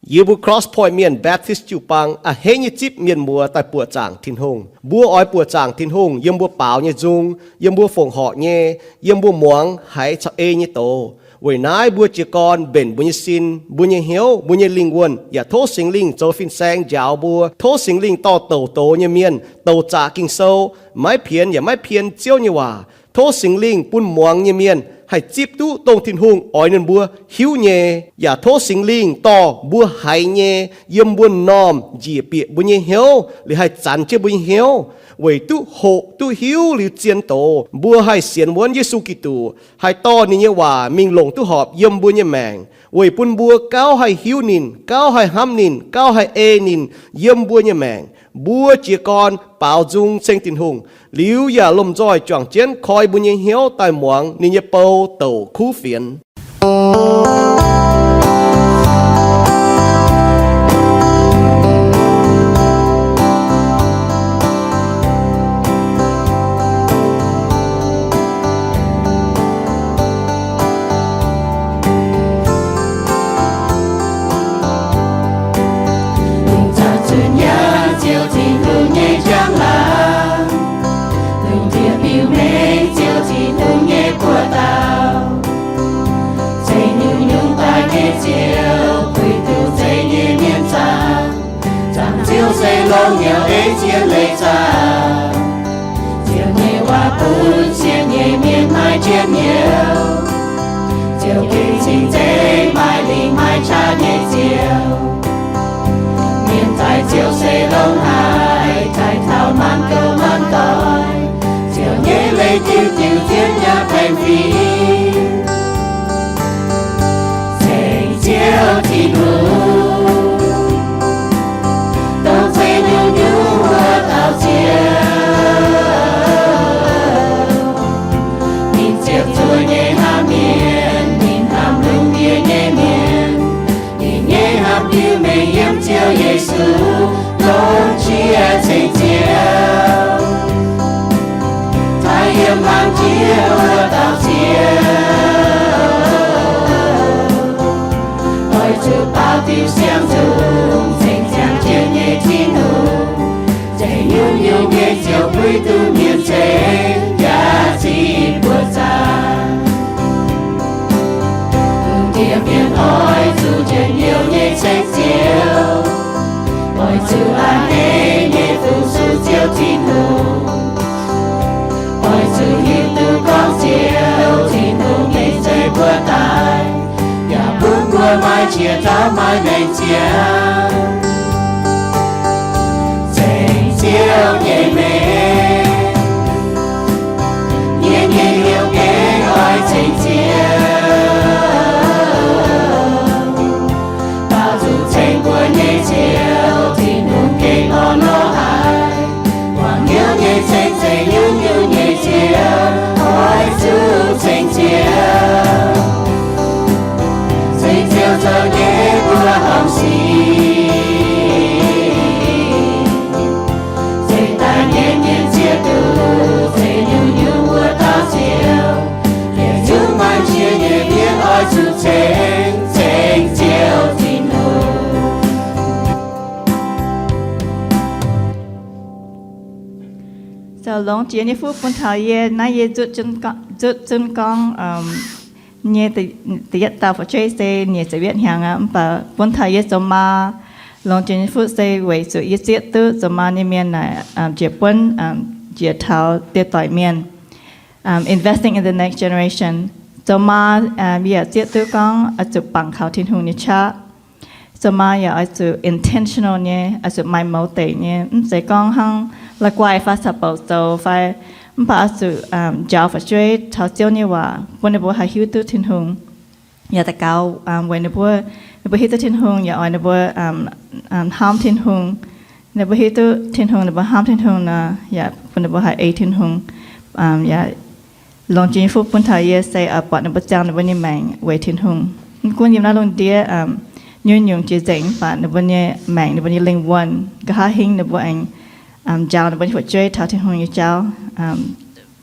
Yie mbuo Cross Point Mienh Baptist jiu-baang a'hneiv nyei zipv mienh muoz daaih buoqc zaangc Tin-Hungh. Mbuo oix buoqc zaangc Tin-Hungh yiem mbuo baaux nyei nzung, yiem mbuo fongc horc nyei, yiem mbuo muangx haiz caux ei nyei doz. Weic naaiv mbuo jiez gorn mbenc mbuo nyei sin, mbuo nyei hnyouv, mbuo nyei lingh wuonh, yaac tov Singx Lingh zoux fin-saeng njaaux mbuo. Tov Singx Lingh dorh douc doz nyei mienh, douc zaqc Ging-Sou, maiv pienx yaac maiv pien Ziouv nyei waac. Tov Singx Lingh bun muangx nyei mienh haih zipv duqv dongh Tin-Hungh oix ninh mbuo hiuv nyei, yaac tov Singx Lingh dorh mbuo haiz nyei yiem mbuo m'normh njiec bieqc mbuo nyei hnyouv, liuz haih zanx jienv mbuo nyei hnyouv, weic duqv hoqc duqv hiuv liuz zien doz, mbuo haih sienx wuonv Yesu Giduc, haih dorh ninh nyei waac mingh longc duqv horpc yiem mbuo nyei maengc, weic bun mbuo gauh haih hiuv ninh, gauh haih hnamv ninh, gauh haih ei ninh yiem mbuo nyei maengc. Mbuo jiez gorn baaux nzung ceng Tin-Hungh, liuz yaac lomh nzoih juangc jienv koi mbuo nyei hnyouv daaih muangx ninh nyei bou douc kuv fienx. Lungh zaangc zunh nyaanh ziouc Tin-Hungh nyei njang-laangc, lungh ndiev biux mengh ziouc Tin-Hungh nyei buoz-dauh. Zeiz nyungc-nyungc daaih nyei Ziouv, puix duqv zeiv nyei mienh zaangc. Zaangc Ziouv se longx nyouh ei zien leiz zaangc. Ziouv nyei waac bun sienx nyei mienh maaih njien-youh. Ziouv gengh cing-nzengc, maaih lingh maaih qaqv nyei Ziouv. Mienh zaaic Ziouv se longx haic, taaih taux maanc gouv maanc doic. Ziouv nyei leiz diuc diuc zien yaac baengh fingx. Ceng Ziouv Tin-Hungh, dongh zeiv nyungc-nyungc wuov dauh Ziouv. Ninh ziepc zuoqv nyei hnamv mienh, ninh hnamv lungh ndiev nyei mienh. Ninh nyei hnamv biux mengh yiem Ziouv Yesu, longx qiex ceng Ziouv. Taaih yiem hlang jiex wuov dauh Ziouv, oix zuqc baaux diuc siang-nzung, ceng ziangh jienv nyei Tin-Hungh. Zeiv nyungc-nyungc nyei Ziouv puix duqv mienh ceng, yaac zipv buoz zaangc. Lungh ndiev mienh oix zuqc njien-youh nyei ceng Ziouv, oix zuqc a'hneiv nyei fu-sux Ziouv Tin-Hungh. Oix zuqc hiuv duqv gorngv Ziouv Tin-Hungh nyei zeiv mbuo daaih, yaac bun mbuo maaih qiex dauh maaih maengc ziangh. Ceng Ziouv nyei mengh, yie nyei hnyouv gengh oix ceng Ziouv. Baaux nzung ceng mbuo nyei Ziouv, Tin-Hungh gengh orn lorz haic. Guangc hnyouv nyei ceng, zeiv nyungc-nyungc nyei Ziouv, oix zuqc ceng Ziouv. Ceng Ziouv zoux nyei mbuo horngh sic. Ceng daaih nyei mienh ziex duqv, zeiv nyungc-nyungc wuov dauh Ziouv. Yietc zungv maaih qiex nyei mienh oix zuqc ceng, ceng Ziouv Tin-Hungh. Zoux longx jiex nyei fuqv bun taux yie. Naaiv yie nzutv zunv gorngv, nzutv zunv gorngv nyei da'yietv dauh fu'jueiv se nyeic ziepc yietv hnyangx aqv. Mv baac bun taux yie zoux maa longx jiex nyei fuqv se weic zuqc yie zieqv duqv zoux maa nyei mienh naaic njiec buonv, njiec taux dieh doic mienh. Investing in the next generation. Zoux maa, yie yaac zieqv duqv gorngv oix zuqc bangc kaux Tin-Hungh nyei qaqv. Zoux maa yaac oix zuqc intentional nyei, oix zuqc maaih mouz deic nyei. Mv zeiz gorngv hnangv la'guaih fai caux bouc zoux fai, mv baac oix zuqc njaaux fu'jueiv taux Ziouv nyei waac, bun ninh mbuo haih hiuv duqv Tin-Hungh. Yaac daux gaux weic ninh mbuo, ninh mbuo hiuv duqv Tin-Hungh, yaac oix ninh mbuo hnamv Tin-Hungh. Ninh mbuo hiuv duqv Tin-Hungh, ninh mbuo hnamv Tin-Hungh nor, yaac bun ninh mbuo haih ei Tin-Hungh. Yaac longx jiex nyei fuqv bun taux yie se buatc ninh mbuo ziangh ninh mbuo nyei maengc weic Tin-Hungh. Mv gunv yiem naaiv lungh ndiev nyungc-nyungc jiex nzengc, mv baac ninh mbuo nyei maengc, ninh mbuo nyei lingh wuonh, nqa'haav hingv ninh mbuo aengx njaaux ninh mbuo nyei fu'jueiv taux Tin-Hungh nyei jauv.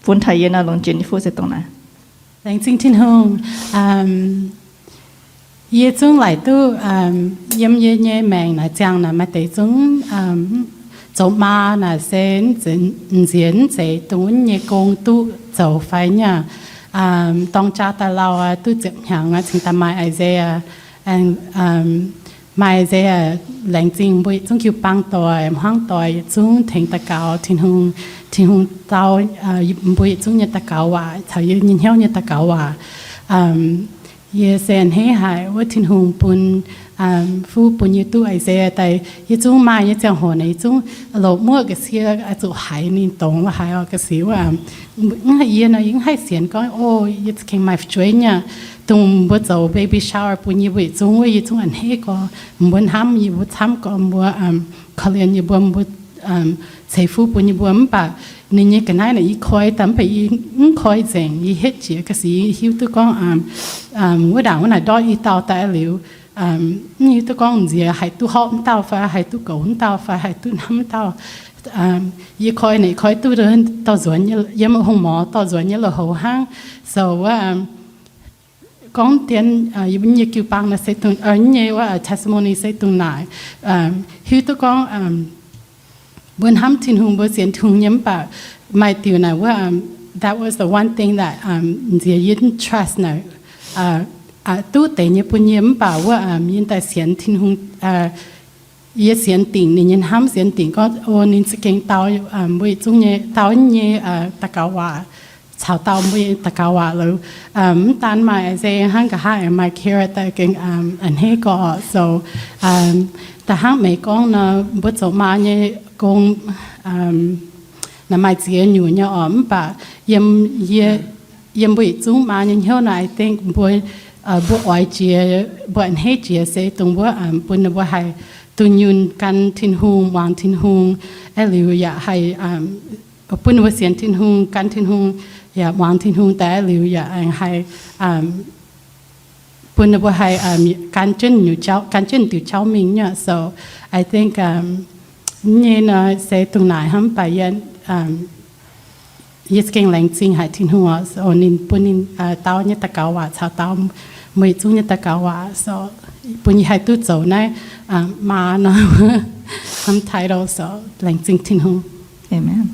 Bun taux yie nor longx jiex nyei fuqv se dongh naaiv. Laengz zingh Tin-Hungh. Yie zungv laaic duqv yiem yie nyei maengc naaic ziangh naaic maaih deix zungv zoux maa naaic se nziex mv zeiz dongh wuov nyei gong duqv zoux fai nyei. Dorng jaa daaih lauh aqv, duqv ziepc hnyangx aqv, cingx daaih maaih Isaiah, maaih Isaiah, laengz zingh mbuo yietc zungv jiu-baang doic, hmuangv doic yietc zungv tengx daux gaux Tin-Hungh, Tin-Hungh dau mbuo yietc zungv nyei daux gaux waac caux yie nyei hnyouv nyei daux gaux waac. Yie se a'hneiv haic wuov Tin-Hungh bun, fuqv bun yie duqv Isaiah daaih. Yie zungv maaih nyei ziangh hoc naaic yie zungv loz muoqv ga'sie oix zuqc haiz ninh dongz wuov haiz oc ga'sie wuov, mv haih yie nor yie mv haih sienx gorngv, o, yie za'gengh maaih fu'jueiv nyei. Dongh mbuo zoux baby shower bun yie mbuo yietc zungv wuov yie zungv a'hneiv gorx, mbuo hnamv yie mbuo camv gorx, mbuo korv-lienh yie mbuo, mbuo ceix fuqv bun yie mbuo mv baac ninh nyei ga'naaiv naaic yie koi daaih mv baac yie mv koi nzengc, yie hetv jiex ga'sie yie hiuv duqv gorngv wuov ndaangc wuov naaic ndortv i dauh daaih liuz, mv hiuv duqv gorngv nziex haih duqv horpc mv dauh fai haih duqv goux mv dauh fai haih duqv hnamv mv dauh. Yie koi naaic koi duqv dauh nzuonx yiem hungh mor dorh nzuonx nyei lui-houx hnangv. So wuov gorngv dien yie mbuo nyei jiu-baang naaic se dongh, nyei wuov testimony se dongh naaic, hiuv duqv gorngv mbuo hnamv Tin-Hungh, mbuo sienx Tin-Hungh nyei mv baac maaih diuc naaic wuov, that was the one thing that nziex yie mv trust naaic, duqv deix nyei bun yie mv baac wuov yie daaih sienx Tin-Hungh, yie sienx dingc ninh nyei hnamv, sienx dingc gorngv, o, ninh za'gengh dau mbuo yietc zungv nyei, dau nyei daux gaux waac, caux dau mbuo nyei daux gaux waac loz. Mv daan maaih Isaiah hnangv, nqa'haav aengx maaih Kara daaih gengh a'hneiv gorx. So da'hnangv meih gorngv nor, mbuo zoux maa nyei gong naaic maaih ziex nyungc nyei oc, mv baac yiem yie, yiem mbuo yietc zungv maa nyei hnyouv naaic, I think mbuo, mbuo oix jiex, mbuo a'hneiv jiex se dongh wuov bun ninh mbuo haih dunh yunh gan Tin-Hungh, muangx Tin-Hungh, aqv liuz yaac haih bun ninh mbuo sienx Tin-Hungh, gan Tin-Hungh, yaac muangx Tin-Hungh daaih, aqv liuz yaac aengx haih bun ninh mbuo haih gan jienv, gan jienv diuc jauv mingh nyei. So I think nyei nor se dongh naaic hnangv, mv baac yie, yie za'gengh laengz zingh haic Tin-Hungh oc, so ninh bun ninh dau nyei daux gaux waac caux dau mbuo yietc zungv nyei daux gaux waac, so bun yie haih duqv zoux naaiv maa nor, hnamv title, so laengz zingh Tin-Hungh. Amen.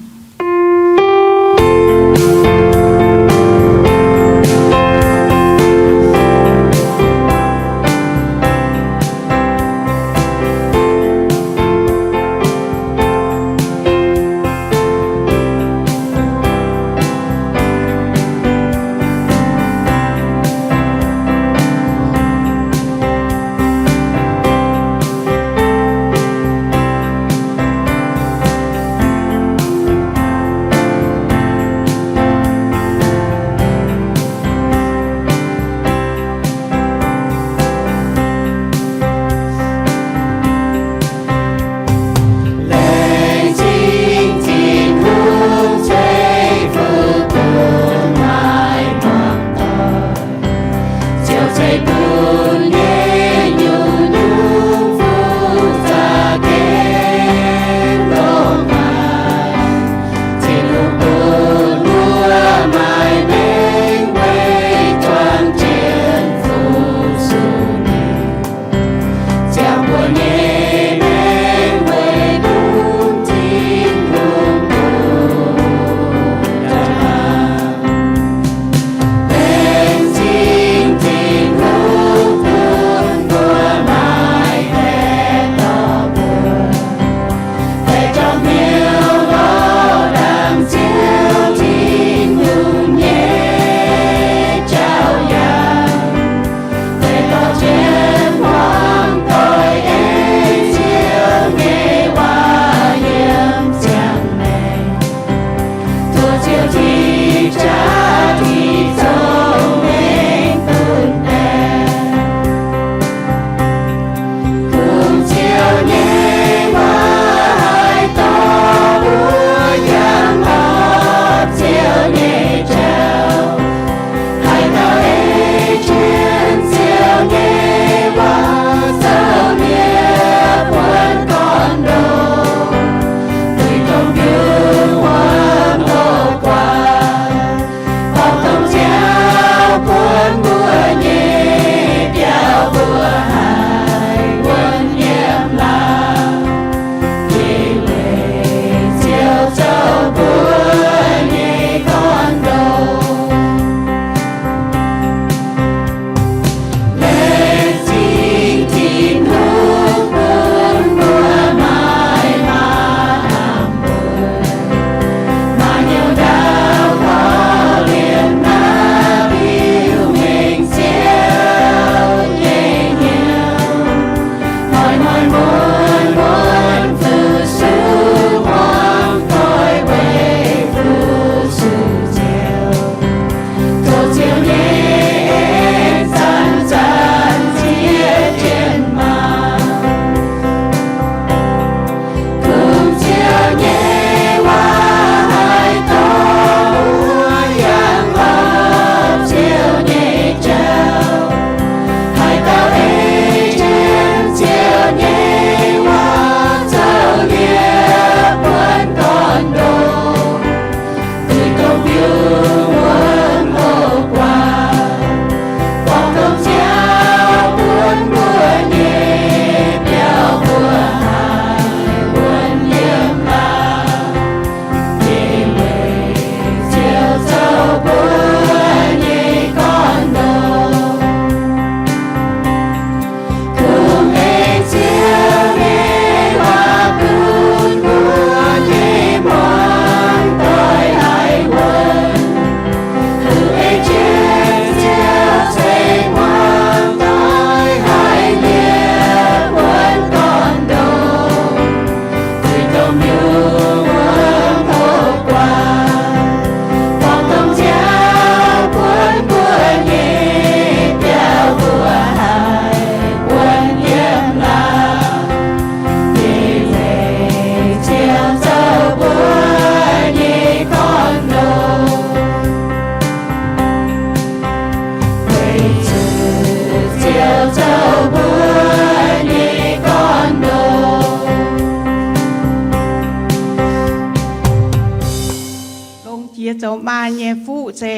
Zoux maa nyei fuqv se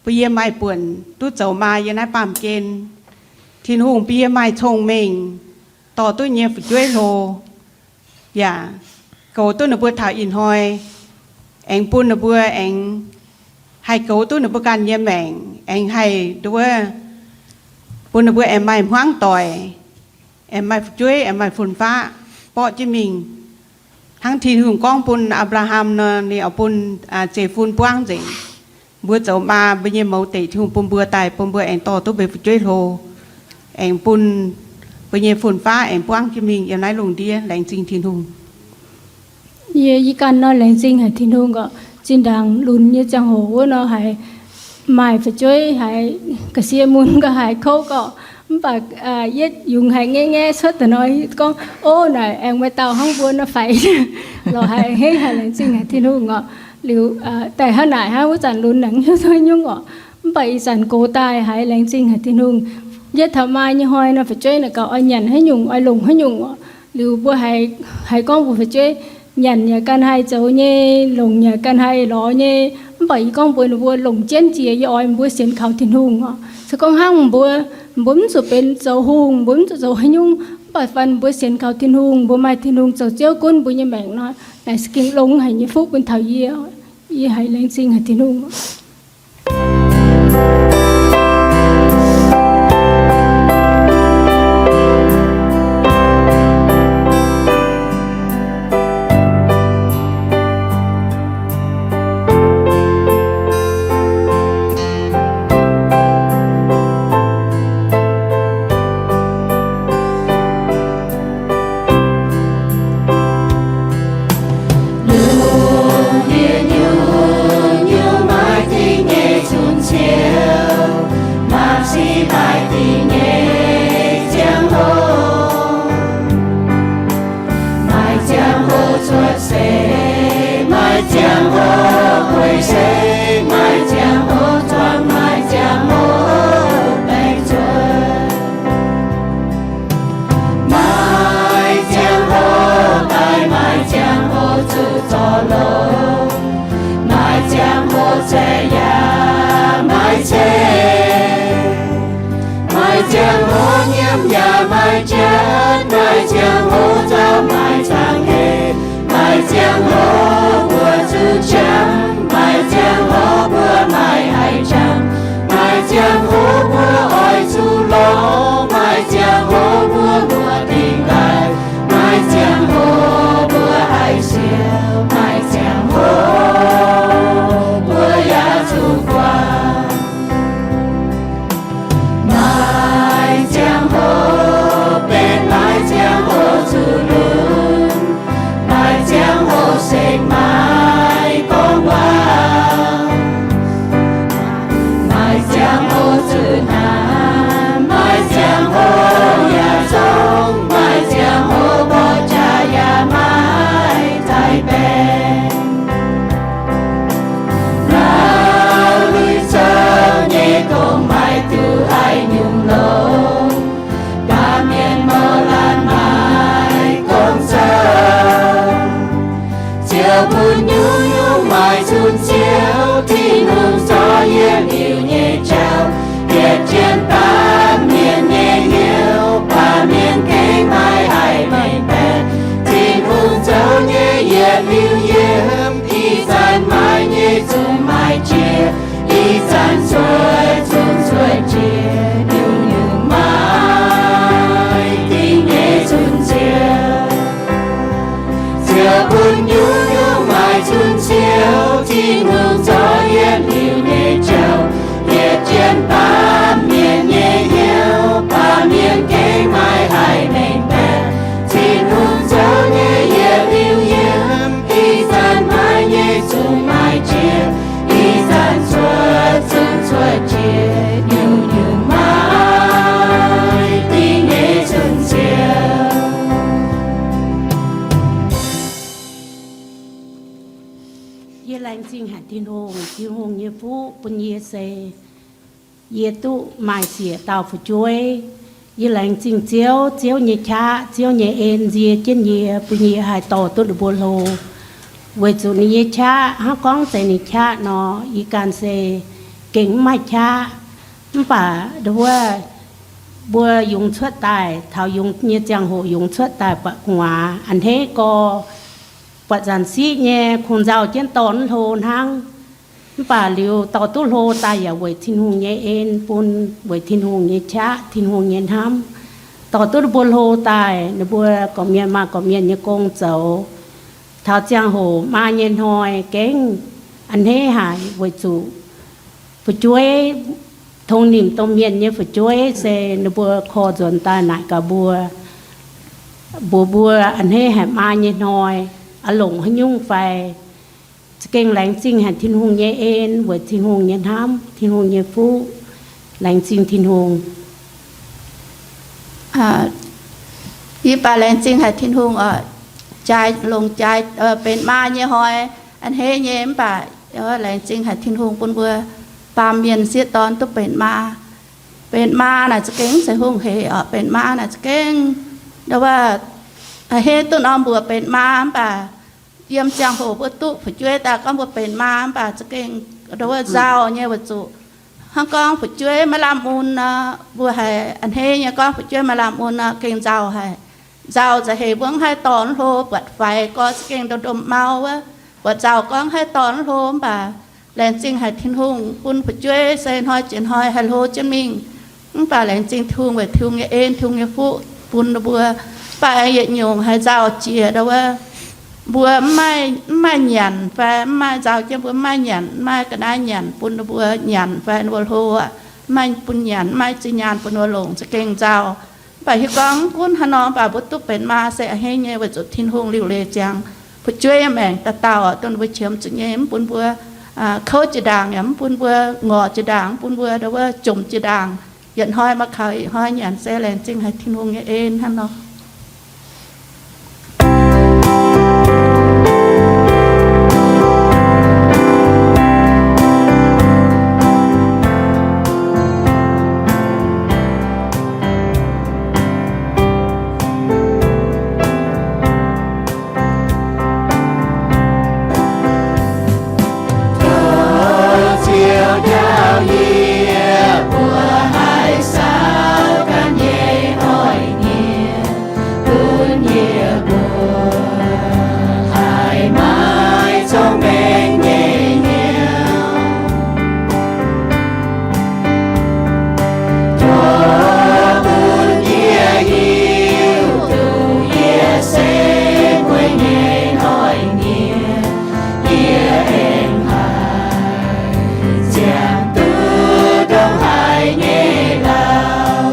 bun yie maaih buonc duqv zoux maa yiem naaiv baamh gen. Tin-Hungh bun yie maaih cong-mengh dorh duqv nyei fu'jueiv hlo, yaac goux duqv ninh mbuo taux ih hnoi, aengx bun ninh mbuo aengx haih goux duqv ninh mbuo ganh nyei maengc, aengx haih nduov, bun ninh mbuo aengx maaih hmuangv doic, aengx maaih fu'jueiv, aengx maaih fun-faqv borqv jienv mingh. Hnangv Tin-Hungh gorngv bun Apc^laa^ham nor, ninh oix bun zeiv-fun buangv nzengc. Mbuo zoux maa, mbuo nyei mouz deic Tin-Hungh bun mbuo daaih, bun mbuo aengx dorh duqv mbuo fu'jueiv hlo, aengx bun mbuo nyei fun-faqv aengx buangv jienv mingh yiem naaiv lungh ndiev. Laengz zingh Tin-Hungh. Yie ih ganh nor laengz zingh haic Tin-Hungh oc. Zinh ndaangc lunx nyei ziangh hoc wuov nor haiz maaih fu'jueiv haiz ga'sie mun ga'haaix kouv gorqv, mv baac yietv yungz haiz ngaeqv ngaeqv cuotv daaih nor, gorngv, Ov, naaic aengx maaih dauh hnangv mbuo nor faix. Lorqc haic, hengv haic, laengz zingh haic Tin-Hungh oc. Liuz daaih hnangv naaic hnangv wuov zanc lunx aengx hiuv duqv nyungc oc. Mv baac ih zanc gox daaih haiz laengz zingh haic Tin-Hungh. Yietv taux maa nyei hnoi nor, fu'jueiv naaic gaax oix nyanc haaix nyungc, oix longc haaix nyungc oc. Liuz mbuo haiz gorngv mbuo fu'jueiv nyanc yaac ganh haih zoux nyei, longc yaac ganh haih lorz nyei. Mv baac yie gorngv mbuox ninh mbuo longc jienv jiex, yie oix mbuo sienx kaux Tin-Hungh oc. Se gorngv hnangv mbuo, mbuo mv zuqc benx zoux hungh, mbuo mv zuqc zoux haaix nyungc, mv baac fai mbuo sienx kaux Tin-Hungh, mbuo maaih Tin-Hungh zoux Ziouv gunv mbuo nyei maengc nor, naaic se gengh longx haic nyei fuqv bun taux yie. Yie haiz laengz zingh haic Tin-Hungh. Lungh ndiev nyungc-nyungc maaih dingc nyei cun-ciouv, maaih sic maaih dingc nyei ziangh hoc. Maaih ziangh hoc cuotv seix, maaih ziangh hoc guei seix, maaih ziangh hoc zuangx, maaih ziangh hoc baengc cuotv. Maaih ziangh hoc daaih, maaih ziangh hoc zuqc zorc longx. Maaih ziangh hoc ceix yaac maaih ceix. Maaih ziangh hoc nyiemv yaac maaih janv. Maaih ziangh hoc nzauh maaih zaangc heix. Maaih ziangh hoc mbuo zuqc qangx. Maaih ziangh hoc mbuo maiv haih qangx. Maaih ziangh hoc mbuo oix zuqc lorz. Maaih ziangh hoc mbuo muoz dingc daaih. Maaih ziangh hoc mbuo haih siouc. Maaih ziangh hoc mbuo yaac zuqc guangc. Maaih ziangh hoc benx, maaih ziangh hoc zuqc lunx. Maaih ziangh hoc sekv maaih gorngv waac. Maaih ziangh hoc zuqc hnaanx. Maaih ziangh hoc yaac zong. Maaih ziangh hoc mborqv jaax yaac maaih daaih baengc. Nauv lui zouv nyei gong maaih duqv haaix nyungc longx, baamh mienh mouc laanh maaih gong zouv. Ziouv bun nyungc-nyungc maaih cun-ciouv, Tin-Hungh zorqv yietc liuz nyei jauv. Yietc jien baamh mienh nyei hnyouv, baamh mienh gengh maiv haih mengh baeqc. Tin-Hungh zoux nyei yietc liuz yiem, ih zanc maaih nyei zungv maaih jiex, ih zanc cuotv zungv cuotv jiex, nyungc-nyungc maaih dingc nyei cun-ciouv. Ziouv bun nyungc-nyungc maaih cun-ciouv, Tin-Hungh zorqv yietc liuz nyei jauv. Yietc jien baamh mienh nyei hnyouv, baamh mienh gengh maiv haih mengh baeqc. Tin-Hungh zoux nyei yietc liuz yiem, ih zanc maaih nyei zungv maaih jiex, ih zanc cuotv zungv cuotv jiex, nyungc-nyungc maaih dingc nyei cun-ciouv. Yie laengz zingh haic Tin-Hungh. Tin-Hungh nyei fuqv bun yie se yie duqv maaih siec dauh fu'jueiv. Yie laengz zingh Ziouv, Ziouv nyei qaqv, Ziouv nyei en nzie jienv yie, bun yie haih dorh duqv ninh mbuo hlo. Weic zuqc ninh nyei qaqv, hnangv gorngv zeiz ninh qaqv nor, yie ganh se gengh mv maaih qaqv. Mv baac nduov, mbuo yungz cuotv daaih, taux yungz nyei ziangh hoc yungz cuotv daaih buatc gu'nguaaz a'hneiv gorx, buatc zanc siqv nyei kungx nzauh jienv dorh mv hlo hnangv. Mv baac liuz dorh duqv hlo daaih yaac weic Tin-Hungh nyei en bun, weic Tin-Hungh nyei qaqv, Tin-Hungh nyei hnamv. Dorh duqv ninh mbuo hlo daaih, ninh mbuo gorqv-mienh maaih gorqv-mienh nyei gong zoux. Taux ziangh hoc maa nyei hnoi gengh a'hneiv haic weic zuqc fu'jueiv, tong nimc domh mienh nyei fu'jueiv se ninh mbuo korv nzuonx daaih naaic gaax mbuo, mbuox mbuo a'hneiv haic maa nyei hnoi, oix longc haaix nyungc fai. Za'gengh laengz zingh haic Tin-Hungh nyei en weic Tin-Hungh nyei hnamv, Tin-Hungh nyei fuqv. Laengz zingh Tin-Hungh. Yie baac laengz zingh haic Tin-Hungh oc. Jaaix, longc jaaix benx maa nyei hnoi a'hneiv nyei mv baac laengz zingh haic Tin-Hungh bun mbuo baamh mienh sieqv dorn duqv benx maa. Benx maa naaic za'gengh mv zeiz hungh hec oc. Benx maa naaic za'gengh nduov, a'hneiv duqv norm mbuox benx maa mv baac yiem ziangh hoc mbuo duqv fu'jueiv daaih gorngv mbuo benx maa mv baac za'gengh nduov nzauh nyei weic zuqc hnangv gorngv fu'jueiv maiv lamh mun nor, mbuo haiz a'hneiv nyei gorngv fu'jueiv maiv lamh mun nor gengh nzauh haic. Nzauh nzauh hec mbuo mv haih dorh mv hlo, buatc faix gorx za'gengh ndomh ndomh mau wuov, buatc nzauh gorngv haih dorh mv hlo mv baac laengz zingh haic Tin-Hungh bun fu'jueiv se hnoi jiex hnoi haih hlo jienv mingh. Mv baac laengz zingh Tin-Hungh weic Tin-Hungh nyei en, Tin-Hungh nyei fuqv bun ninh mbuo. Mv baac yietc nyungc haiz nzauh jiex nduov, mbuo mv maaih nyanc fai mv maaih nzauh jienv mbuo mv maaih nyanc, mv maaih ga'naaiv nyanc bun ninh mbuo nyanc fai ninh mbuo hlo aqv. Mv maaih bun nyanc, mv maaih zinh nyaanh bun ninh mbuo longc za'gengh nzauh. Mv baac hiuv gorngv mv gunv haaix nor mv baac mbuo duqv benx maa se a'hneiv nyei weic zuqc Tin-Hungh liuc leiz ziangx fu'jueiv maengc dauh dauh dongh ninh mbuo qiemx zuqc nyei, mv bun mbuo kouv jiex ndaangc, yaac mv bun mbuo ngorc jiex ndaangc, mv bun mbuo nduov jomc jiex ndaangc. Yietc hnoi maiv kaux yietc hnoi nyanc se laengz zingh haic Tin-Hungh nyei en hnangv nor. Tov Ziouv njaaux yie, mbuo haih saauv ganh nyei hnoi-nyienh, bun yie mbuo haih maaih cong-mengh nyei hnyouv. Tov bun yie hiuv duqv yie se mbuo nyei hnoi-nyienh, yie aengx haih ziangh duqv ndongc haaix nyei lauh.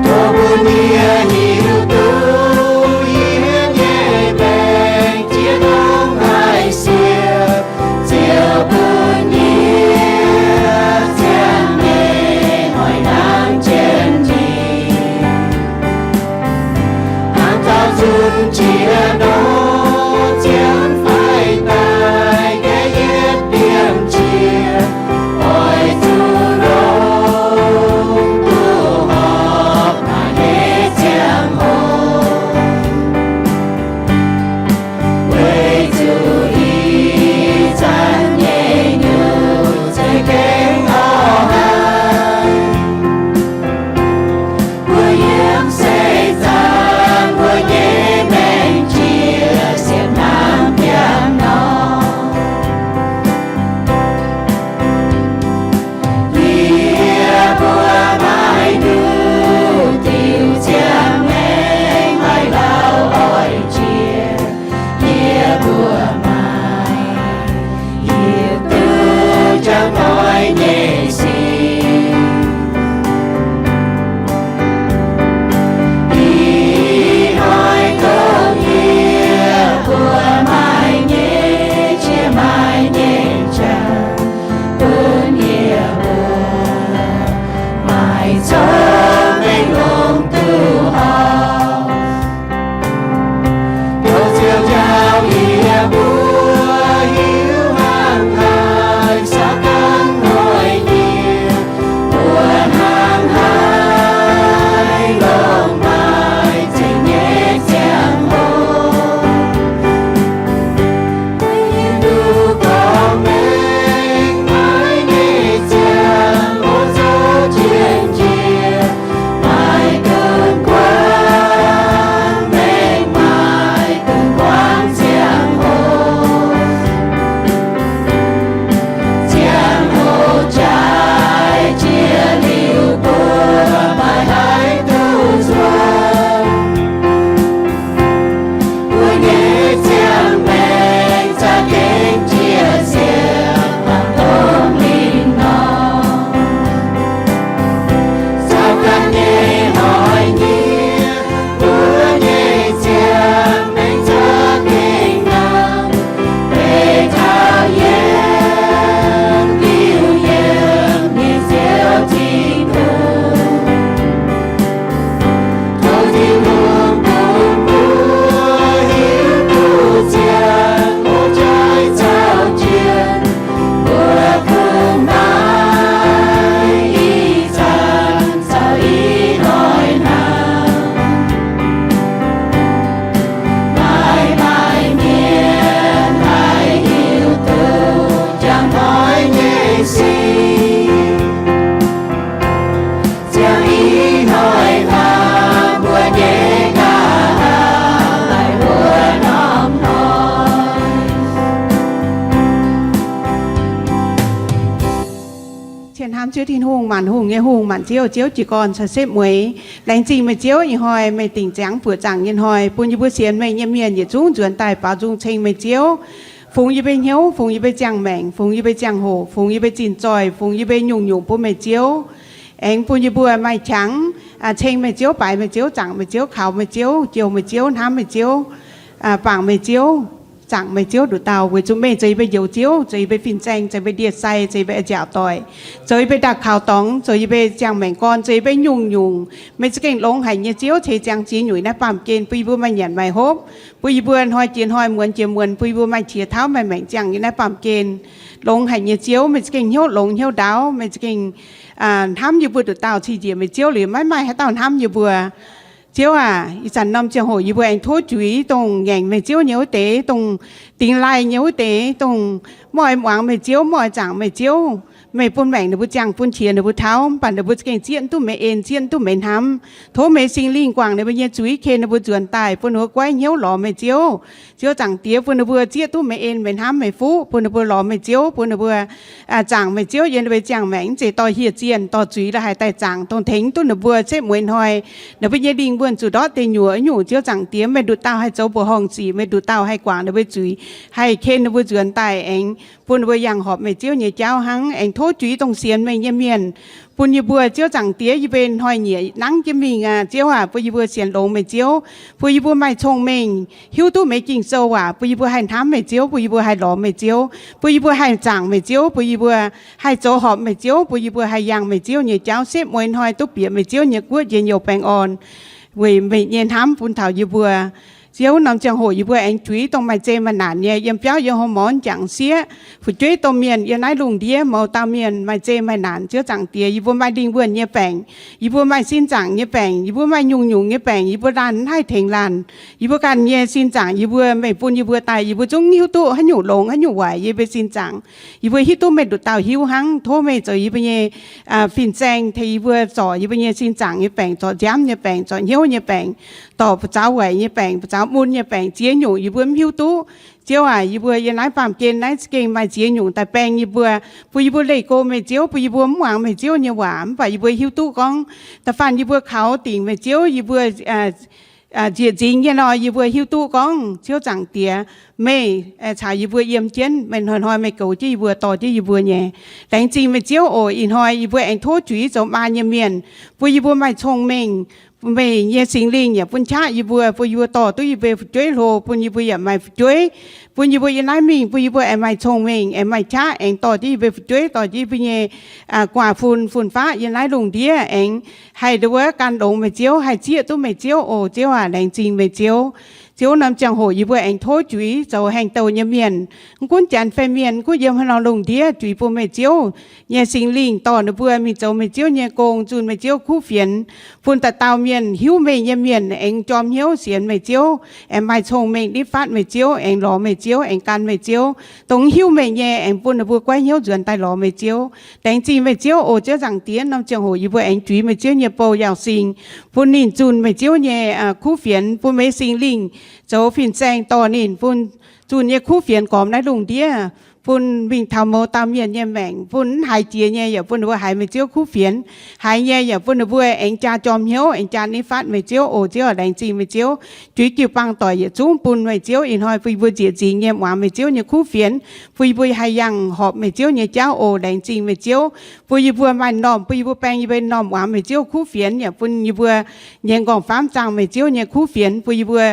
Tov bun yie hiuv duqv yie nyei maengc jiex ndongc haaix siepv, Ziouv bun yie ziangh nyei hnoi-hnangv jienv ninh. Hnangv dauh zunc jiex nor, ziangh faix daaih gaeqv yietv diemv jiex, oix zuqc longc duqv horpc maaih hneiv ziangh hoc. Weic zuqc ih zanc nyei nyungc za'gengh orv haic. Mbuo yiem seix zaangc mbuo nyei maengc Tin-Hungh, maanc hungh nyei Hungh, maanc ziouv, Ziouv jiez gorn caux setv mueiz. Laengz zingh meih Ziouv, ih hnoi meih dingc ziangx buoqc zaangc nyei hnoi, bun yie mbuo sienx meih nyei mienh yietc zungv nzuonx daaih baaux nzung ceng meih Ziouv. Fungx yie mbuo hnyouv, fungx yie mbuo ziangh maengc, fungx yie mbuo ziangh hoc, fungx yie mbuo zinh zoih, fungx yie mbuo nyungc-nyungc bun meih Ziouv. Aengx bun yie mbuo maaih qangx ceng meih Ziouv, baaix meih Ziouv, zaangc meih Ziouv, kaux meih Ziouv, jouh meih Ziouv, hnamv meih Ziouv, bangc meih Ziouv, zaangc meih Ziouv nduqc dauh, weic zuqc meih zoux yie mbuo njoux Ziouv, zoux yie mbuo fin-saeng, zoux yie mbuo ndie-sai, zoux yie mbuo nziaauc doic, zoux yie mbuo ndau-kaux dorngx, zoux yie mbuo ziangh maengc gorn, zoux yie mbuo nyungc-nyungc. Meih za'gengh longx haic nyei Ziouv, ceix ziangx ziex nyungc naaiv baamh gen bun yie mbuo maaih nyanc maaih hopv, bun yie mbuo hnoi jiex hnoi, muonz jiex muonz, bun yie mbuo maaih qiex tauv maaih maengc ziangh nyei naaiv baamh gen. Longx haic nyei Ziouv, meih za'gengh hnyouv longx hnyouv ndaauv, meih za'gengh hnamv yie mbuo nduqc dauh, cing njiec meih Ziouv liuz maiv maaih haaix dauh hnamv yie mbuo. Ziouv aac, ih zanc norm ziangh hoc yie mbuo aengx tov juix dongh ngaengc meih Ziouv nyei wuov deix, dongh dingx laih nyei wuov deix, dongh mv oix muangx meih Ziouv, mv oix zaangc meih Ziouv. Meih bun maengc ninh mbuo ziangh, bun qiex ninh mbuo tauv, mv baac ninh mbuo za'gengh zieqv duqv meih en, zieqv duqv meih hnamv. Tov meih Singx Lingh guangc ninh mbuo nyei zuiz, ken ninh mbuo nzuonx daaih, bun ninh mbuo goiv hnyouv lorz meih Ziouv. Ziouv Zaangc Diex, bun ninh mbuo zieqv duqv meih en, meih hnamv, meih fuqv, bun ninh mbuo lorz meih Ziouv, bun ninh mbuo zaangc meih Ziouv yiem ninh mbuo ziangh maengc, mv zeiz dorh hieh zienh, dorh zuiz la'haix daaih zaangc, dongh tengx duqv ninh mbuo setv mueiz hnoi, ninh mbuo nyei lingh wuonh zuqc ndortv deic nyuoqc nyungc. Ziouv Zaangc Diex, meih nduqc dauh haih zoux mbuoqc horngh sic, meih nduqc dauh haih guangc ninh mbuo zuiz, haih ken ninh mbuo nzuonx daaih aengx bun ninh mbuo yangh horpc meih Ziouv nyei jauv hnangv. Aengx tov juix dongh sienx meih nyei mienh, bun yie mbuo, Ziouv Zaangc Diex, yie mbuo hnoi-nyieqc nangv jienv mingh aqv. Ziouv aac, bun yie mbuo sienx longx meih Ziouv, bun yie mbuo maaih cong-mengh, hiuv duqv meih Ging-Sou waac, bun yie mbuo haih hnamv meih Ziouv, bun yie mbuo haih lorz meih Ziouv, bun yie mbuo haih zaangc meih Ziouv, bun yie mbuo haih zoux horpc meih Ziouv, bun yie mbuo haih yangh meih Ziouv nyei jauv setv mueiz hnoi duqv bieqc meih Ziouv nyei guoqv njien-youh baengh orn. Weic meih nyei hnamv bun taux yie mbuo. Ziouv, norm ziangh hoc yie mbuo aengx juix dongh maaih zeqc maaih naanc nyei, yiem biauv yiem hlo morn jangc sieqv, fu'jueiv domh mienh yiem naaiv lungh ndiev, mouz dauh mienh maaih zeqc maaih naanc. Ziouv Zaangc Diex, yie mbuo maaih lingh wuonh nyei baengc, yie mbuo maaih sin zaangc nyei baengc, yie mbuo maaih nyungc-nyungc nyei baengc, yie mbuo laanh mv haih tengx laanh. Yie mbuo ganh nyei sin zaangc yie mbuo meih bun yie mbuo daaih, yie mbuo zungv hiuv duqv haaix nyungc longx haaix nyungc waaic yie mbuo sin zaangc. Yie mbuo hiuv duqv meih nduqc dauh hiuv hnangv. Tov meih zoux yie mbuo nyei fin-saeng, tengx yie mbuo zorc yie mbuo nyei sin zaangc nyei baengc, zorc nziaamv nyei baengc, zorc hnyouv nyei baengc, dorh buoz-zaux waaic nyei baengc, buoz-zaux mun nyei baengc, ziex nyungc yie mbuo mv hiuv duqv. Ziouv aac, yie mbuo yiem naaiv baamh gen naaiv za'gengh maaih ziex nyungc daaih baeng yie mbuo, bun yie mbuo leih go meih Ziouv, bun yie mbuo mv muangx meih Ziouv nyei waac, mv baac yie mbuo hiuv duqv gorngv da'faanh yie mbuo kaux dingc meih Ziouv, yie mbuo njiec nzingx nyei nor, yie mbuo hiuv duqv gorngv Ziouv Zaangc Diex, meih caux yie mbuo yiem jienv, meih hnoi-hnoi meih goux jienv yie mbuo, dorh jienv yie mbuo nyei. Laengz zingh meih Ziouv oc. Ih hnoi yie mbuo aengx tov juix zoux maa nyei mienh, bun yie mbuo maaih cong-mengh, meih nyei Singx Lingh yaac bun qaqv yie mbuo, bun yie mbuo dorh duqv yie mbuo fu'jueiv hlo, bun yie mbuo yaac maaih fu'jueiv, bun yie mbuo yiem naaiv mingh, bun yie mbuo aengx maaih cong-mengh, aengx maaih qaqv, aengx dorh jienv yie mbuo fu'jueiv, dorh jienv yie mbuo nyei guaax fun fun-faqv yiem naaiv lungh ndiev aengx haih nduov gan longx meih Ziouv, haih zieqv duqv meih Ziouv oc. Ziouv aac, laengz zingh meih Ziouv. Ziouv, norm ziangh hoc yie mbuo aengx tov juix zoux haengh douh nyei mienh, mv gunv janx fai mienh, mv gunv yiem haaix norm lungh ndiev, juix bun meih Ziouv nyei Singx Lingh dorh ninh mbuo mingh zoux meih Ziouv nyei gong, zunh meih Ziouv kuv fienx, bun dauh dauh mienh hiuv meih nyei mienh aengx jorm hnyouv sienx meih Ziouv, aengx maaih cong-mengh nitv fatv meih Ziouv, aengx lorz meih Ziouv, aengx gan meih Ziouv. Dongh mv hiuv meih nyei aengx bun ninh mbuo goiv hnyouv nzuonx daaih lorz meih Ziouv. Laengz zingh meih Ziouv oc. Ziouv Zaangc Diex, norm ziangh hoc yie mbuo aengx juix meih Ziouv nyei bou Yaauc Singh, bun ninh zunh meih Ziouv nyei kuv fienx, bun meih Singx Lingh zoux fin-saeng dorh ninh, bun zunh nyei kuv fienx gormx naaiv lungh ndiev, bun mingh taux mouz dauh mienh nyei maengc, bun mv haiz jiex nyei yaac bun ninh mbuo haiz meih Ziouv kuv fienx, haiz nyei yaac bun ninh mbuo aengx jaa jorm hnyouv, aengx jaa nitv fatv meih Ziouv oc. Ziouv aac, laengz zingh meih Ziouv. Juix jiu-baang doic yietc zungv bun meih Ziouv ih hnoi bun yie mbuo njiec nzingx nyei muangx meih Ziouv nyei kuv fienx, bun yie mbuo haih yangh horpc meih Ziouv nyei jauv oc. Laengz zingh meih Ziouv, bun yie mbuo maaih m'normh, bun yie mbuo baeng yie mbuo m'normh muangx meih Ziouv kuv fienx, yaac bun yie mbuo nyei nqorngv-famv zaangh meih Ziouv nyei kuv fienx, bun yie mbuo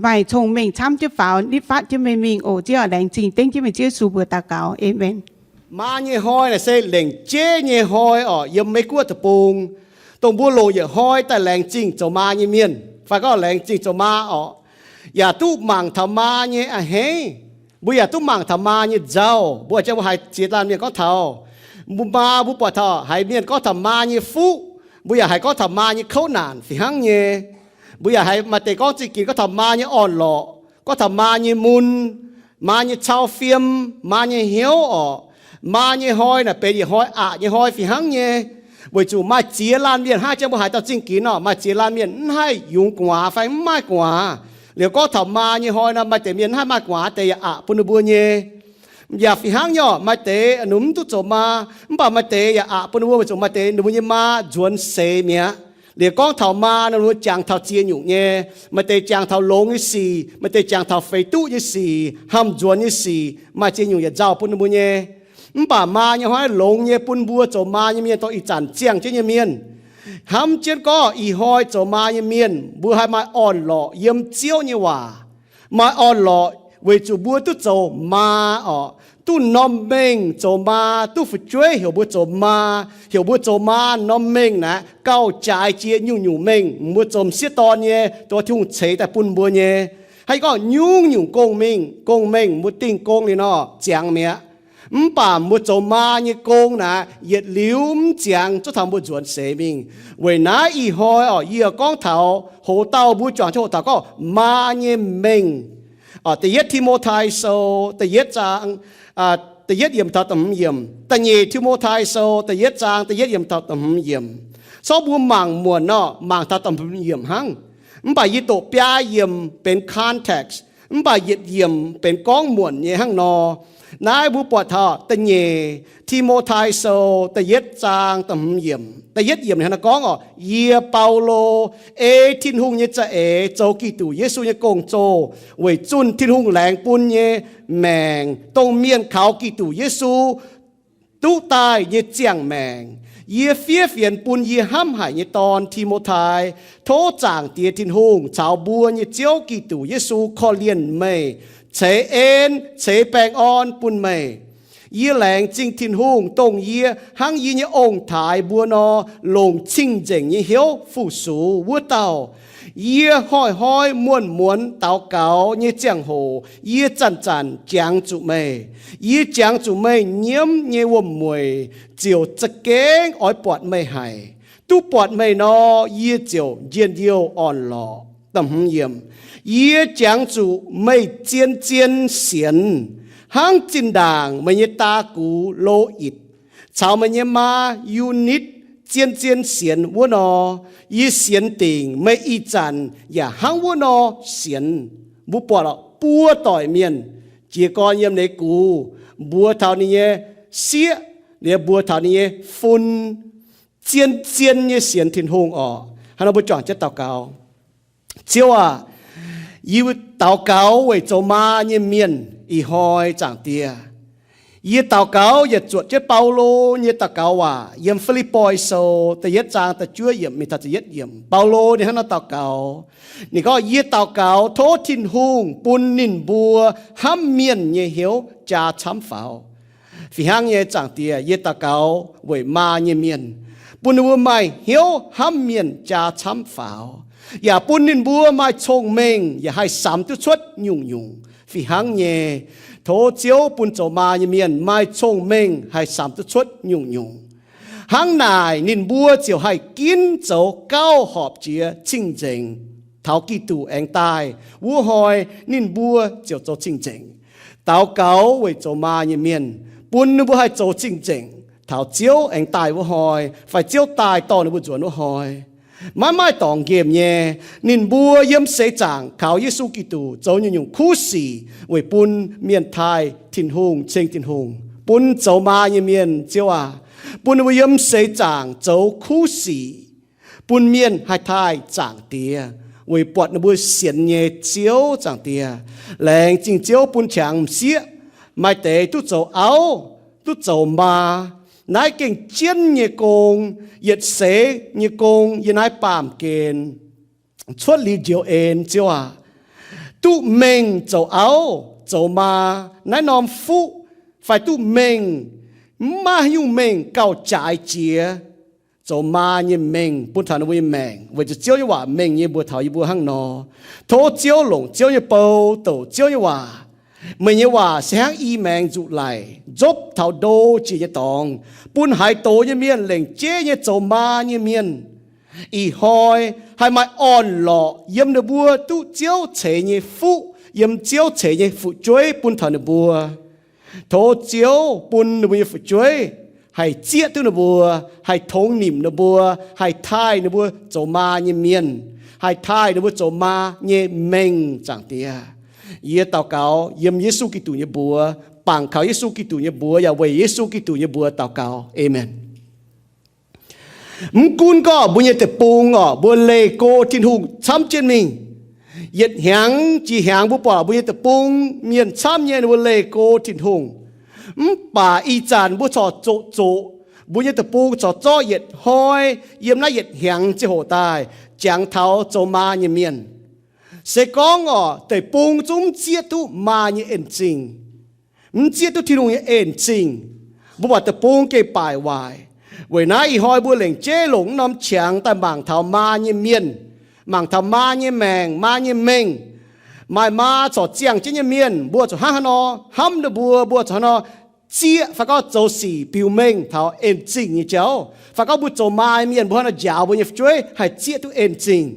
maaih cong-mengh camv jienv faaux nitv fatv jienv meih mingh oc. Ziouv aac, laengz zingh dengv jienv meih Ziouv Yesu mbuox daux gaux. Aamen. Maa nyei hnoi naaic se lengc jeiv nyei hnoi oc, yiem Meiv Guoqv deic-bung, dongh mbuo longc yietc hnoi daaih laengz zingh zoux maa nyei mienh, fai gorngv laengz zingh zoux maa oc, yaac duqv mangc taux maa nyei a'hneiv. Mbuo yaac duqv mangc taux maa nyei nzauh. Mbuo jang mbuo haiz ziex laanh mienh gorngv taux mbuo maa, mbuo buatc taux haiz mienh gorngv taux maa nyei fuqv, mbuo yaac haiz gorngv taux maa nyei kouv naanc fih hnangv nyei. Mbuo yaac haiz maaih deix gorngv zingh ginx gorngv taux maa nyei orn-lorqc, gorngv taux maa nyei mun, maa nyei cau fiem, maa nyei hnyouv orqc. Maa nyei hnoi naaic benx yietc hnoi aqc nyei hnoi fih hnangv nyei, weic zuqc maaih ziex laanh mienh hnangv jang mbuo haiz dauh zingh ginx orqc, maaih ziex laanh mienh mv haih yungz gu'nguaaz fai mv maaih gu'nguaaz. Liuz gorngv taux maa nyei hnoi nor, maaih deix mienh mv haih maaih gu'nguaaz, deix yaac aqc bun ninh mbuo nyei. Yaac fih hnangv nyei, maaih deix ninh mbuo mv duqv zoux maa, mv baac maaih deix yaac aqc bun ninh mbuo weic zuqc maaih deix ninh mbuo nyei maa nzuonx seix mi'aqv. Liuz gorngv taux maa nor, ninh mbuo jangx taux ziex nyungc nyei. Maaih deix jangx taux longx nyei sic, maaih deix jangx taux feix duqv nyei sic, hnamv nzuonx nyei sic, maaih ziex nyungc yietc nzauh bun ninh mbuo nyei. Mv baac maa nyei hnoi longx nyei bun mbuo zoux maa nyei mienh dorh ih zanc ziangh jienv nyei mienh. Hnamv jienv gorngv ih hnoi zoux maa nyei mienh mbuo haih maaih orn-lorqc yiem Ziouv nyei waac. Maaih orn-lorqc weic zuqc mbuo duqv zoux maa orqc, duqv norm mengh zoux maa, duqv fu'jueiv heuc mbuo zoux maa, heuc mbuo zoux maa norm mengh naaic gauh jaaix jiex nyungc-nyungc mengh mbuo zoux m'sieqv dorn nyei, dongh Tin Hungh ceix daaih bun mbuo nyei. Hnangv gorngv nyungc-nyungc gong-mengh, gong-mengh mbuo dingh gong liuz nor ziangx mi'aqv. Mv baac mbuo zoux maa nyei gong naaic yietc liuz mv ziangx zuov taux mbuo nzuonx seix mingh. Weic naaiv ih hnoi orqc, yie gorngv taux hoc dauh mbuo juangc jienv hoc dauh gorngv maa nyei mengh. Da'yietv Ti^mo^tai Sou da'yietv zaang da'yietv yiemc taux da'hmz yiemc, da'nyeic Ti^mo^tai Sou da'yietv zaang da'yietv yiemc taux da'hmz yiemc. Sorv mbuo mangc muonc nor, mangc taux da'hmz yiemc hnangv. Mv baac yie doqc biaa yiemc benx context, mv baac yietc yiemc benx gorngv muonc nyei hnangv nor. Naaiv mbuo buatc taux da'nyeic Ti^mo^tai Sou da'yietv zaang da'hmz yiemc. Da'yietv yiemc hnangv naaiv gorngv orqc, Yie, Baulo, ei Tin-Hungh nyei za'eix zoux Giduc Yesu nyei gong-zoh weic zunh Tin-Hungh laengz bun nyei maengc, dongh mienh kaux Giduc Yesu duqv daaih nyei ziangh maengc. Yie fiev fienx bun yie hnamv haic nyei dorn, Ti^mo^tai. Tov Zaangc Diex Tin-Hungh caux mbuo nyei Ziouv Giduc Yesu korv-lienh meih, ceix en ceix baengh orn bun meih. Yie laengz zingh Tin-Hungh, dongh yie hnangv yie nyei ong-taaix mbuo nor, longc cing-nzengc nyei hnyouv fu-sux wuov dauh. Yie hnoi-hnoi muonz-muonz daux gaux nyei ziangh hoc yie zanc-zanc jangx zuqc meih. Yie jangx zuqc meih nyiemv nyei wuom-mueic ziouc za'gengh oix buatc meih haic. Duqv buatc meih nor, yie ziouc njien-youh orn-lorqc. Yie jangx zuqc meih zien-zien sienx, hnangv zinh ndaangc meih nyei daa-gux, Lo^itc, caux meih nyei maa, Yu^nitv, zien-zien sienx wuov nor. Yie sienx dingc meih ih zanc yaac hnangv wuov nor sienx. Mbuo buatc lorqc, buo doic mienh, jiez gorn yiem leiz gux, mbuox taux ninh nyei sieqv, liemh mbuox taux ninh nyei fun, zien-zien nyei sienx Tin-Hungh orqc. Hnangv nor mbuo juangc jienv daux gaux. Ziouv aah, yie daux gaux weic zoux maa nyei mienh ih hnoi, Zaangc Diex. Yie daux gaux yietc zuotc jienv Baulo nyei daux gaux waac yiem Fi^lipv^poi Sou da'yietv zaang da'juov yiemc mingh taux da'yietv yiemc. Baulo ninh hnangv nor daux gaux. Ninh gorngv, Yie daux gaux tov Tin-Hungh bun ninh mbuo hnamv mienh nyei hnyouv jaa camv faaux. Fih hnangv nyei, Zaangc Diex, yie daux gaux weic maa nyei mienh, bun ninh mbuo maaih hnyouv hnamv mienh jaa camv faaux, yaac bun ninh mbuo maaih cong-mengh yaac haih samx duqv cuotv nyungc-nyungc. Fih hnangv nyei, tov Ziouv bun zoux maa nyei mienh maaih cong-mengh haih samx duqv cuotv nyungc-nyungc. Hnangv naaic ninh mbuo ziouc haih ginv zoux gauh horpc jiex cing-nzengc. Taux Giduc aengx daaih wuov hnoi, ninh mbuo ziouc zoux cing-nzengc. Daux gaux weic zoux maa nyei mienh, bun ninh mbuo haih zoux cing-nzengc taux Ziouv aengx daaih wuov hnoi, fai Ziouv daaih dorh ninh mbuo nzuonx wuov hnoi. Maiv maaih dorngx nqemh nyei, ninh mbuo yiem seix zaangc kaux Yesu Giduc zoux nyungc-nyungc kuv sic weic bun mienh taaih Tin-Hungh, ceng Tin-Hungh, bun zoux maa nyei mienh, Ziouv aah, bun ninh mbuo yiem seix zaangc zoux kuv sic, bun mienh haih taaih Zaangc Diex, weic buatc ninh mbuo sienx nyei Ziouv, Zaangc Diex. Laengz zingh Ziouv bun qangx m'sieqv, maaih deix duqv zoux auv, duqv zoux maa. Naaiv gengh jienv nyei gong, yietc seix nyei gong yiem naaiv baamh gen cuotv liuz njoux en, Ziouv aah. Duqv mengh zoux auv zoux maa, naaiv norm fuqv fai duqv mengh, maiv haaix nyungc mengh gauh jaaix jiex zoux maa nyei mengh bun taux ninh mbuo nyei maengc, weic zuqc Ziouv nyei waac mengh nyei mbuox taux yie mbuo hnangv nor. Tov Ziouv longc Ziouv nyei bou douc Ziouv nyei waac. Meih nyei waac se hnangv i maengx nzuqc laic, nzopv taux ndo jiex nyei dorngx, bun haaix doz nyei mienh lengc jeiv nyei zoux maa nyei mienh ih hnoi haih maaih orn-lorqc yiem ninh mbuo duqv Ziouv ceix nyei fuqv, yiem Ziouv ceix nyei fu'jueiv bun taux ninh mbuo. Tov Ziouv bun ninh mbuo nyei fu'jueiv haih zieqv duqv ninh mbuo, haih tongx nimc ninh mbuo, haih taaih ninh mbuo zoux maa nyei mienh, haih taaih ninh mbuo zoux maa nyei mengh, Zaangc Diex. Yie daux gaux yiem Yesu Giduc nyei mbuox, bangc kaux Yesu Giduc nyei mbuox yaac weic Yesu Giduc nyei mbuox daux gaux. Aamen. Mv gunv gorngv mbuo nyei deic-bung orqc, mbuo leih go Tin-Hungh camv jienv mingh. Yietc hnyangx jiex hnyangx mbuo buatc mbuo nyei deic-bung mienh camv nyei ninh mbuo leih go Tin-Hungh. Mv baac ih zanc mbuo corc zoqc zoqc, mbuo nyei deic-bung corc zorqv yietc hnoi yiem naaiv yietc hnyangx ziangh hoc daaih jangx taux zoux maa nyei mienh. Se gorngv orqc, deic-bung zungv mv zieqv duqv maa nyei en-zingh, mv zieqv duqv Tin-Hungh nyei en-zingh, mbuo buatc deic-bung gengh baaic waaic. Weic naaiv ih hnoi mbuo lengc jeiv longc mv norm qangx daaih mangc taux maa nyei mienh, mangc taux maa nyei maengc, maa nyei mengh. Maaih maa corc ziangh jienv nyei mienh, mbuo zuqc hnangv haaix nor hnamv ninh mbuo, mbuo zuqc haaix nor zieqv fai gorngv zoux sic biux mengh taux en-zingh nyei jauv, fai gorngv mbuo zoux maa nyei mienh mbuo haaix nor njaaux mbuo nyei fu'jueiv haih zieqv duqv en-zingh.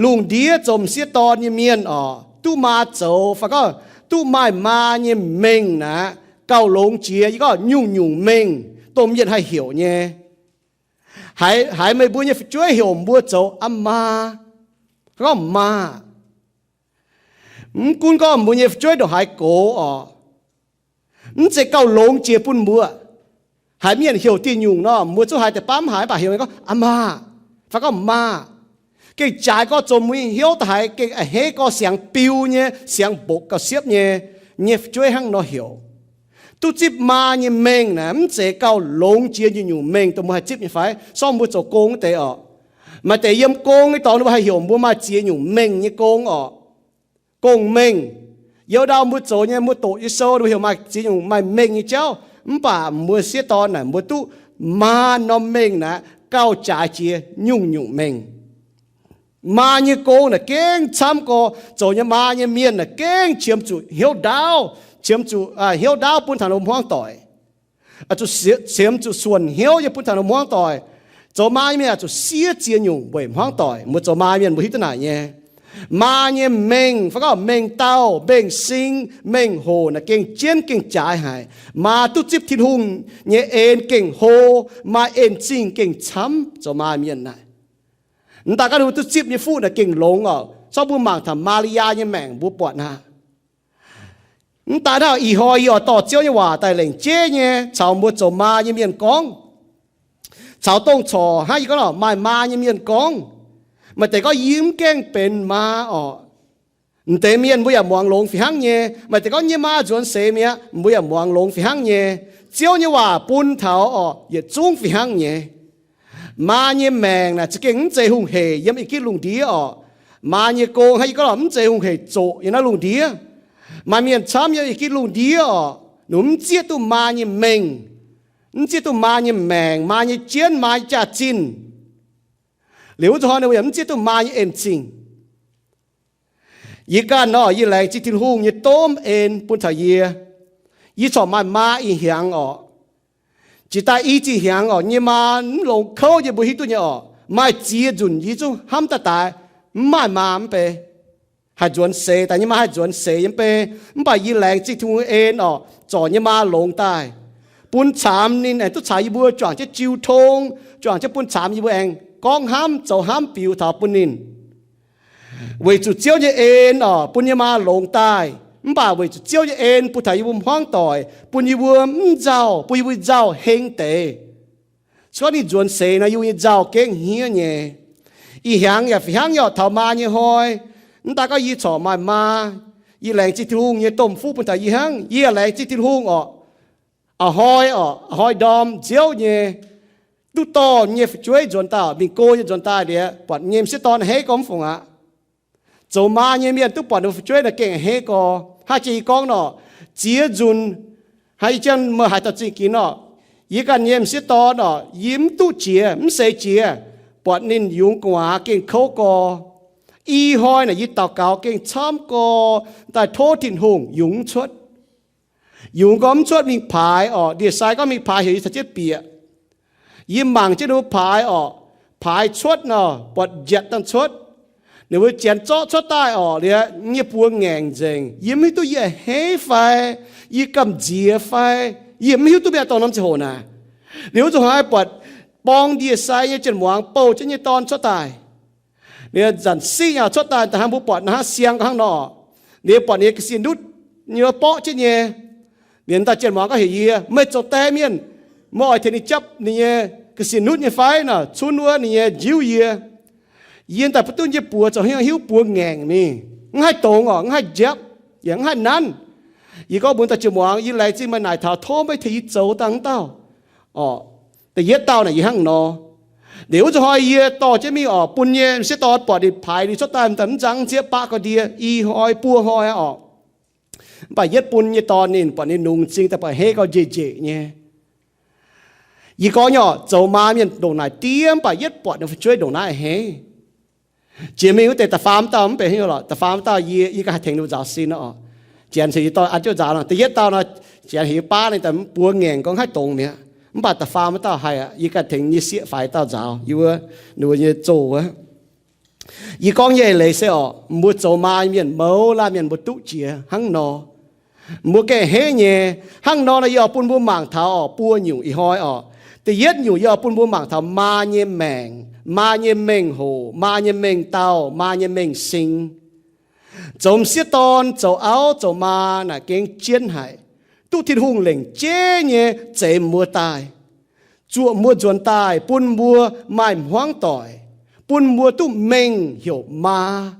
Lungh ndiev zoux m'sieqv dorn nyei mienh orqc, duqv maa zoux fai gorngv duqv maaih maa nyei mengh naaic, gauh longx jiex yie gorngv nyungc-nyungc mengh dongh mienh haih heuc nyei. Haiz, haiz meih mbuo nyei fu'jueiv heuc mbuo zoux aa maa, gorngv maa. Mv gunv gorngv mbuo nyei fu'jueiv ndongc haaix gox orqc, mv zeiz gauh longx jiex bun mbuo. Haiz mienh heuc diuh nyungc nor, mbuo zungv haiz deix baav mv haiz, mv baac heuc gorngv aa maa, fai gorngv maa. Gengh jaaix gorx zoux mbuo nyei hnyouv da'haiz gengh a'hneiv gorx siangx biu nyei, siangx mbokx gauh siepv nyei, nyei fu'jueiv hnangv nor heuc. Duqv zipv maa nyei mengh naaic mv zeiz gauh longx jiex nyungc-nyungc mengh dongh mbuo haih zipv nyei fai? Sorng mbuo zoux gong wuov deix orqc, maaih deix yiem gong nyei dorngx ninh mbuo haih heuc mbuo maaih ziex nyungc mengh nyei gong orqc. Gong-mengh. Youz ndau mbuo zoux nyei, mbuo doqc nyei sou ninh mbuo heuc maaih ziex nyungc maaih mengh nyei jauv. Mv baac mbuo sieqv dorn naaic mbuo duqv maa norm mengh naaic gauh jaaix jiex nyungc-nyungc mengh. Maa nyei gong naaic gengh camv gorx, zoux nyei maa nyei mienh naaic gengh qiemx zuqc hnyouv ndaauv, qiemx zuqc, aa, hnyouv ndaauv bun taux ninh mbuo hmuangv doic. Zuqc sie-, qiemx zuqc suonc hnyouv nyei bun taux ninh mbuo hmuangv doic. Zoux maa nyei mienh zuqc siev ziex nyungc weic hmuangv doic. Mbuo zoux maa mienh mbuo hiuv duqv naaic nyei. Maa nyei mengh, fai gorngv mengh dauh, mengh sing, mengh hoc naaic gengh jienv gengh jaaix haic. Maa duqv zipv Tin-Hungh nyei en gengh hlo, maaih en-zingh gengh camv zoux maa mienh naaic. Mv daaih gorngv ninh mbuo duqv zipv nyei fuqv naaic gengh longx orqc. Sorng mbuo mangc taux Maa^li^yaa nyei maengc mbuo buatc naaic. Mv daaih naaiv ih hnoi yie oix dorh Ziouv nyei waac daaih lengc jeiv nyei caux mbuo zoux maa nyei mienh gorngv, caux dongh corc hnangv yie gorngv lorqc, maaih maa nyei mienh gorngv. Maaih deix gorngv, yie mv gaengh benx maa orqc. M'deix mienh mbuo yaac muangx longx fih hnangv nyei. Maaih deix gorngv, nyei maa nzuonx seix mi'aqv, mbuo yaac muangx longx fih hnangv nyei. Ziouv nyei waac bun taux orqc, yietc zungv fih hnangv nyei. Maa nyei maengc naaic za'gengh mv zeiz hungh heic yiem ih gitv lungh ndiev orqc. Maa nyei gong hnangv yie gorngv lorqc, mv zeiz hungh heic zoqc yiem naaiv lungh ndiev. Maaih mienh camv yiem ih gitv lungh ndiev orqc, ninh mv zieqv duqv maa nyei mengh, mv zieqv duqv maa nyei maengc, maa nyei jienv, maa nyei jaax-zinh. Liuz wuov zuqc hnoi ninh mbuo yaac mv zieqv duqv maa nyei en-zingh. Yie ganh nor, yie laengz zingh Tin-Hungh nyei domh en bun taux yie. Yie corc maaih maa ih hnyangx orqc. Jiex daaih i zih hnyangx orqc, nyei maa mv longx kouv yie mbuo hiuv duqv nyei orqc. Maaih ziex nzunc yie zungv hnamv daaih daaix, mv maaih maa mv bei. Haih nzuonx seix daaih, nyei maa haih nzuonx seix yiem bei. Mv baac yie laengz zingh Tin-Hungh en orqc, zorc nyei maa longx daaih, bun caamx ninh aengx duqv caux yie mbuo juangc jienv jiu tong, juangc jienv bun caamx yie mbuo aengx gorngv hnamv zoux hnamv biux taux bun ninh. Weic zuqc Ziouv nyei en orqc, bun nyei maa longx daaih. Mv baac weic zuqc Ziouv nyei en bun taux yie mbuo hmuangv doic, bun yie mbuo mv nzauh, bun yie mbuo nzauh heng deix. Se gorngv ninh nzuonx seix nor, yie mbuo nyei nzauh gengh hniev nyei. Ih hnyangx yaac fih hnangv nyei orqc, taux maa nyei hnoi. Mv daaih gorngv yie corc maaih maa, yie laengz zingh Tin-Hungh nyei domh fuqv bun taux yie hnangv. Yie yaac laengz zingh Tin-Hungh orqc, a'hnoi orqc, a'hnoi ndorm nziouv nyei, duqv dorh nyei fu'jueiv nzuonx daaih, mingh go nyei nzuonx daaih liuz, buatc nyei m'sieqv dorn a'hneiv gorx mv fungc aqv. Zoux maa nyei mienh duqv buatc ninh mbuo fu'jueiv naaic gengh a'hneiv gorx. Hnangv jiex yie gorngv nor, ziex nzunc, hnangv yie jienv meih haaix dauh zingh ginx nor, yie ganh nyei m'sieqv dorn orqc, yie mv duqv jiex, mv seix jiex, buatc ninh yungz gu'nguaaz gengh kouv gorx. I hnoi naaic yie daux gaux gengh camv gorx, daaih tov Tin-Hungh yungz mv cuotv. Yungz gorx mv cuotv mingh paaix orqc, ndie-sai gorngv mingh paaix heuc yie caux jienv bieqc. Yie mangc jienv ninh mbuo paaix orqc, paaix cuotv nor, buatc njiatc dangh cuotv. Ninh mbuo janx zorqv cuotv daaih orqc, liuz nyei buoz ngaengc nzengc. Yie mv hiuv duqv yie a'hneiv fai, yie gamh nziex fai, yie mv hiuv duqv mi'aqv dorh norm ziangh hoc naaic. Liuz wuov zuqc hnoi buatc borng ndie-sai nyei jien-muangz bouh jienv nyei dorn cuotv daaih. Liuz zanc siqv nyei cuotv daaih, da'hnangv mbuo buatc naaiv hnangv siang hnangv nor, liuz buatc ninh nyei ga'sie ndutv nyei borqv jienv nyei. Mienh dauh jien muangx gorngv heuc yie, meih zoux die mienh, meih oix tengx ninh japv ninh nyei ga'sin nutv nyei fai? Nor cunv wuov ninh nyei njiuv yie. Yie daaih ba'dunh yie buoz zoux hnyouv hiuv buoz ngaengc mingh, mv haih dongz orqc, mv haih njapv, yaac mv haih nanv. Yie gorngv mbuox dauh jien muangx, yie laengz zingh meih naaic taux, tov meih tengx yie zoux dangh wuov dauh. Orqc, da'yietv dauh naaic yie hnangv nor. Liuz wuov zuqc hnoi yie dorh jienv mingh orqc, bun nyei m'sieqv dorn buatc ninh paaix liuz cuotv daaih m'daaih mv nzangv zieqv baqv ga'ndiev i hnoi buo hnoi orqc. Mv baac yietv bun nyei dorn ninh buatc ninh nungx m'zing daaih buatc hei gauh njiec njiec nyei. Yie gorngv nyei orqc, zoux maa mienh ndongc naaic diev, mv baac yietv buatc ninh fu'jueiv ndongc naaiv a'hneiv. Jiex mingh wuov deix da'faam dauh mv benx haaix nyungc lorqc, da'faam dauh yie, yie ganh haih tengx ninh nzaaux sin nor orqc. Janx ceix yie dorh an jienv nzaaux nor, da'yietv dauh nor, Janx heuc yie baav ninh daaih mv buoz ngaengc gorngv haih dongz mi'aqv. Mv baac da'faam dauh haih aqv, yie ganh tengx nyei sieqv faix dauh nzaaux yie wuov, ninh mbuo nyei zoh wuov. Yie gorngv nyei eix leiz se orqc, mbuo zoux maa nyei mienh mouz laanh mienh mbuo duqv jiex hnangv nor. Mbuo gengh a'hneiv nyei. Hnangv nor nor yie oix bun mbuo mangc taux orqc, buo nyungc ih hnoi orqc. Da'yietv nyungc yie oix bun mbuo mangc taux maa nyei maengc, maa nyei mengh hoc, maa nyei mengh dauh, maa nyei mengh sing. Zoux m'sieqv dorn, zoux auv, zoux maa naaic gengh jienv haic. Duqv Tin-Hungh lengc jeiv nyei zeix mbuo daaih, zuoqc mbuo nzuonx daaih, bun mbuo maaih hmuangv doic, bun mbuo duqv mengh heuc maa.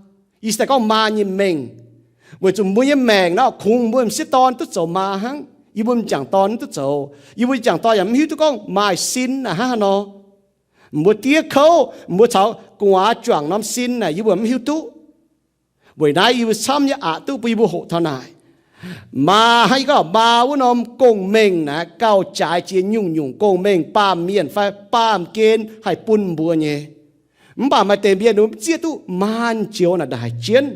Yie se daaih gorngv maa nyei mengh, weic zuqc mbuo nyei maengc nor kungx mbuo m'sieqv dorn duqv zoux maa hnangv. Yie mbuo m'jangc dorn mv duqv zoux. Yie mbuo m'jangc dorn yaac mv hiuv duqv gorngv maaih sin naaic hnangv haaix nor. Mbuo diev kouv, mbuo caux gu'nguaaz juangc norm sin naaic yie mbuo mv hiuv duqv. Weic naaiv yie mbuo camv nyei aqc duqv bun yie mbuo hoqc taux naaic. Maa hnangv yie gorngv maa wuov norm gong-mengh naaic gauh jaaix jiex nyungc-nyungc gong-mengh, baamh mienh fai baamh gen haih bun mbuo nyei. Mv baac maaih deix mienh mbuo mv zieqv duqv maa joux naaic ndongc haaix jienv.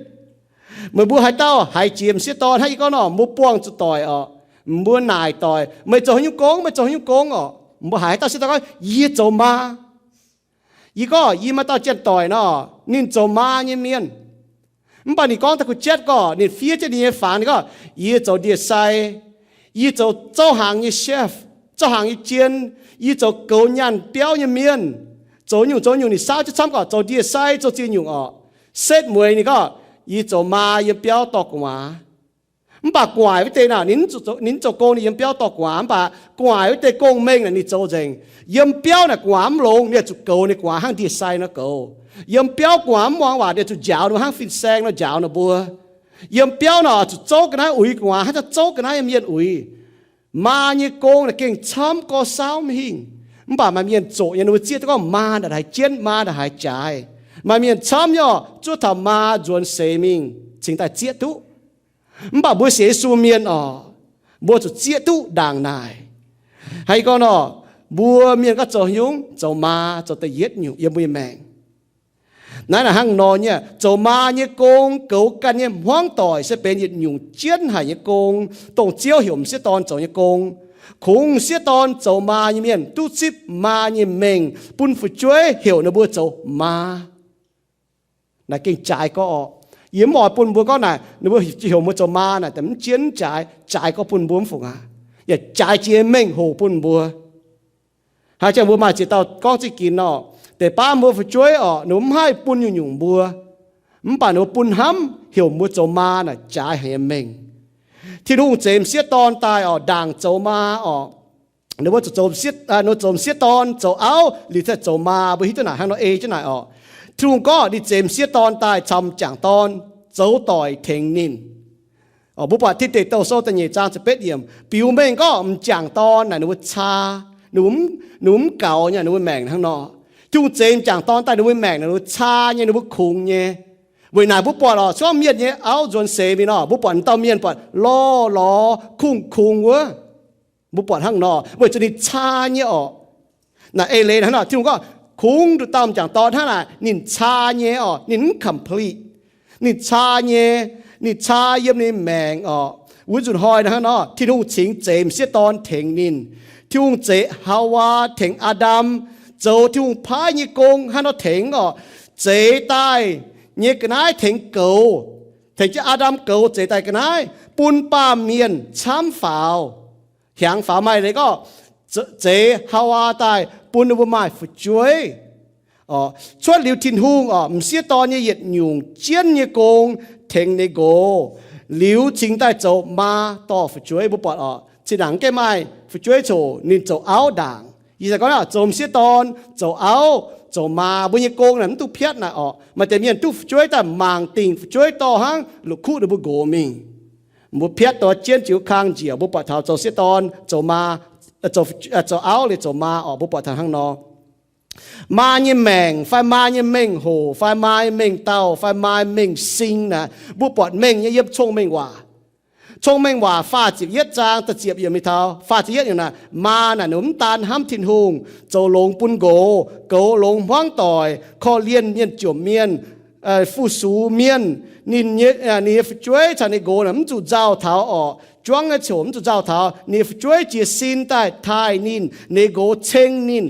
Meih mbuo haaix dauh haiz jiex m'sieqv dorn hnangv yie gorngv nor, mbuo buangh zuqc doic orqc, mbuo naaic doic, meih zoux haaix nyungc gong, meih zoux haaix nyungc gong orqc. Mbuo haiz haaix dauh sieqv dorn gorngv, yie zoux maa. Yie gorngv, yie maaih dauh janx-doic nor, ninh zoux maa nyei mienh. Mv baac ninh gorngv daaih kuh jatv gorqv, ninh fiev jienv ninh nyei fangx, ninh gorngv, yie zoux ndie-sai, yie zoux zouv hnaangx nyei chef, zouv hnaangx nyei jien, yie zoux goux nyaanh biauv nyei mienh, zoux nyungc zoux nyungc. Ninh saauv jienv camv gorqv zoux ndie-sai, zoux ziex nyungc orqc. Setv mueiz ninh gorngv, yie zoux maa yiem biauv dorh gu'nguaaz. Mv baac gu'nguaaic wuov deix naaic, ninh mv zoux, ninh mv zoux gong, ninh yiem biauv dorh gu'nguaaz. Mv baac gu'nguaaic wuov deix gong-mengh naaic ninh zoux nzengc. Yiem biauv naaic gu'nguaaz mv longx, ninh zuqc goux ninh gu'nguaaz hnangv ndie-sai nor goux. Yiem biauv gu'nguaaz mv muangx waac, ninh zuqc njaaux ninh hnangv fin-saeng nor njaaux ninh mbuo. Yiem biauv nor zuqc zouv ga'naaiv uix gu'nguaaz hnangv zouv ga'naaiv nyei mienh uix. Maa nyei gong naaic gengh camv gorx saauv mv hingh. Mv baac maaih mienh zoqc nyei, ninh mbuo zieqv duqv gorngv maa naaic haiz jienv, maa naaic haiz jaaix. Maaih mienh camv nyei orqc, zuov taux maa nzuonx seix mingh cingx daaih zieqv duqv. Mv baac mbuo sienx Yesu mienh orqc, mbuo zuqc zieqv duqv ndaangc naaic. Hnangv yie gorngv nor, mbuo mienh gorngv zoux haaix nyungc? Zoux maa, zoux da'yietv nyungc yiem mbuo nyei maengc. Naaiv naaic hnangv nor nyei, zoux maa nyei gong, goux ganh nyei hmuangv doic se benx yietc nyungc jienv haic nyei gong, dongh Ziouv heuc m'sieqv dorn zoux nyei gong. Kungx m'sieqv dorn zoux maa nyei mienh duqv zipv maa nyei mengh bun fu'jueiv heuc ninh mbuo zoux maa. Naaic gengh jaaix gorx orqc. Yie mv oix bun mbuo gorngv naaic, ninh mbuo heuc mbuo zoux maa naaic, mv jienv jaaix, jaaix gorx bun mbuo mv fungc aqv. Yaac jaaix jiex mengh hoc bun mbuo. Haaix zanc mbuo maaih ziex dauh gorngv zingh ginx orqc, deix baav mbuo fu'jueiv orqc, ninh mbuo mv haih bun nyungc-nyungc mbuo, mv baac ninh mbuo bun hnamv heuc mbuo zoux maa naaic jaaix haic nyei mengh. Tin-Hungh zeix m'sieqv dorn daaih orqc, ndaangc zoux maa orqc. Ninh mbuo zoux m'sieqv, ninh mbuo zoux m'sieqv dorn, zoux auv, liuz ziouc zoux maa, mbuo hiuv duqv naaic hnangv nor ei jienv naaic orqc. Tin-Hungh gorngv ninh zeix m'sieqv dorn daaih caux m'jangc dorn zoux doic tengx ninh. Mbuo buatc Tin Deic Douh Sou da'nyeic zaang ziepc betv yiemc biux mengh gorngv m'jangc dorn naaic ninh mbuo caa, ninh mbuo mv gaux nyei ninh mbuo maengc hnangv nor. Tin-Hungh zeix m'jangc dorn daaih ninh mbuo maengc naaic ninh mbuo caa nyei, ninh mbuo kungx nyei. Weic naaic mbuo buatc orqc, se gorngv mienh nyei auv nzuonx seix mingh nor, mbuo buatc m'dauh mienh buatc lorh lorh kungx kungx wuov. Mbuo buatc hnangv nor, weic zuqc ninh caa nyei orqc. Naaic eix leiz hnangv nor, Tin-Hungh gorngv kungx nduqc dauh m'jangc dorn hnangv naaic, ninh caa nyei orqc, ninh mv complete. Ninh caa nyei, ninh caa yiem ninh maengc orqc. Wuov nzunc hnoi hnangv nor, Tin-Hungh cingx zeix m'sieqv dorn tengx ninh. Tin-Hungh zeix Haawaa tengx Aa^ndam zoux Tin-Hungh paaiv nyei gong hnangv nor tengx orqc. Zeix daaih nyei ga'naaiv tengx goux, tengx jienv Aa^ndam goux zeix daaih ga'naaiv bun baamh mienh camv faaux. Hiaangx faaux maaih leiz gorngv zeix Haawaa daaih bun ninh mbuo maaih fu'jueiv. Cuotv liuz Tin-Hungh orqc, m'sieqv dorn nyei yietc nyungc jienv nyei gong tengx ninh nqox, liuz cingx daaih zoux maa dorh fu'jueiv. Mbuo buatc orqc, Zinh ndaangc mv gaengh maaih fu'jueiv coc ninh zoux auv ndaangc. Yie se gorngv zoux m'sieqv dorn, zoux auv, zoux maa, mbuo nyei gong naaic mv duqv piatv naaic orqc. Maaih deix mienh duqv fu'jueiv daaih mangc dingc fu'jueiv dorh hnangv la'kuqv ninh mbuo nqox mingh. Mbuo piatv dongh jienv jiu kang njiec, mbuo buatc taux zoux sieqv dorn, zoux maa, zoux auv liuz zoux maa orqc, mbuo buatc taux hnangv nor. Maa nyei maengc fai maa nyei mengh hoc fai maa nyei mengh dauh fai maa nyei mengh sing naaic, mbuo buatc mengh nyei yiem Cong-Mengh Waac. Cong-Mengh Waac faah ziepc yietv zaang da'ziepc yiemc mingh taux faah ziepc yietv yiemc naaic, maa naaic ninh mv daan hnamv Tin-Hungh, zoux longx bun nqox, goux longx hmuangv doic, korv-lienh mienh jomc mienh, fu-sux mienh. Ninh nyei, ninh nyei fu'jueiv caux ninh nqox naaic mv zuqc nzauh taux orqc. Juangv nyei ziouc mv zuqc nzauh taux, ninh nyei fu'jueiv jiez sin daaih taaih ninh, ninh nqox ceng ninh.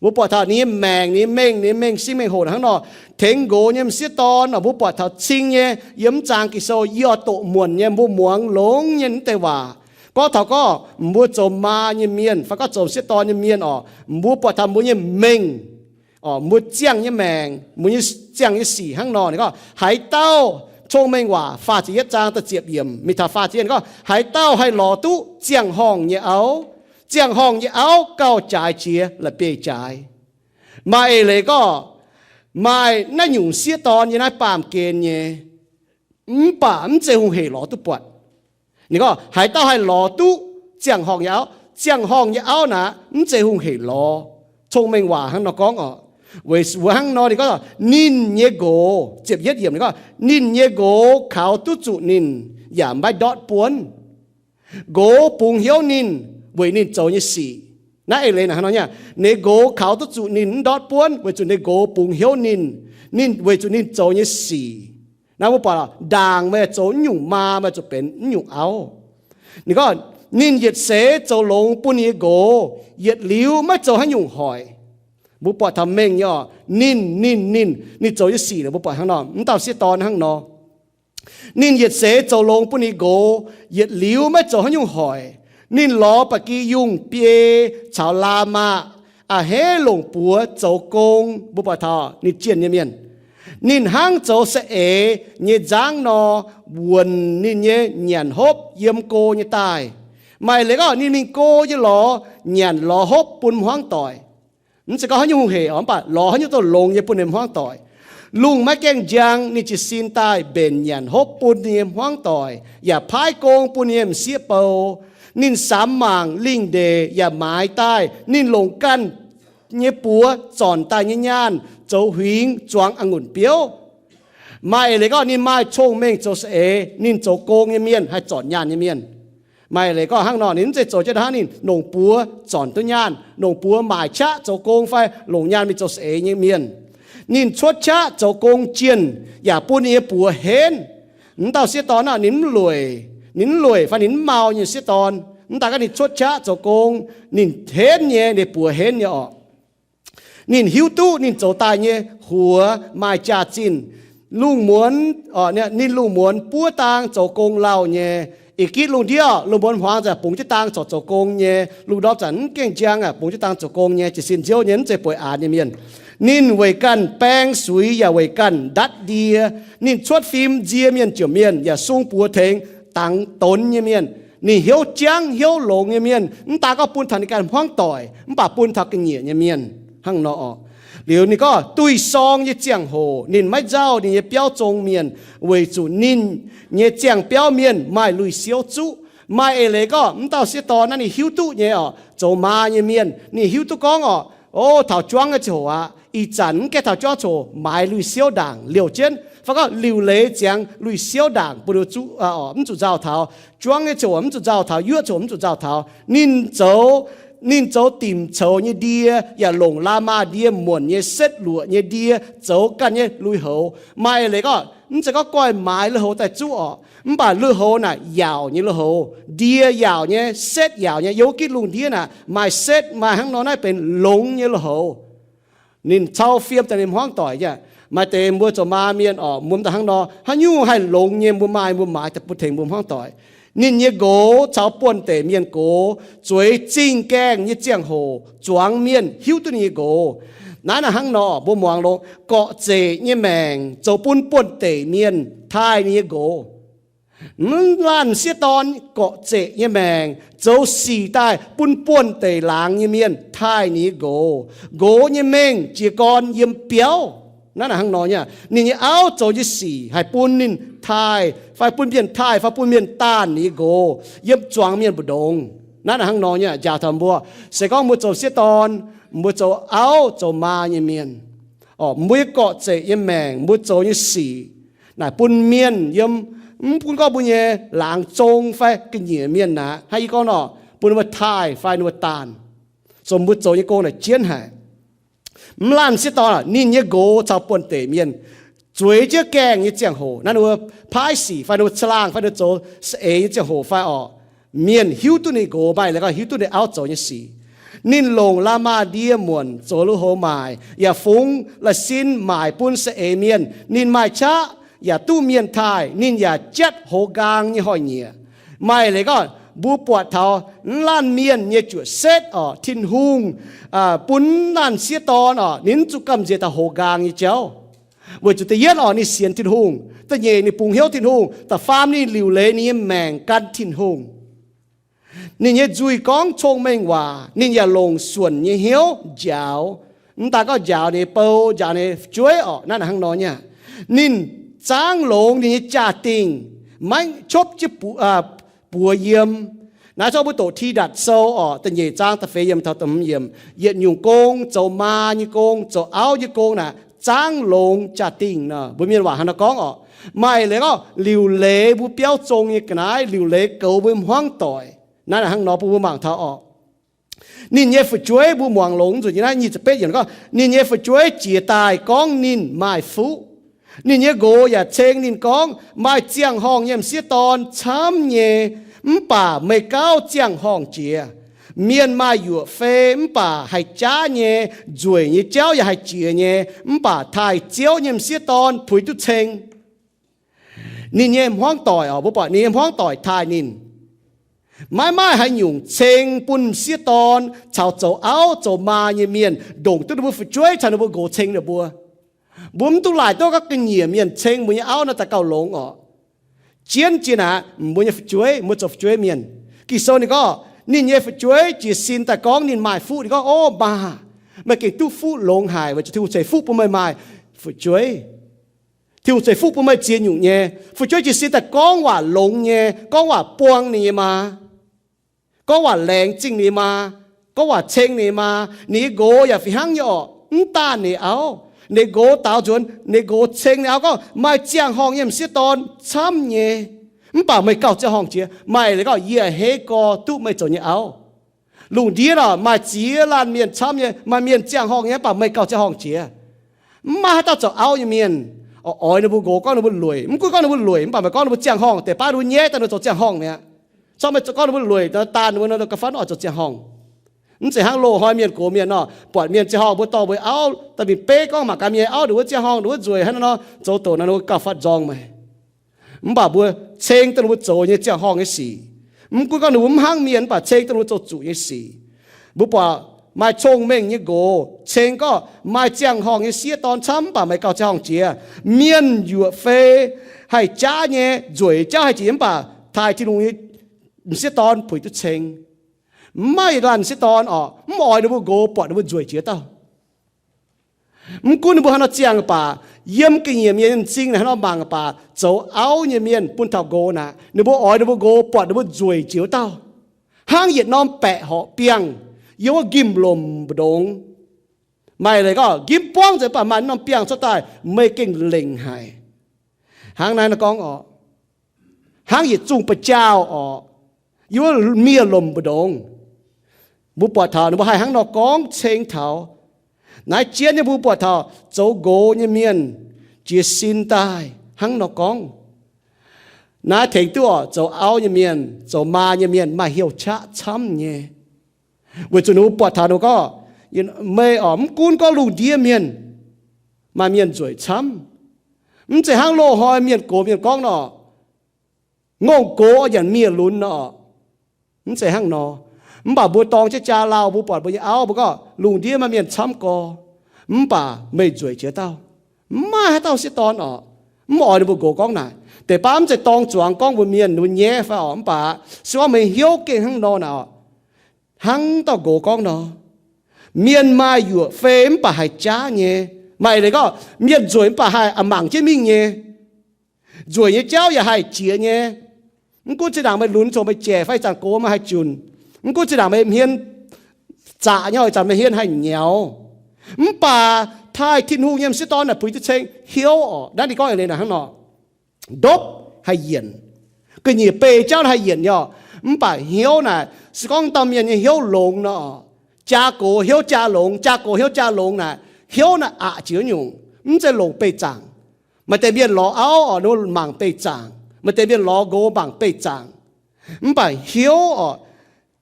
Mbuo buatc taux ninh nyei maengc, ninh nyei mengh, ninh nyei mengh sing mengh hoc hnangv nor, tengx nqox nyei m'sieqv dorn orqc, mbuo buatc taux cing nyei yiem mv zaang Ging-Sou, yie oix doqc muonc nyei, mbuo muangx longx nyei mv deix waac. Gorngv taux gorngv mbuo zoux maa nyei mienh fai gorngv zoux m'sieqv dorn nyei mienh orqc, mbuo buatc taux mbuo nyei mengh orqc, mbuo ziangh nyei maengc, mbuo nyei ziangh nyei sic hnangv nor. Ninh gorngv haaix dauh, Cong-Mengh Waac faah ziepc yietv zaang da'ziepc yiemc mingh taux faah ziepc yietv ninh gorngv, haaix dauh haih lorz duqv ziangh horngh nyei auv, ziangh horngh nyei auv gauh jaaix jiex la'bieiv jaaix. Maaih eix leiz gorngv maaih naaiv nyungc sieqv dorn yiem naaiv baamh gen nyei, mv baac mv zeiz hungh heic lorz duqv buatc. Ninh gorngv haaix dauh haih lorz duqv ziangh horngh nyei auv, ziangh horngh nyei auv naaic mv zeiz hungh heic lorz. Cong-Mengh Waac hnangv nor gorngv orqc. Weic zuqc hnangv nor ninh gorngv ninh nyei nqox, ziepc yietv yiemc ninh gorngv, ninh nyei nqox kaux duqv zuqc ninh yaac maiv ndortv buonv. Nqox bungx hnyouv ninh weic ninh zoux nyei sic. Naaiv eix leiz naaic hnangv nor nyei, ninh nqox kaux duqv zuqc ninh mv ndortv buonv weic zuqc ninh nqox bungx hnyouv ninh, ninh weic zuqc ninh zoux nyei sic. Naaiv mbuo buatc ndaangc meih zoux mv nyungc maa, meih zuqc benx mv nyungc auv. Ninh gorngv ninh yietc seix zoux longx bun ninh nyei nqox, yietc liuz maiv zoux haaix nyungc hoic. Mbuo buatc taux mengh nyei orqc, ninh, ninh, ninh, ninh zoux nyei sic naaic mbuo buatc hnangv nor, mv dauh sieqv dorn hnangv nor. Ninh yietc seix zoux longx bun ninh nqox, yietc liuz maiv zoux haaix nyungc hoic. Ninh lorz ba'gi yungh biei caux laa maah, a'hneiv longc buoz zoux gong. Mbuo buatc taux ninh jienh nyei mienh. Ninh hnangv zoux saeng-eix nyei nzangv nor, wuonc ninh nyei nyanc hopv yiem go nyei daaih. Maaih leiz gorngv ninh mingh go nyei lorz nyanc lorz hopv bun hmuangv doic. Mv zeiz gorngv haaix nyungc hungh heic orqc, mv baac lorz haaix nyungc doh longx nyei bun ninh hmuangv doic. Lungh maiv gaengh njang, ninh jiez sin daaih mbenc nyanc hopv bun ninh nyei hmuangv doic, yaac paaiv gong bun ninh nyei m'sieqv bou. Ninh samx mangc lingh ndeic yaac maaiz daaih. Ninh longc ganh nyei buoz zornc daaih nyei nyaanh zoux huingx zuangx a'ngunc biouv. Maaih eix leiz gorngv ninh maaih cong-mengh zoux saeng-eix, ninh zoux gong nyei mienh, haih zornc nyaanh nyei mienh. Maaih eix leiz gorngv hnangv nor, ninh mv zeiz zoux jienv hnangv ninh longc buoz zornc duqv nyaanh, longc buoz maaic qaqv zoux gong fai longc nyaanh mingh zoux saeng-eix nyei mienh. Ninh cuotv qaqv zoux gong jienh yaac bun ninh nyei buoz henv. Mv dauh sieqv dorn naaic ninh mv lueic, ninh mv lueic fai ninh mv mau nyei sieqv dorn. Mv daaih gorngv ninh cuotv qaqv zoux gong, ninh henv nyei, ninh buoz henv nyei orqc. Ninh hiuv duqv ninh zoux daaih nyei huox maaih jaax-zinh. Lungh muonz, ninh lungh muonz buov dang zoux gong lauh nyei. Ih gitv lungh ndiev, lungh muonz hmuangx zanc bungx jienv dang corc zoux gong nyei. Lungh ndorm zanc mv gaengh njang aqv, bungx jienv dang zoux gong nyei, jiez sin nziouv nyei, mv zeiz bueix aanx nyei mienh. Ninh weic ganh baeng suix yaac weic ganh ndatv ndie. Ninh cuotv fim nzie mienh jomc mienh yaac sung buoz tengx dangx donx nyei mienh. Ninh hnyouv jangv hnyouv longx nyei mienh, mv daaih gorngv bun taux ninh ganh hmuangv doic, mv baac bun taux ga'nyiec nyei mienh hnangv nor orqc. Liuz ninh gorngv duih sorng nyei ziangh hoc ninh maiv nzauh ninh nyei biauv zong mienh, weic zuqc ninh nyei ziangh biauv mienh maaih lui-siouv zuqv. Maaih eix leiz gorngv mv dauh sieqv dorn naaiv ninh hiuv duqv nyei orqc, zoux maa nyei mienh ninh hiuv duqv gorngv orqc, o, taux juangv nyei ziangh hoc aqv, ih zanc mv gaengh taux juangv ziangh hoc maaiz lui-siouv ndaangc liouh jienv, fai gorngv liuc leiz ziangx lui-siouv ndaangc bun zuqv, mv zuqc nzauh taux juangv nyei ziangh hoc, mv zuqc nzauh taux yuoqv ziangh hoc, mv zuqc nzauh taux. Ninh zoux, ninh zoux dimc coux nyei ndie yaac longc la'maah ndie, muonc nyei, setv luoqc nyei ndie zoux ganh nyei lui-houx. Maaih eix leiz gorngv mv zeiz gorngv goiv maaiz lui-houx daaih zuqv orqc, mv baac lui-houx naaic yaauc nyei lui-houx, ndie yaauc nyei, setv yaauc nyei. Yiem wuov gitv lungh ndiev naaic maaih setv, maaih hnangv nor naaiv benx longx nyei lui-houx. Ninh cau fiem daaih ninh hmuangv doic aqv. Maaih deix mbuo zoux maa mienh orqc, mbuo daaih hnangv nor, haaix nyungc haih longx nyei mbuo maaih, mbuo maaiz daaih bun tengx mbuo hmuangv doic. Ninh nyei nqox caux buonv-deic mienh gox, zueiz zingh gaengh nyei ziangh hoc zuangx mienh hiuv duqv ninh nyei nqox. Naaiv naaic hnangv nor mbuo muangx longx, gorqv-zeqc nyei maengc zoux bun buonv-deic mienh taaih ninh nyei nqox. Mv laanh m'sieqv dorn gorqv-zeqc nyei maengc zoux sic daaih bun buonv-deic laangz nyei mienh taaih ninh nyei nqox. Nqox nyei mengh jiez gorn yiem biauv. Naaiv naaic hnangv nor nyei. Ninh nyei auv zoux nyei sic haih bun ninh taaih fai bun mienh taaih fai bun mienh daanh ninh nyei nqox yiem zuangx mienh mbu'ndongx. Naaiv naaic hnangv nor nyei. Njaaux taux mbuo, se gorngv mbuo zoux m'sieqv dorn, mbuo zoux auv zoux maa nyei mienh, mbuo nyei gorqv-zeqc nyei maengc, mbuo zoux nyei sic naaic bun mienh yiem, mv gunv gorngv mbuo nyei laangz zong fai ga'nyiec mienh naaic, hnangv yie gorngv nor, bun ninh mbuo taaih fai ninh mbuo daanh, zoux mbuo zoux nyei gong naaic jienv haic. Mv laanh m'sieqv dorn, ninh nyei nqox caux buonv-deic mienh zueiz jienv gaengh nyei ziangh hoc, naaiv ninh mbuo paaiv sic fai ninh mbuo caangh laangh fai ninh mbuo zoux saeng-eix nyei ziangh hoc fai orqc, mienh hiuv duqv ninh nqox, maaih leiz gorngv hiuv duqv ninh auv zoux nyei sic. Ninh longc la'maah ndie muonc zoux lui-houx maaic, yaac fungx la'sin maaic bun saeng-eix mienh. Ninh maaih qaqv yaac duqv mienh taaih. Ninh yaac jatv hoz nqaang nyei hnoi-nyieqc. Maaih leiz gorngv mbuo buatc taux mv laanh mienh nyei juoqc setv orqc, Tin-Hungh bun mv laanh m'sieqv dorn orqc, ninh mv zuqc gamh nziex taux hoz nqaang nyei jauv. Weic zuqc da'yietv orqc, ninh sienx Tin-Hungh. Da'nyeic, ninh bungx hnyouv Tin-Hungh. Da'faam, ninh liuc leiz ninh nyei maengc gan Tin-Hungh. Ninh nyei nzuih gorngv cong-mengh waac. Ninh yaac longc suonc nyei hnyouv njaaux. Mv daaih gorngv njaaux ninh nyei bou, njaaux ninh nyei fu'jueiv orqc, naaiv hnangv nor nyei. Ninh zaangv longx ninh nyei jaa-dingh, maiv copv jienv buoz yiem. Naaiv zorqv mbuo doqc Ti^ndatc Sou orqc, da'nyeic zaang da'feix yiemc taux da'hmz yiemc, yietc nyungc gong, zoux maa nyei gong, zoux auv nyei gong naaic, zaangv longx jaa-dingh nor. Mbuo mienh waac hnangv nor gorngv orqc. Maaih leiz gorngv liuc leiz mbuo biauv zong nyei ga'naaiv, liuc leiz goux mbuo hmuangv doic. Naaiv hnangv nor bun mbuo mangc taux orqc. Ninh nyei fu'jueiv, mbuo muangx longx nzunc nyei naaiv nyic ziepc betv yiemc gorngv, ninh nyei fu'jueiv jiez daaih gorngv ninh maaih fuqv. Ninh nyei nqox yaac ceng ninh gorngv, maaih ziangh horngh nyei m'sieqv dorn camv nyei, mv baac meih gauh ziangh horngh jiex. Mienh maaih yuoqc fei mv baac haih jaav nyei, nzueic nyei jauv yaac haih jiex nyei, mv baac taaih Ziouv nyei m'sieqv dorn puix duqv ceng. Ninh nyei hmuangv doic orqc, mbuo buatc ninh nyei hmuangv doic taaih ninh. Maiv maaih haaix nyungc ceng bun m'sieqv dorn caux zoux auv zoux maa nyei mienh ndongc duqv ninh mbuo fu'jueiv caux ninh mbuo nqox ceng ninh mbuo. Mbuo mv dungx laaic duqv gorngv ga'nyiec mienh ceng mbuo nyei auv naaiv daaih gauh longx orqc. Jienv jiex naaic mbuo nyei fu'jueiv, mbuo zoux fu'jueiv mienh. Ging-Sou ninh gorngv, ninh nyei fu'jueiv jiez sin daaih gorngv ninh maaih fuqv. Ninh gorngv, Ov, maa, meih gengh duqv fuqv longx haic, weic zuqc Tin-Hungh ceix fuqv bun meih maaih fu'jueiv. Tin-Hungh ceix fuqv bun meih ziex nyungc nyei. Fu'jueiv jiez sin daaih gorngv waac longx nyei, gorngv waac buang ninh nyei maa, gorngv waac laengz zingh ninh nyei maa, gorngv waac ceng ninh nyei maa. Ninh nyei nqox yaac fih hnangv nyei orqc, mv daanh ninh auv. Ninh nqox daaux nzuonx, ninh nqox ceng ninh auv gorngv, maaih ziangh horngh nyei m'sieqv dorn camv nyei, mv baac meih gauh ziangh horngh jiex. Maaih leiz gorngv yie hei gorx duqv meih zoux nyei auv. Lungh ndiev orqc, maaih ziex laanh mienh camv nyei, maaih mienh ziangh horngh nyei, mv baac meih gauh ziangh horngh jiex. Mv maaih haaix dauh zoux auv nyei mienh oix oix ninh mbuo nqox gorngv ninh mbuo lueic. Mv gunv gorngv ninh mbuo lueic, mv baac meih gorngv ninh mbuo ziangh horngh, deix baav ninh mbuo nyaiv daaih ninh mbuo zoux ziangh horngh mi'aqv. Corc meih gorngv ninh mbuo lueic, daanh ninh mbuo gauh fatv oix zoux ziangh horngh. Mv zeiz hnangv loz-hnoi mienh gox mienh nor, buatc mienh ziangh horngh mbuo dorh mbuo auv daaih mingh beiv gorngv mangc gaax mienh auv ninh wuov ziangh horngh, ninh wuov nzueic hnangv nor, zoux doqc naaiv ninh wuov gauh fatv nzorng meih. Mv baac mbuo ceng daaih ninh mbuo zoux nyei ziangh horngh nyei sic. Mv gunv gorngv ninh mbuo mv hnangv mienh, mv baac ceng daaih ninh mbuo zoux zuqc nyei sic. Mbuo buatc maaih cong-mengh nyei nqox ceng gorngv maaih ziangh horngh nyei sieqv dorn camv, mv baac meih gauh ziangh horngh jiex. Mienh yuoqc fei, haih jaav nyei, nzueic jauv haih jiex, mv baac taaih Tin-Hungh nyei m'sieqv dorn puix duqv ceng. Mv maaih laanh m'sieqv dorn orqc, mv oix ninh mbuo nqox buatc ninh mbuo nzueic jiex dauh. Mv gunv ninh mbuo haaix nor ziangh baac, yiem ga'nyiec mienh m'zing naaic haaix nor mangc baac, zoux auv nyei mienh bun taux nqox naaic, ninh mbuo oix ninh mbuo nqox buatc ninh mbuo nzueic jiex wuov dauh. Hnangv yietc norm baeqc horqc biangh yiem wuov njimv-lomc mbu'ndongx. Maaih leiz gorngv njimv buangv nzengc, mv baac maaih norm biangh cuotv daaih, meih gengh lengc haic. Hnangv naaiv nor gorngv orqc, hnangv yietc zungh ba'jaauh orqc, yiem wuov miev-lomc mbu'ndongx. Mbuo buatc taux ninh mbuo haih hnangv nor gorngv ceng taux. Naaiv jienv nyei mbuo buatc taux zoux nqox nyei mienh jiez sin daaih hnangv nor gorngv. Naaiv tengx duqv orqc, zoux auv nyei mienh, zoux maa nyei mienh maaih hnyouv qaqv camv nyei. Weic zuqc ninh mbuo buatc taux ninh mbuo gorngv, meih orqc, mv gunv gorngv lungh ndiev mienh, maaih mienh nzueic camv. Mv zeiz hnangv loz-hnoi mienh gox mienh gorngv nor, ngongh gox nyanc miev lunx nor. Mv zeiz hnangv nor. Mv baac mbuo dorng jienv jaa lauh, mbuo buatc mbuo nyei auv, mbuo gorngv, lungh ndiev maaih mienh camv gorx, mv baac meih nzueic jiex dauh. Mv maaih haaix dauh sieqv dorn orqc, Mv oix ninh mbuo nqox gorngv naaic. Deix baav mv zeiz dorng zuangx gorngv mbuo mienh ninh mbuo nyaiv fai oc, mv baac se gorngv meih hnyouv gengh hnangv nor naaic oc, hnangv dauh nqox gorngv nor, mienh maaih yuoqc fei mv baac haih jaav nyei. Maaih leiz gorngv mienh nzueic mv baac haih a'mangc jienv mingh nyei. Nzueic nyei jauv yaac haih jiex nyei. Mv gunv zinh ndaangc meih lunx coc meih jaic fai ih zanc gox meih haih junc, mv gunv zinh ndaangc meih hmien zaqc nyei, ih zanc meih hmien haih nyaux, mv baac taaih Tin-Hungh nyei m'sieqv dorn naaic puix duqv ceng hnyouv oc. Naaiv ninh gorngv eix leiz naaic hnangv nor, ndopv haih yienc, ga'nyiec beih jauv haih yienc nyei oc. Mv baac hnyouv naaic se gorngv dauh mienh nyei hnyouv longx nor, jaa gox hnyouv jaa longx, jaa gox hnyouv jaa longx naaic, hnyouv naaic aqc jiex nyungc, mv zeiz longc beih zaangc. Maaih deix mienh lorz auv oc, ninh mangc beih zaangc. Maaih deix mienh lorz nqox mangc beih zaangc. Mv baac hnyouv oc,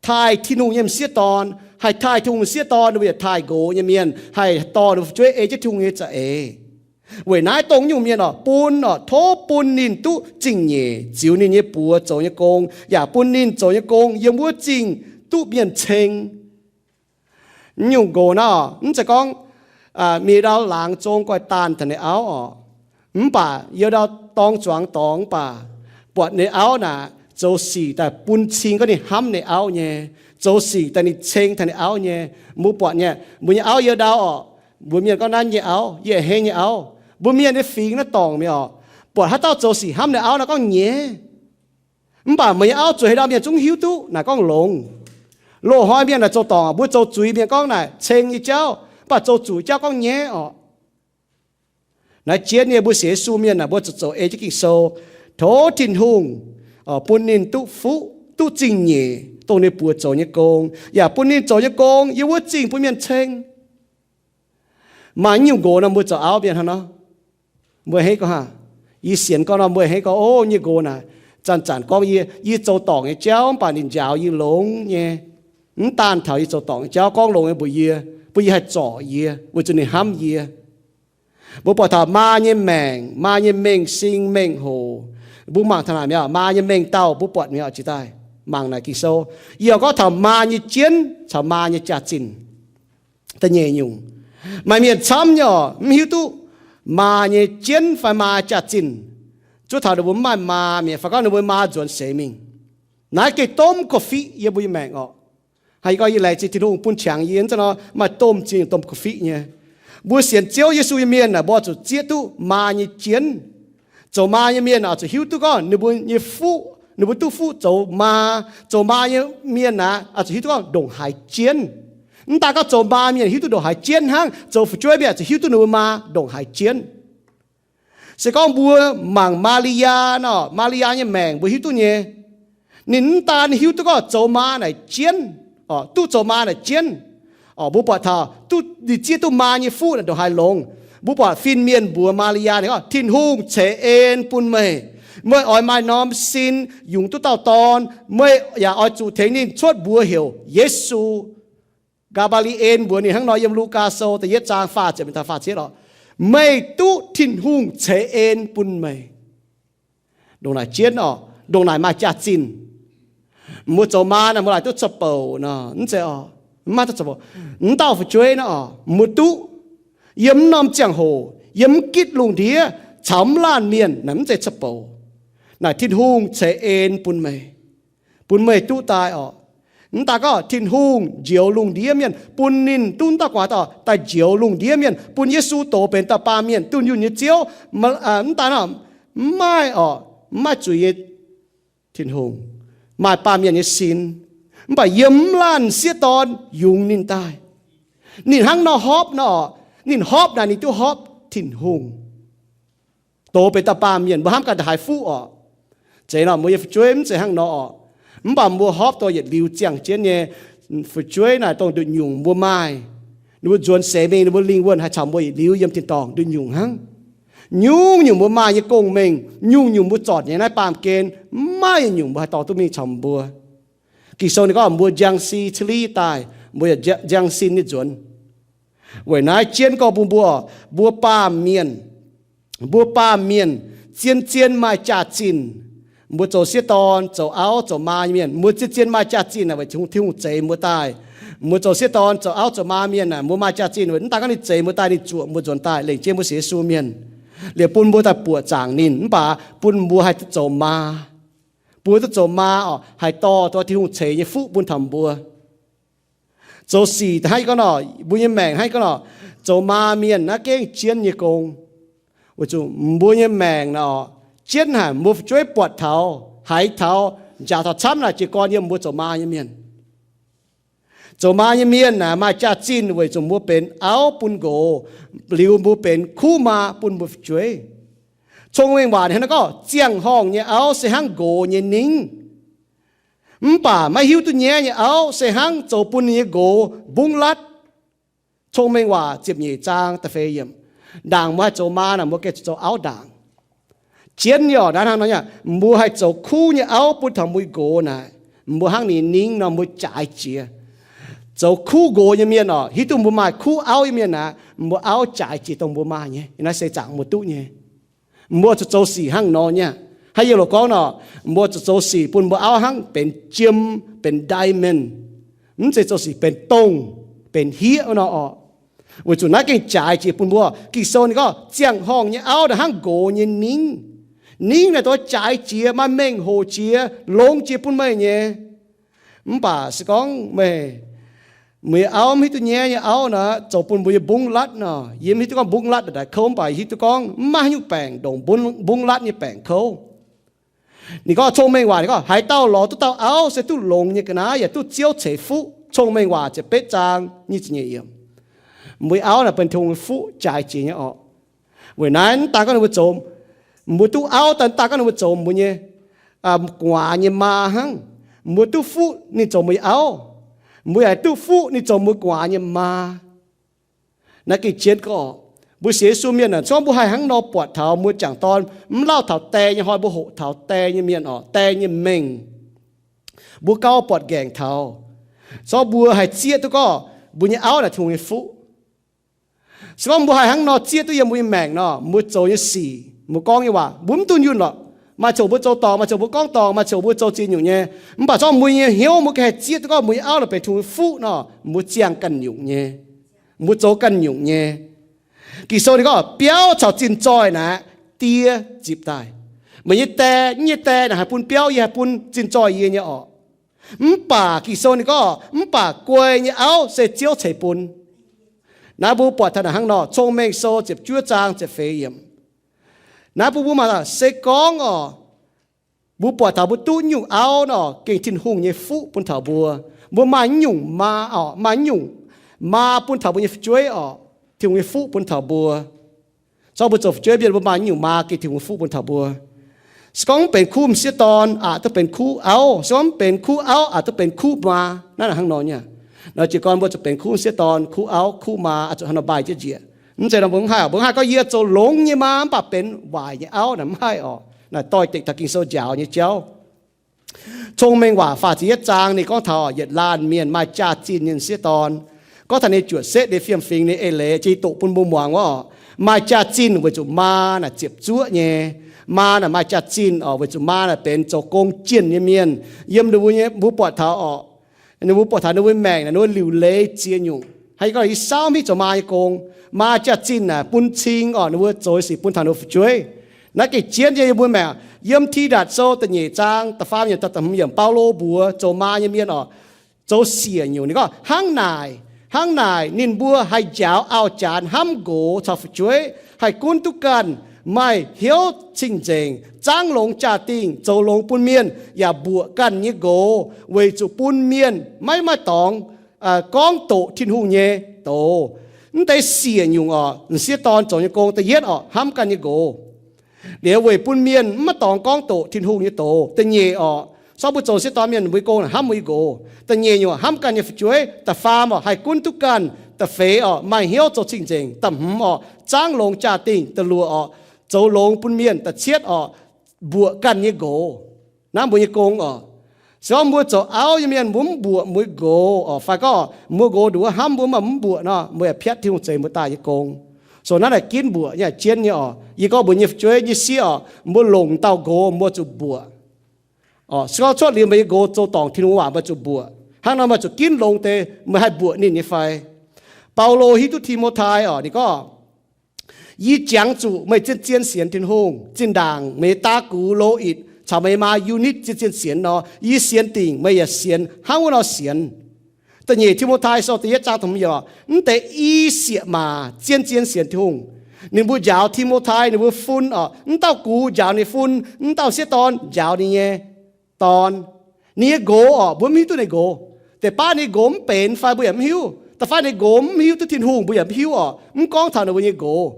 taaih Tin-Hungh nyei m'sieqv dorn, haih taaih Tin-Hungh m'sieqv dorn, ninh mbuo yaac taaih nqox nyei mienh, haih dorh ninh mbuo fu'jueiv ei jienv Tin-Hungh nyei za'eix. Weic naaiv dongh nyungc mienh oc, bun oc, tov bun ninh duqv zingh nyeic ziux ninh nyei buoz zoux nyei gong, yaac bun ninh zoux nyei gong yiem wuov zingh duqv mienh ceng. Nyungc nqox naaiv mv zeiz gorngv mienh ndau laangz zong guaih daanh taux ninh auv oc. Mv baac yiem ndau dorng zuangx dorngx mv baac buatc ninh auv naaic zoux sic daaih bun cing gorngv ninh hnamv ninh auv nyei, zoux sic daaih ninh ceng taux ninh auv nyei. Mbuo buatc nyei, mbuo nyei auv yiem ndau oc, mbuo mienh gorngv naaiv yie nyei auv, yie a'hneiv nyei auv. Mbuo mienh nyei fingx naaiv dorngc mingh oc. Buatc haaix dauh zoux sic hnamv ninh auv naaiv gorngv nyeiz. Mv baac meih nyei auv zueiz haaix dauh mienh zungv hiuv duqv naaic gorngv longx. Loz-hnoi mienh naaic zoux dorngc, mbuo zoux zuiz mienh gorngv naaic ceng nyei jauv, mv baac zoux zuqc jauv gorngv nyaiv orqc. Naaiv jienv nyei mbuo sienx Yesu mienh naaic, mbuo zuqc zoux ei jienv Ging-Sou, tov Tin-Hungh bun ninh duqv fuqv, duqv zingh nyeic dongh ninh buoz zoux nyei gong, yaac bun ninh zoux nyei gong yiem wuov zingh bun mienh ceng. Maaih nyungc nqox nor mbuo zoux auv mienh hnangv nor, mbuo a'hneiv gorngv hnangv, yie sienx gorngv nor mbuo a'hneiv gorngv, o, nyei nqox naaic zanc-zanc gorngv yie, yie zoux dorngc nyei jauv mv baac ninh njaaux yie longx nyei. Mv daanh taux yie zoux dorngc nyei jauv gorngv longx nyei mbuox yie, bun yie haih zorc yie weic zuqc ninh hnamv yie. Mbuo buatc taux maa nyei maengc, maa nyei mengh sing mengh hoc, mbuo mangc taux naaic mi'aqv, maa nyei mengh dauh mbuo buatc mi'aqv, jiex daaih mangc naaic Ging-Sou, yie gorngv taux maa nyei jienv caux maa nyei jaax-zinh. Da'nyeic nyungc, maaih mienh camv nyei oc, mv hiuv duqv maa nyei jienv fai maa jaax-zinh. Zuov taux ninh mbuo mv maaih maa mi'aqv fai gorngv ninh mbuo maa nzuonx seix mingh. Naaiv gengh domh korv-fiqv yiem mbuo nyei maengc orqc. Haaix gorngv yie laengz zingh Tin-Hungh bun qangx yie, hnangv naaiv nor maaih domh zingh domh korv-fiqv nyei. Mbuo sienx Ziouv Yesu nyei mienh naaic, mbuo zuqc zieqv duqv maa nyei jienv. Zoux maa nyei mienh oix zuqc hiuv duqv gorngv ninh mbuo nyei fuqv, ninh mbuo duqv fuqv zoux maa, zoux maa nyei mienh naaic oix zuqc hiuv duqv gorngv ndongc haaix jienv. Mv daaih gorngv zoux maa mienh hiuv duqv ndongc haaix jienv hnangv, zoux fu'jueiv mienh zuqc hiuv duqv ninh mbuo maa ndongc haaix jienv. Se gorngv mbuo mangc Maa^li^yaa nor, Maa^li^yaa nyei maengc mbuo hiuv duqv nyei. Ninh mv daan hiuv duqv gorngv zoux maa naaic jienv, duqv zoux maa naaic jienv. Mbuo buatc taux duqv ninh zieqv duqv maa nyei fuqv naaic ndongc haaix longx. Mbuo buatc fin-mienh mbuox Maa^li^yaa ninh gorngv, Tin-Hungh ceix en bun meih. Meih oix maaih norm sin yungz duqv dauh dorn. Meih yaac oix zuqc tengx ninh cuotv mbuox heuc Yesu. Gaa^mbaa^li^en mbuox ninh hnangv nor yiem Lugaa Sou da'yietv zaang faah ziepc taux faah cietv orqc, meih duqv Tin-Hungh ceix en bun meih. Ndongc naaic jienv orqc, ndongc naaic maaih jaax-zinh. Mbuo zoux maa naaic mbuo laaic duqv ca'bouc nor, mv zeiz orqc, mv maaih duqv ca'bouc. Mv dauh fu'jueiv naaiv orqc, mbuo duqv yiem mv norm ziangh hoc, yiem mv gitv lungh ndiev caux mv laanh mienh naaic mv zeiz ca'bouc. Naaic Tin-Hungh ceix en bun meih, bun meih duqv daaih orqc. Mv daaih gorngv Tin-Hungh njoux lungh ndiev mienh, bun ninh duqv dauh guaax daaih njoux lungh ndiev mienh, bun Yesu dox benx dauh baamh mienh, dunh yunh nyei Ziouv. Mv daaih nor, mv maaih orqc, mv maaih zuiz nyei Tin-Hungh, maaih baamh mienh nyei sin, mv baac yiem mv laanh m'sieqv dorn yungz ninh daaih. Ninh hnangv nor horpc nor orqc, ninh horpc naaic ninh duqv horpc Tin-Hungh, dox benx dauh baamh mienh, mbuo hnamv ganh haaix fuqv orqc. Zeiz nor mbuo nyei fu'jueiv mv zeiz hnangv nor orqc. Mv baac mbuo horpc dongh yietc liuz ziangh jienv nyei fu'jueiv naaic dongh nduqc nyungc mbuo maaih. Ninh mbuo nzuonx seix mingh ninh mbuo lingh wuonh haih caux mbuo yietc liuz yiem tin-dorngh nduqc nyungc hnangv. Nyungc-nyungc mbuo maaih nyei gong-mengh, nyungc-nyungc mbuo zornc nyei naaiv baamh gen, mv maaih nyungc mbuo haih dorh duqv mingh caux mbuo. Ging-Sou ninh gorngv mbuo njang si cili daaih, mbuo yaac njang sin nyei nzuonx. Weic naaiv jienv gorngv bun mbuo, mbuo baamh mienh, mbuo baamh mienh zien-zien maaih jaax-zinh. Mbuo zoux sieqv dorn, zoux auv, zoux maa nyei mienh, mbuo zien-zien maaih jaax-zinh weic Tin-Hungh zeix mbuo daaih. Mbuo zoux sieqv dorn, zoux auv, zoux maa mienh aah, mbuo maaih jaax-zinh weic mv daaih gorngv ninh zeix mbuo daaih, ninh zuoqc mbuo nzuonx daaih lengc jeiv mbuo sienx Yesu mienh. Liuz bun mbuo daaih buoqc zaangc ninh, mv baac bun mbuo haih duqv zoux maa. Bun mbuo duqv zoux maa oc, haih dorh Tin-Hungh ceix nyei fuqv bun taux mbuo. Zoux sic daaih hnangv gorngv nor, mbuo nyei maengc hnangv gorngv nor, zoux maa mienh naaiv gengh jienv nyei gong. Weic zuqc mbuo nyei maengc nor, jienv haic, mbuo fu'jueiv buatc taux, haiz taux, njaaux taux camv naaic jiez gorn yiem mbuo zoux maa nyei mienh. Zoux maa nyei mienh naaic maaih jaax-zinh weic zuqc mbuo benx auv bun nqox, liuz mbuo benx kuv maa bun mbuo fu'jueiv. Cong-mengh waac hnangv naaiv gorngv, ziangh horngh nyei auv se hnangv nqox nyei ningv. Mv baac maiv hiuv duqv nyaiv nyei auv se hnangv zoux bun ninh nyei nqox mbungv latv. Cong-mengh waac ziepc nyeic zaang da'feix yiemc. Ndaangc mbuo haih zoux maa naaic, mbuo gengh zoux auv ndaangc. Jienv nyei oc, naaiv hnangv nor, mbuo haih zoux kuv nyei auv bun taux mbuo nqox naaic, mbuo hnangv ninh ningv nor mbuo jaaix jiex. Zoux kuv nqox nyei mienh oc, hiuv duqv mbuo maaih kuv auv nyei mienh aqv, mbuo auv jaaix jiex dongh mbuo maaih nyei. Naaiv se zaangc mbuo duqv nyei. Mbuo zuqc zoux sic hnangv nor nyei. Hnangv yie loz gorngv nor, mbuo zuqc zoux sic bun mbuo auv hnangv benx jiem, benx diamond. Mv zeiz zoux sic benx dongh, benx hieqv nor oc. Weic zuqc naaiv gengh jaaix jiex bun mbuo. Ging-Sou ninh gorngv ziangh horngh nyei auv naaic hnangv nqox nyei ningv. Ningv naaic dongh jaaix jiex, maaih mengh hoc jiex, longx jiex bun meih nyei. Mv baac se gorngv meih, meih auv mv hiuv duqv nyaiv nyei auv nor, zoux bun mbuo nyei mbungv latv nor. Yie mv hiuv duqv gorngv mbungv latv daaih kouv, mv baac hiuv duqv gorngv mv maaih haaix nyungc baengc ndongc mbungv latv nyei baengc kouv. Ninh gorngv cong-mengh waac, ninh gorngv haaix dauh lorz duqv dauh auv se duqv longx nyei ga'naaiv yaac duqv Ziouv ceix fuqv. Cong-mengh waac ziepc betv zaang nyic ziepc nyeic yiemc. Mbuo auv naaic benx Tin-Hungh nyei fuqv jaaix jiex nyei orqc. Weic naaiv mv daan gorngv ninh mbuo zoux, mbuo duqv auv daaih mv daan gorngv ninh mbuo zoux mbuo nyei gu'nguaaz nyei maa hnangv. Mbuo duqv fuqv ninh zoux mbuo nyei auv, mbuo yaac duqv fuqv ninh zoux mbuo gu'nguaaz nyei maa. Naaiv gengh jienv gorngv, mbuo sienx Yesu mienh aah, se gorngv mbuo haih hnangv nor buatc taux mbuo jangc dorn mv lauh taux die nyei hnoi, mbuo hoqc taux die nyei mienh orqc, die nyei mengh, mbuo gauh buatc nqaengc taux. Se gorngv mbuo haih zieqv duqv gorngv mbuo nyei auv naaic Tin-Hungh nyei fuqv, se gorngv mbuo haih hnangv nor zieqv duqv yiem mbuo nyei maengc nor, mbuo zoux nyei sic, mbuo gorngv nyei waac, mbuo mv dunh yunh lorqc. Maaih coc mbuo zoux dorngc, maaih coc mbuo gorngv dorngc, maaih coc mbuo zoux ziex nyungc nyei. Mv baac se gorngv mbuo nyei hnyouv mbuo ganh haih zieqv duqv gorngv mbuo nyei auv naaic benx Tin-Hungh nyei fuqv nor, mbuo ziangh ganh nyungc nyei, mbuo zoux ganh nyungc nyei. Ging-Sou ninh gorngv biauv caux zinh zoih naaic die zipc daaih. Meih nyei die, yie nyei die naaic haih bun biauv yie, haih bun zinh zoih yie nyei orqc. Mv baac Ging-Sou ninh gorngv, mv baac guei nyei auv se Ziouv ceix bun. Naaiv mbuo buatc taux naaic hnangv nor, Cong-Mengh Sou ziepc juov zaang ziepc feix yiemc. Naaiv bun mbuo maaih se gorngv orqc, mbuo buatc taux mbuo duqv nyungc auv nor, gengh Tin-Hungh nyei fuqv bun taux mbuo. Mbuo maaih nyungc maa orqc, maaih nyungc maa bun taux mbuo nyei fu'jueiv orqc, Tin-Hungh nyei fuqv bun taux mbuo. Se gorngv mbuo zoux fu'jueiv mienh, mbuo maaih nyungc maa gengh Tin-Hungh nyei fuqv bun taux mbuo. Se gorngv mv benx kuv m'sieqv dorn, aqc duqv benx kuv auv. Se gorngv mv benx kuv auv, aqc duqv benx kuv maa. Naaiv hnangv nor nyei. Nor jiez gorn mbuo zuqc benx kuv m'sieqv dorn, kuv auv, kuv maa, aqc zuqc hnangv nor mbaih jienv njiec. Mv zeiz nor mbuo mv haih, mbuo mv haih gorngv yie zoux longx nyei maa mv baac benx waaic nyei auv naaic, mv haih orqc. Naaic doix-dekc taux Ging-Sou njaaux nyei jauv. Cong-Mengh Waac faah ziepc yietv zaang ninh gorngv taux yietc laanh mienh maaih jaax-zinh nyei m'sieqv dorn. Gorngv taux ninh zuotc setv, ninh fiem-fingx, ninh eix leiz, jiex doqc bun mbuo muangx wuov orqc. Maaih jaax-zinh weic zuqc maa naaic ziepc zuoqv nyei. Maa naaic maaih jaax-zinh orqc, weic zuqc maa naaic benx zoux gong jienh nyei mienh. Yiem ninh mbuo nyei, mbuo buatc taux orqc, ninh mbuo buatc taux ninh mbuo maengc naaic ninh mbuo liuc leiz ziex nyungc. Hnangv yie gorngv, yie saauv mv hiuv zoux maa nyei gong. Maa jaax-zinh naaic bun cing orqc, ninh mbuo zoux sic bun taux ninh mbuo fu'jueiv. Naaiv gengh jienv nyei yie mbuo maengc. Yiem Tidatc Sou da'nyeic zaang da'faam yiemc, da'hmz yiemc, Baulo mbuox zoux maa nyei mienh orqc, zoux siec nyungc. Ninh gorngv, hnangv naaic, hnangv naaic ninh mbuo haih njaaux auv-janx hnamv nqox caux fu'jueiv, haih gunv duqv ganh, maaih hnyouv cing-nzengc, zaangv longx jaa-dingh, zoux longx bun mienh, yaac mbuoqc ganh nyei nqox, weic zuqc bun mienh maiv maaih dorngx gorngv doqc Tin-Hungh nyei doz. Mv deix siec nyungc orqc, m'sieqv dorn zoux nyei gong, da'yietv orqc, hnamv ganh nyei nqox. Liuz weic bun mienh mv maaih dorngx gorngv doqc Tin-Hungh nyei doz. Da'nyeic orqc, se gorngv mbuo zoux m'sieqv dorn mienh, mbuo nyei gong hnamv mbuo nyei nqox. Da'nyeic nyungc hnamv ganh nyei fu'jueiv. Da'faam orqc, haih gunv duqv ganh. Da'feix orqc, maaih hnyouv zoux cing-nzengc. Da'hmz orqc, zaangv longx jaa-dingh. Da'luoqc orqc, zoux longx bun mienh. Da'cietv orqc, mbuoqc ganh nyei nqox. Naaiv mbuo nyei gong orqc. Se gorngv mbuo zoux auv nyei mienh, mbuo mv mbuoqc mbuo nqox orqc, fai gorngv mbuo nqox nduov hnamv mbuo mv mbuoqc nor, mbuo yaac piatv Tin-Hungh zeix mbuo daaih nyei gong. So naaiv naaic ginv mbuoqc nyei, jienv nyei orqc. Yie gorngv mbuox nyei fu'jueiv nyei sieqv orqc, mbuo longc dauh nqox mbuo zuqc mbuoqc orqc. Se gorngv cuotv liuz meih nyei nqox zoux dorngc Tin-Hungh waac, meih zuqc mbuoqc. Hnangv nor meih zuqc ginv longx deix meih haih mbuoqc ninh nyei fai. Baulo hiuv duqv Ti^mo^tai orqc, ninh gorngv Yie jangx zuqc meih zien-zien sienx Tin-Hungh. Zinh ndaangc meih nyei daav gux, Lo^itc, caux meih nyei maa, Yu^nitv, zien-zien sienx nor, yie sienx dingc meih yaac sienx hnangv wuov nor sienx. Da'nyeic Ti^mo^tai Sou da'yietv zaang da'hmz yiemc, mv deix i sieqv maac zien-zien sienx Tin-Hungh. Ninh mbuo njaaux Ti^mo^tai ninh mbuo fun oc. Mv dauh gux njaaux ninh fun, mv dauh sieqv dorn njaaux ninh nyei dorn. Ninh nyei nqox oc, mbuo mv hiuv duqv ninh nqox. Deix baav ninh nqox mv benx fai mbuo yaac mv hiuv. Da'faanh ninh nqox mv hiuv duqv Tin-Hungh mbuo yaac mv hiuv oc. Mv gorngv taux ninh mbuo nyei nqox.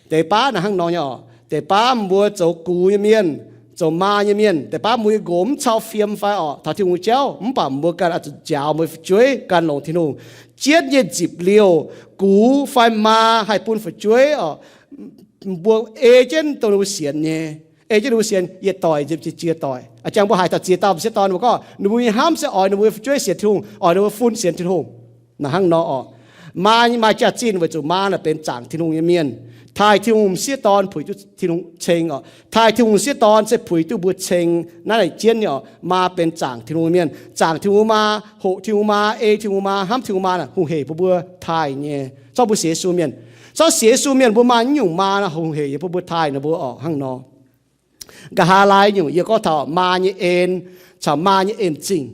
Deix baav naaic hnangv nor nyei oc. Deix baav mbuo zoux gux nyei mienh, zoux maa nyei mienh, deix baav mbuo nyei nqox mv cau fiem fai oc, taux Tin-Hungh nyei jauv, mv baac mbuo ganh oix zuqc njaaux mbuo fu'jueiv gan longx Tin-Hungh. Jienv nyei nzipc liouh, gux fai maa haih bun fu'jueiv oc, mbuo ei jienv dongh ninh mbuo sienx nyei, ei jienv ninh mbuo sienx yietc doic nzipc jiex ziex doic. A'jangx mbuo haiz taux ziex dauh m'sieqv dorn mbuo gorngv ninh mbuo nyei hnamv se oix ninh mbuo fu'jueiv sienx Tin-Hungh, oix ninh mbuo fun sienx Tin-Hungh. Naaic hnangv nor oc. Maa maaih jaax-zinh weic zuqc maa naaic benx zaangc Tin-Hungh nyei mienh. Taaih Tin-Hungh m'sieqv dorn puix duqv Tin-Hungh ceng oc. Taaih Tin-Hungh m'sieqv dorn se puix duqv mbuo ceng. Naaiv naaic jienv nyei oc. Maa benx zaangc Tin-Hungh nyei mienh, zaangc Tin-Hungh maa, hoqc Tin-Hungh maa, ei Tin-Hungh maa, hnamv Tin-Hungh maa naaic hungh heic bun mbuo taaih nyei. Zorqv mbuo sienx Yesu mienh, zorqv sienx Yesu mienh mbuo maaih naaiv nyungc maa naaic hungh heic bun mbuo taaih ninh mbuo oc. Hnangv nor, nqa'haav laai nyungc yie gorngv taux maa nyei en caux maa nyei en-zingh.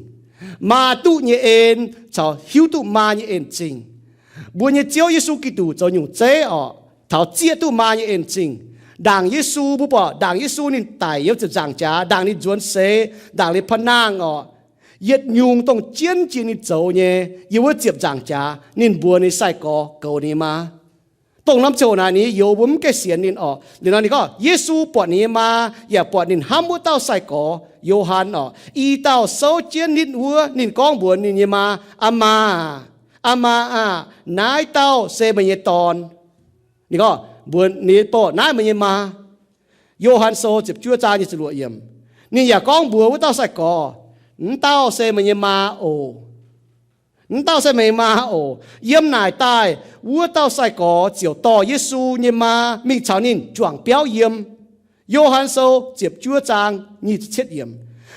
Maa duqv nyei en caux hiuv duqv maa nyei en-zingh. Mbuo nyei Ziouv Yesu Giduc zoux nyungc zeiv oc, taux zieqv duqv maa nyei en-zingh. Ndaangc Yesu, mbuo buatc ndaangc Yesu ninh daic yiem ziepc nzaangc jaax, ndaangc ninh nzuonx seix, ndaangc ninh pa'naangh oc, yietc nyungc dongh jienv jiex ninh zoux nyei, yiem wuov ziepc nzaangc jaax ninh mbuox ninh sai-gorx goux ninh nyei maa. Dongh norm ziangh hoc naaic ninh youx mbuo mv gaengh sienx ninh oc. Liuz nor ninh gorngv Yesu buatc ninh nyei maa, yaac buatc ninh hnamv wuov dauh sai-gorx, Yo^han oc. I dauh souv jienv nitv wuov, ninh gorngv mbuox ninh nyei maa, Aa maa, aa maa aah! Naaiv dauh se meih nyei dorn. Ninh gorngv mbuox ninh nyei dorn, Naaiv meih nyei maa. Yo^han Sou ziepc juov zaang nyic ziepc luoqc yiemc. Ninh yaac gorngv mbuox wuov dauh sai-gorx, Mv dauh se meih nyei maa oc. Mv dauh se meih nyei maa oc. Yiem naaic daaih wuov dauh sai-gorx ziouc dorh Yesu nyei maa mingh caux ninh juangc biauv yiem. Yo^han Sou ziepc juov zaang nyic ziepc cietv yiemc.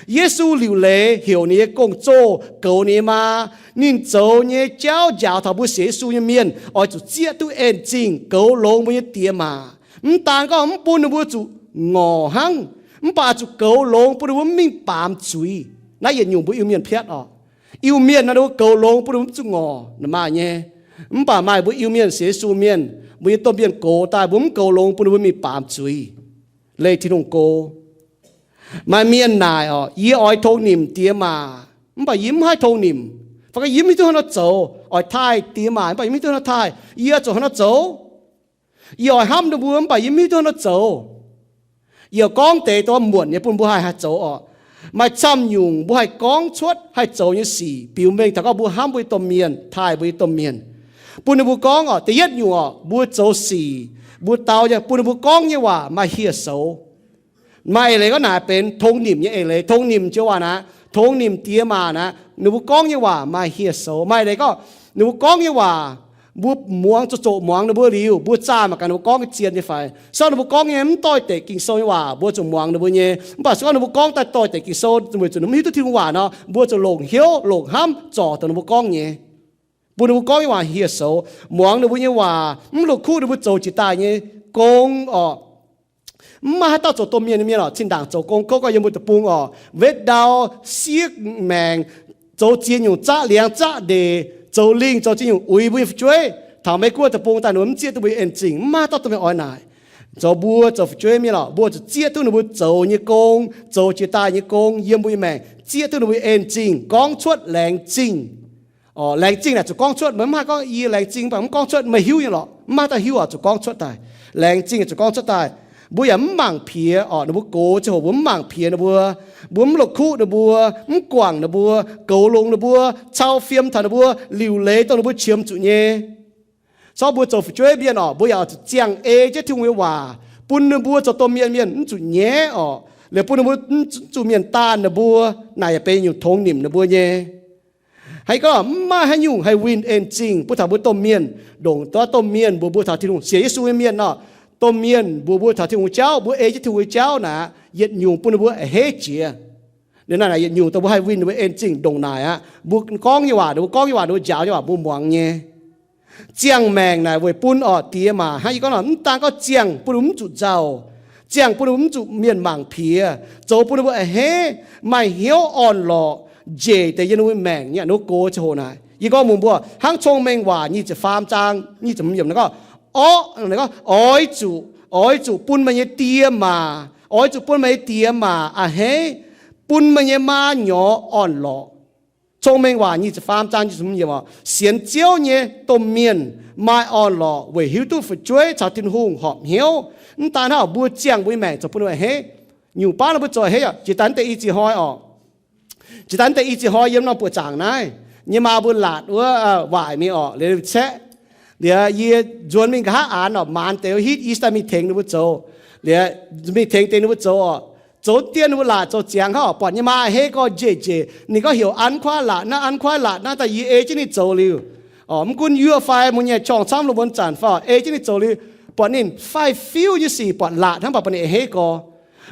Yesu liuc leiz heuc ninh nyei gong-zoh goux ninh nyei maa. Ninh zoux nyei jauv njaaux taux mbuo sienx Yesu nyei mienh oix zuqc zieqv duqv en-zingh goux longx mbuo nyei diex maac. Mv daan gorngv mv bun ninh mbuo zuqc ngorc hnangv, mv baac zuqc goux longx bun ninh mbuo mv mingh baamz zuiz. Naaiv yietc nyungc mbuo Iu-Mienh piatv oc. Iu-Mienh nor ninh mbuo goux longx bun ninh mbuo mv zuqc ngorc, maaih nyei. Mv baac maaih mbuo Iu-Mienh sienx Yesu mienh, mbuo nyei domh mienh gox daaih mbuo mv goux longx bun ninh mbuo mingh baamz zuiz, leih Tin-Hungh go. Maaih mienh naaic oc, Yie oix tongx nimc diex maac, mv baac yie mv haih tongx nimc. Fai gorngv yie mv hiuv duqv hnangv nor zoux. Oix taaih diex maac mv baac yie mv hiuv duqv hnangv nor taaih. Yie zuqc hnangv nor zoux. Yie oix hnamv ninh mbuo mv baac yie mv hiuv duqv hnangv nor zoux. Yie gorngv deix dongh muonc nyei bun mbuo haih haih zoux oc. Maaih camv nyungc mbuo haih gorngv cuotv haih zoux nyei sic biux mengh taux gorngv mbuo hnamv mbuo nyei domh mienh, taaih mbuo nyei domh mienh. Bun ninh mbuo gorngv oc, da'yietv nyungc oc, mbuo zoux sic, mbuo dau nyei, bun ninh mbuo gorngv nyei waac maaih hieh soux. Maaih eix leiz gorngv naaic benx tongx nimc nyei eix leiz. Tongx nimc joux waac naaic, tongx nimc diex maac naaic, ninh mbuo gorngv nyei waac maaih hieh soux. Maaih eix leiz gorngv ninh mbuo gorngv nyei waac, mbuo muangx zoqc zoqc muangx ninh mbuo liuz, mbuo zaah mangc gaax ninh mbuo gorngv nyei zien nyei fai. Se gorngv ninh mbuo gorngv nyei mv doix-dekc Ging-Sou nyei waac, mbuo zuqc muangx ninh mbuo nyei. Mv baac se gorngv ninh mbuo gorngv daaih doix-dekc Ging-Sou, weic zuqc ninh mbuo mv hiuv duqv Tin-Hungh waac nor, mbuo zuqc longc hnyouv longc hnamv zorc dongh ninh mbuo gorngv nyei. Bun ninh mbuo gorngv nyei waac hieh soux, muangx ninh mbuo nyei waac, mv la'kuqv ninh mbuo zoux jiex daaih nyei gong oc. Mv maaih haaix dauh zoux domh mienh nyei mienh oc, zinh ndaangc zoux gong kouv gau yiem mbuo deic-bung oc, wetv ndau, siev maengc, zoux ziex nyungc zaqv liangx zaqv ndeic, zoux lingh zoux ziex nyungc uix mbuo nyei fu'jueiv. Taux Meiv-Guoqv deic-bung daaih ninh mbuo mv zieqv duqv mbuo nyei en-zingh, mv maaih haaix dauh domh mienh oix naaic. Zoux mbuo zoux fu'jueiv mienh oc, mbuo zuqc zieqv duqv ninh mbuo zoux nyei gong, zoux jiex daaih nyei gong yiem mbuo nyei maengc, zieqv duqv ninh mbuo nyei en-zingh, gorngv cuotv laengz zingh. Orqc, laengz zingh naaic zuqc gorngv cuotv, meih mv haih gorngv yie laengz zingh mv baac mv gorngv cuotv, meih hiuv nyei lorqc, mv maaih dauh hiuv oc, zuqc gorngv cuotv daaih. Laengz zingh zuqc gorngv cuotv daaih. Mbuo yaac mv mangc piex oc, ninh mbuo gox ziangh hoc mbuo mv mangc piex ninh mbuo, mbuo mv la'kuqv ninh mbuo, mv guangc ninh mbuo, goux longx ninh mbuo, cau fiem taux ninh mbuo, liuc leiz dongh ninh mbuo qiemx zuqc nyei. Corc mbuo zoux fu'jueiv mienh oc, mbuo yaac oix zuqc ziangh ei jienv Tin-Hungh nyei waac bun ninh mbuo zoux domh mienh mienh mv zuqc nyaiv oc, liuz bun ninh mbuo mv zuqc mienh daanh ninh mbuo. Naaic yaac benx nyungc tongx nimc ninh mbuo nyei. Haaix gorngv mv maaih haaix nyungc haih winh en-zingh bun taux mbuo domh mienh, ndongc duqv domh mienh mbuox mbuo taux Tin-Hungh, sienx Yesu nyei mienh nor, domh mienh mbuox mbuo taux Tin-Hungh jauv, mbuo ei jienv Tin-Hungh nyei jauv naaic, yietc nyungc bun ninh mbuo a'hneiv jiex. Liuz naaic yietc nyungc dongh mbuo haih winh ninh mbuo en-zingh ndongc naaic aqv. Mbuo gorngv nyei waac, ninh mbuo gorngv nyei waac, ninh mbuo njaaux nyei waac mbuo muangx nyei. Ziangh maengc naaic weic bun orqc diex maac. Hnangv yie gorngv nor, mv daan gorngv ziangh bun mbuo mv zuqc nzauh, ziangh bun mbuo mv zuqc mienh mangc piex, zoux bun mbuo a'hneiv, maaih hnyouv orn-lorqc, njiec deix yiem ninh mbuo maengc nyei a'hneiv gox ziangh hoc naaic. Yie gorngv mbuox mbuo, hnangv Cong-Mengh Waac nyic ziepc faam zaang nyic ziepc hmz yiemc naaiv gorngv, orqv, naaiv gorngv, oix zuqc, oix zuqc bun meih nyei diex maac, oix zuqc bun meih nyei diex maac a'hneiv, bun meih nyei maa nyorx orn-lorqc. Cong-Mengh Waac nyic ziepc faam zaang nyic ziepc hmz yiemc oc, sienx Ziouv nyei domh mienh maaih orn-lorqc weic hiuv duqv fu'jueiv caux Tin-Hungh horpc hnyouv. Mv daan hnangv, mbuo ziangh mbuo nyei maengc zoux bun ninh a'hneiv. Nyungc baav nor mbuo zoux a'hneiv oc. Jiex daaih deix i ziex hnoi oc, jiex daaih deix i ziex hnoi yiem norm buoqc zaangc naaiv, yie nyei maa mbuo laatc wuov waaic mingh oc, liuz caeqv. Liuz yie nzuonx mingh nqa'haav aanx oc, maanz deix wuov hitv, yie daaih mingh tengx ninh mbuo zoux. Liuz mingh tengx deix ninh mbuo zoux oc, zoux dien ninh mbuo laatc zoux ziangx hnangv oc, buatc yie nyei maa a'hneiv gorx njiec njiec, ninh gorngv heuc an kuaaiv laatc naaiv, an kuaaiv laatc naaiv, daaih yie ei jienv ninh zoux liuz oc, mv gunv yuoqv fai mbuo nyei qorng camv lungh muonz zanc fai oc, ei jienv ninh zoux liuz, buatc ninh faix-fiuv nyei sic buatc laatc hnangv, mv baac buatc ninh a'hneiv gorx,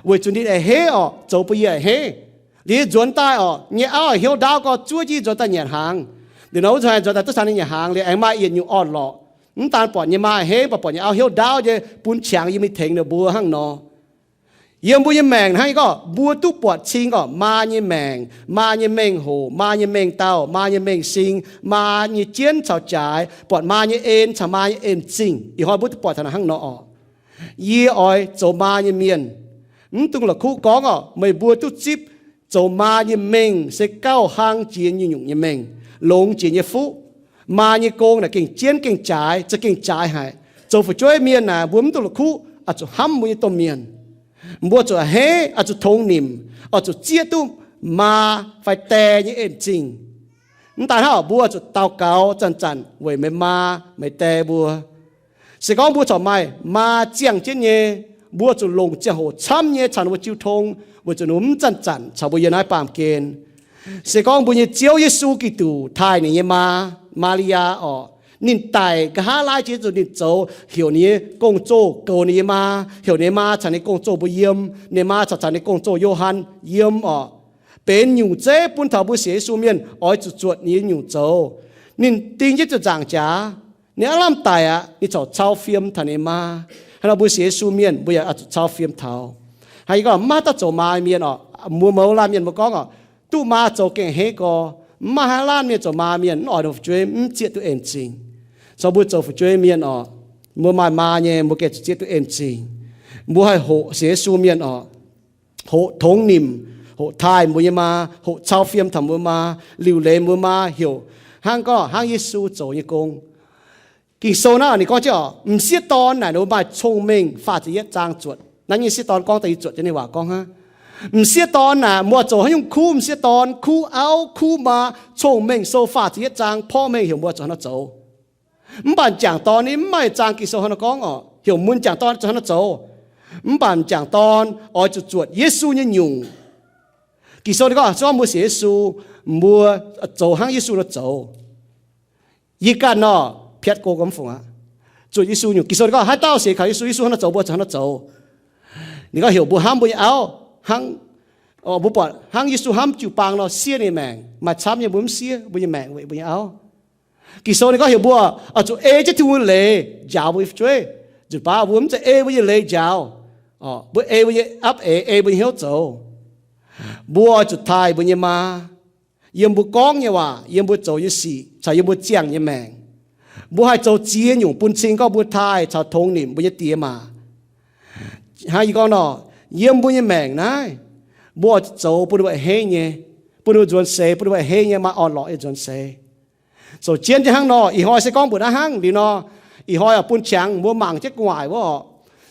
weic zuqc ninh a'hneiv oc, zoux bun yie a'hneiv. Liuz yie nzuonx daaih oc, nyei auv hnyouv ndaauv gorx zuov jienv nzuonx daaih nyanc hnaangx. Liuz nor wuov zanc nzuonx daaih duqv caux ninh nyanc hnaangx liuz aengx maaih yietc nyungc orn-lorqc. Mv daan buatc nyei maa a'hneiv, mv baac buatc nyei auv hnyouv ndaauv nyei bun qangx yie mingh tengx ninh mbuo hnangv nor. Yiem mbuo nyei maengc hnangv yie gorngv, mbuo duqv buatc cing gorqv maa nyei maengc, maa nyei mengh hoc, maa nyei mengh dauh, maa nyei mengh sing, maa nyei jienv caux jaaix, buatc maa nyei en caux maa nyei en-zingh. Ih hnoi mbuo duqv buatc taux hnangv nor oc. Yie oix zoux maa nyei mienh. Mv dungx la'kuqv gorngv oc, meih mbuo duqv zipv zoux maa nyei mengh se gauh hlang jiex nyungc-nyungc nyei mengh, longx jiex nyei fuqv. Maa nyei gong naaic gengh jienv gengh jaaix, za'gengh jaaix haic. Zoux fu'jueiv mienh naaic mbuo mv dungx la'kuqv oix zuqc hnamv mbuo nyei domh mienh. Mbuo zuqc a'hneiv, oix zuqc tongx nimc, oix zuqc zieqv duqv maa fai die nyei en-zingh. Mv daan hnangv, mbuo zuqc daux gaux zanc-zanc weic meih maa meih die mbuo. Se gorngv mbuo corc maaih maa ziangh jienv nyei, mbuo zuqc longc ziangh hoc camv nyei caux ninh mbuo jiu tong, weic zuqc ninh mbuo mv zanc-zanc caux mbuo yiem naaiv baamh gen. Se gorngv mbuo nyei Ziouv Yesu Giduc taaih ninh nyei maa, Maa^li^yaa orqc, ninh daic nqa'haav laai jiex zuqc ninh zoux, heuc ninh nyei gong-zoh goux ninh nyei maa, heuc ninh nyei maa caux ninh gong-zoh mbuo yiem, ninh maa caux caux ninh gong-zoh Yo^han yiem orqc, benx nyungc zeiv bun taux mbuo sienx Yesu mienh oix zuqc zuotc ninh nyei nyungc zoux. Ninh ding jienv ziepc nzaangc jaax, ninh aav lamh daic aqv, ninh corc cau fiem taux ninh maa. Hnangv nor mbuo sienx Yesu mienh mbuo yaac oix zuqc cau fiem taux. Hnangv yie gorngv, mv maaih haaix dauh zoux maa mienh orqc, mbuo mouz laanh mienh mbuo gorngv oc, duqv maa zoux gengh a'hneiv gorx. Mv maaih haaix laanh mienh zoux maa mienh mv oix ninh fu'jueiv mv zieqv duqv en-zingh. Caux mbuo zoux fu'jueiv mienh orqc, mbuo maaih maa nyei mbuo gengh zuqc zieqv duqv en-zingh. Mbuo haih hoqc sienx Yesu mienh orqc, hoqc tongx nimc, hoqc taaih mbuo nyei maa, hoqc cau fiem taux mbuo maa, liuc leiz mbuo maa heuc hnangv gorngv hnangv Yesu zoux nyei gong. Ging-Sou naaiv ninh gorngv jienv oc, m'sieqv dorn naaic ninh mbuo maaih cong-mengh, faah ziepc yietv zaang zuotc. Naaiv nyei m'sieqv dorn gorngv daaih yie zuotc jienv ninh waac gorngv hnangv. M'sieqv dorn naaic mbuo zuqc haaix nyungc kuv m'sieqv dorn, kuv auv, kuv maa, cong-mengh sou faah ziepc yietv zaang porv mengh heuc mbuo zuqc hnangv nor zoux. Mv baac m'jangc dorn ninh mv maaih zaang Ging-Sou hnangv nor gorngv oc, heuc mun m'jangc dorn zuqc hnangv nor zoux. Mv baac m'jangc dorn oix zuqc zuotc Yesu nyei nyungc. Ging-Sou ninh gorngv se gorngv mbuo sienx Yesu, mbuo zoux hnangv Yesu nor zoux. Yie ganh nor, piatv go gomv fungc aqv. Zuotc Yesu nyungc. Ging-Sou ninh gorngv haaix dauh sienx kaux Yesu, Yesu hnangv nor zoux mbuo zuqc hnangv nor zoux. Ninh gorngv heuc mbuo hnamv mbuo nyei auv hnangv, mbuo buatc hnangv Yesu hnamv jiu baang nor siev ninh maengc. Maaih camv nyei mbuo mv siev mbuo nyei maengc weic mbuo nyei auv. Ging-Sou ninh gorngv heuc mbuo oix zuqc ei jienv Tin-Hungh nyei leiz njaaux mbuo nyei fu'jueiv. Nzunc baav mbuo mv zeiz ei mbuo nyei leiz njaaux, mbuo ei mbuo nyei apv eix, ei mbuo nyei hnyouv zoux. Mbuo oix zuqc taaih mbuo nyei maa yiem mbuo gorngv nyei waac, yiem mbuo zoux nyei sic, caux yiem mbuo ziangh nyei maengc. Mbuo haih zoux ziex nyungc bun cing gorngv mbuo taaih caux tongx nimc mbuo nyei diex maac. Hnangv yie gorngv nor, yiem mbuo nyei maengc naaiv, mbuo oix zuqc zoux bun ninh mbuo a'hneiv nyei, bun ninh mbuo nzuonx seix, bun ninh mbuo a'hneiv nyei, maaih orn-lorqc nyei nzuonx seix. Zoux jienv jienv hnangv nor, ih hnoi se gorngv mbuo naaiv hnangv liuz nor, ih hnoi oix bun qangx mbuo mangc jienv gu'nguaaic wuov oc.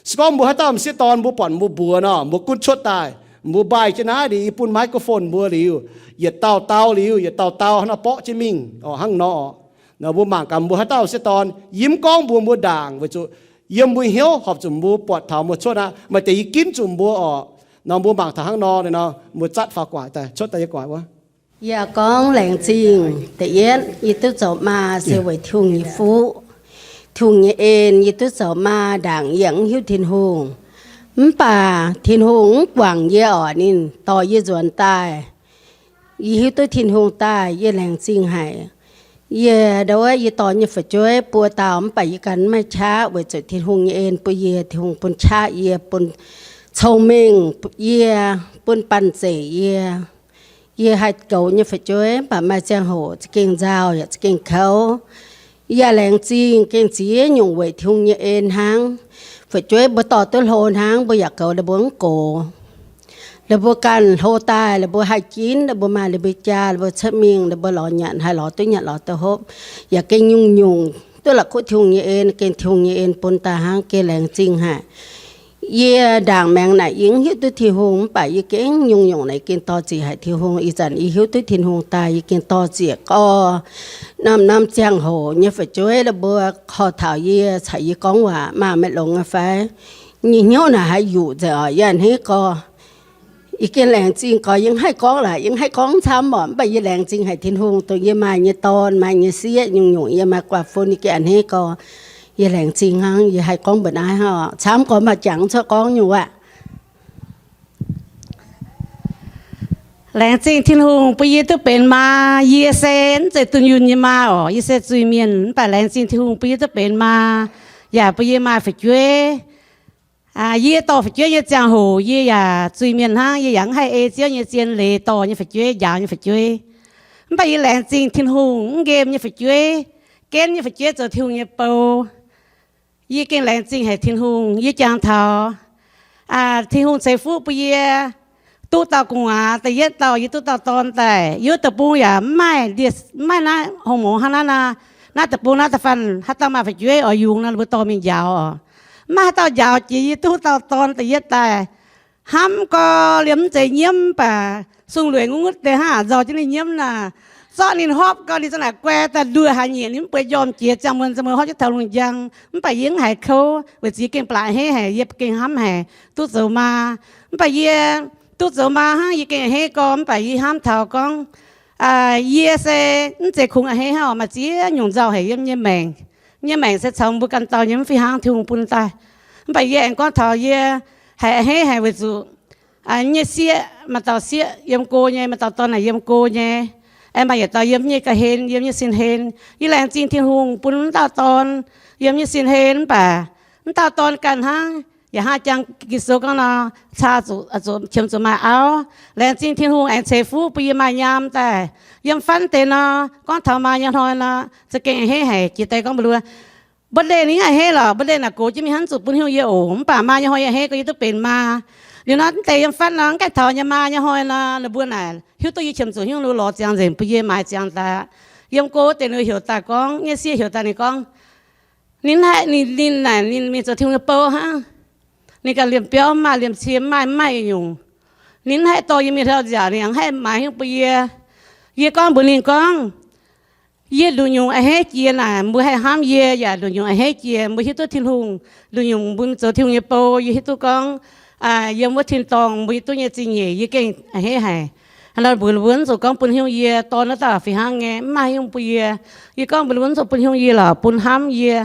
Se gorngv mbuo haaix dauh m'sieqv dorn mbuo buatc mbuo mbuox nor, mbuo gunv cuotv daaih, mbuo mbaih jienv naaiv liuz yie bun microphone mbuo liuz, yietc dauh dau liuz, yietc dauh dau hnangv nor borqv jienv mingh oc, hnangv nor oc. Nor mbuo mangc gaax mbuo haaix dauh m'sieqv dorn, yie mv gorngv mbuox mbuo ndaangc weic zuqc yiem mbuo hnyouv horpc zuqc mbuo buatc taux mbuo cuotv aqv. Maaih deix yie ginv zuqc mbuo oc. Nor mbuo mangc taux hnangv nor, nor mbuo zatv faaux gu'nguaaic daaih, cuotv daaih yie gu'nguaaic wuov. Yie gorngv laengz zingh. Da'yietv, yie duqv zoux maa se weic Tin-Hungh nyei fuqv, Tin-Hungh nyei en, yie duqv zoux maa ndaangc yie mv hiuv Tin-Hungh. Mv baac Tin-Hungh mv guangc yie oc, ninh dorh yie nzuonx daaih. Yie hiuv duqv Tin-Hungh daaih, yie laengz zingh haic. Yie ndau wuov yie dorh nyei fu'jueiv buo dauh mv baac yie ganh mv maaih qaqv weic zuqc Tin-Hungh nyei en bun yie, Tin-Hungh bun qaqv yie, bun cong-mengh yie, bun banh zeic yie. Yie haih goux nyei fu'jueiv mv baac maaih ziangh hoc za'gengh nzauh yaac za'gengh kouv. Yie laengz zingh gengh ziex nyungc weic Tin-Hungh nyei en hnangv. Fu'jueiv mbuo dorh duqv hlo hnangv, mbuo yaac goux ninh mbuo mv gox. Ninh mbuo ganh hlo daaih, ninh mbuo haih ginv, ninh mbuo maaih ninh mbuo jaa, ninh mbuo cuotv mingh, ninh mbuo lorz nyanc haih lorz duqv nyanc lorz duqv hopv, yaac gengh nyungc-nyungc duqv la'kuqv Tin-Hungh nyei en, gengh Tin-Hungh nyei en bun daaih hnangv, gengh laengz zingh haic. Yie ndaangc maengx naaic yie mv hiuv duqv Tin-Hungh mv baac yie gengh nyungc-nyungc naaic gengh dor-ziec haic Tin-Hungh. Ih zanc yie hiuv duqv Tin-Hungh daaih yie gengh dor-ziec gorx. Norm-norm ziangh hoc nyei fu'jueiv ninh mbuo korv taux yie caux yie gorngv waac, Maah, meih longx nyei fai? Nyei hnyouv naaic haaix yuqc nzengc oc. Yie a'hneiv gorx, yie gengh laengz zingh gorx, yie mv haih gorngv laaix, yie mv haih gorngv camv oc, mv baac yie laengz zingh haic Tin-Hungh dongh yie maaih nyei dorn, maaih nyei sieqv, nyungc-nyungc yie maaih guaax fun, yie gengh a'hneiv gorx. Yie laengz zingh hnangv, yie haih gorngv mbuox naaiv hnangv oc. Camv gorx maaih jangx cuotv gorngv nyungc wuov. Laengz zingh Tin-Hungh bun yie duqv benx maa. Yie se mv zeiz dunh yunh nyei maa oc. Yie se zuiz-mienh mv baac laengz zingh Tin-Hungh bun yie duqv benx maa, yaac bun yie maaih fu'jueiv. Yie dorh fu'jueiv nyei ziangh hoc yie yaac zuiz-mienh hnangv. Yie yaac mv haih ei Ziouv nyei zien leiz dorh nyei fu'jueiv, njaaux nyei fu'jueiv. Mv baac yie laengz zingh Tin-Hungh mv nqemh nyei fu'jueiv, genv nyei fu'jueiv zoux Tin-Hungh nyei bou. Yie gengh laengz zingh haic Tin-Hungh. Yie jangx taux Tin-Hungh ceix fuqv bun yie duqv dauh gu'nguaaz. Da'yietv dauh yie duqv dauh dorn daaih, yie wuov deic-bung yaac mv maaih, mv maaih naaiv horng mouz hnangv naaiv nor. Naaiv deic-bung naaiv da'faanh haaix dauh maaih fu'jueiv oix yungz nor, ninh mbuo dorh mingh njaaux oc. Mv maaih haaix dauh njaaux jiex yie duqv dauh dorn da'yietv daaih. Hnamv gau, liemh mv zeiz nyiemv, mv baac sung lueic ngutv deix hnangv aqc nzauh jienv ninh nyiemv naaic. Zorqv ninh hopv gau, ninh za'naaic guai daaih nduoh haaix nyungc ninh mv bueix njormh jiex, ziangh muonz ziangh muonz hopv jienv taux lungh njang. Mv baac yie mv haiz kouv weic zuqc yie gengh blatc hei haic, yie gengh hnamv haic duqv zoux maa. Mv baac yie duqv zoux maa hnangv, yie gengh a'hneiv gau, mv baac yie hnamv taux gorngv yie se mv zeiz kungx a'hneiv hnangv oc, maaih ziex nyungc nzauh haic yiem nyei maengc. Nyei maengc se caux mbuo ganh dauh nyei, mv fih hnangv Tin-Hungh bun daaih. Mv baac yie aengx gorngv taux yie haiz a'hneiv haic weic zuqc nyei sieqv, maaih dauh sieqv yiem go nyei, maaih dauh dorn naaic yiem go nyei. Aengx maaih yietc dauh yiem nyei ga'hlen, yiem nyei sin-hlen. Yie laengz zingh Tin-Hungh bun m'dauh dorn yiem nyei sin-hlen, mv baac m'dauh dorn ganh hnangv yaac hnangv jang Ging-Sou gorngv nor, caa zuqc, zuqc qiemx zuqc maaih auv. Laengz zingh Tin-Hungh aengx ceix fuqv bun yie maaih nyaam daaih. Yiem fatv deix nor, gorngv taux maa nyei hnoi nor, za'gengh a'hneiv haic. Jiex deix gorngv mbu'ndongx, birthday ninh a'hneiv lorqc, birthday naaic gox jienv mingh hnangv zuqc bun haaix nyungc yie oc. Mv baac maa nyei hnoi yie a'hneiv gorngv yie duqv benx maa. Liuz nor mv deix yiem fatv nor, mv gaengh taux nyei maa nyei hnoi nor, ninh mbuo naaic hiuv duqv yie qiemx zuqc haaix nyungc, ninh mbuo lorz ziangx nzengc bun yie maaiz ziangx daaih. Yiem go deix ninh heuc daaih gorngv, nyei sieqv heuc daaih ninh gorngv, ninh haih, ninh, ninh naaic ninh mingh zoux Tin-Hungh nyei bou hnangv. Ninh ganh liemh biauv mv maaih, liemh cie mv maaih, mv maaih nyungc. Ninh mv haih dorh yie mingh taux nziaauc, ninh yaac mv haih maaiz haaix nyungc bun yie. Yie gorngv mbuox ninh gorngv, yie nduqc nyungc a'hneiv jiex naaic, mbuo haih hnamv yie yaac nduqc nyungc a'hneiv jiex. Mbuo hiuv duqv Tin-Hungh nduqc nyungc mbuo zoux Tin-Hungh nyei bou, yie hiuv duqv gorngv yiem wuov tin-dorngh mbuo hiuv duqv nyei zingh nyeic, yie gengh a'hneiv haic. Hnangv nor mbuox, mbuox zuqc gorngv bun haaix nyungc yie, dorn naaiv dauh fih hnangv nyei, mv maaih haaix nyungc bun yie. Yie gorngv mbuox zuqc bun haaix nyungc yie lorqc, bun hnamv yie.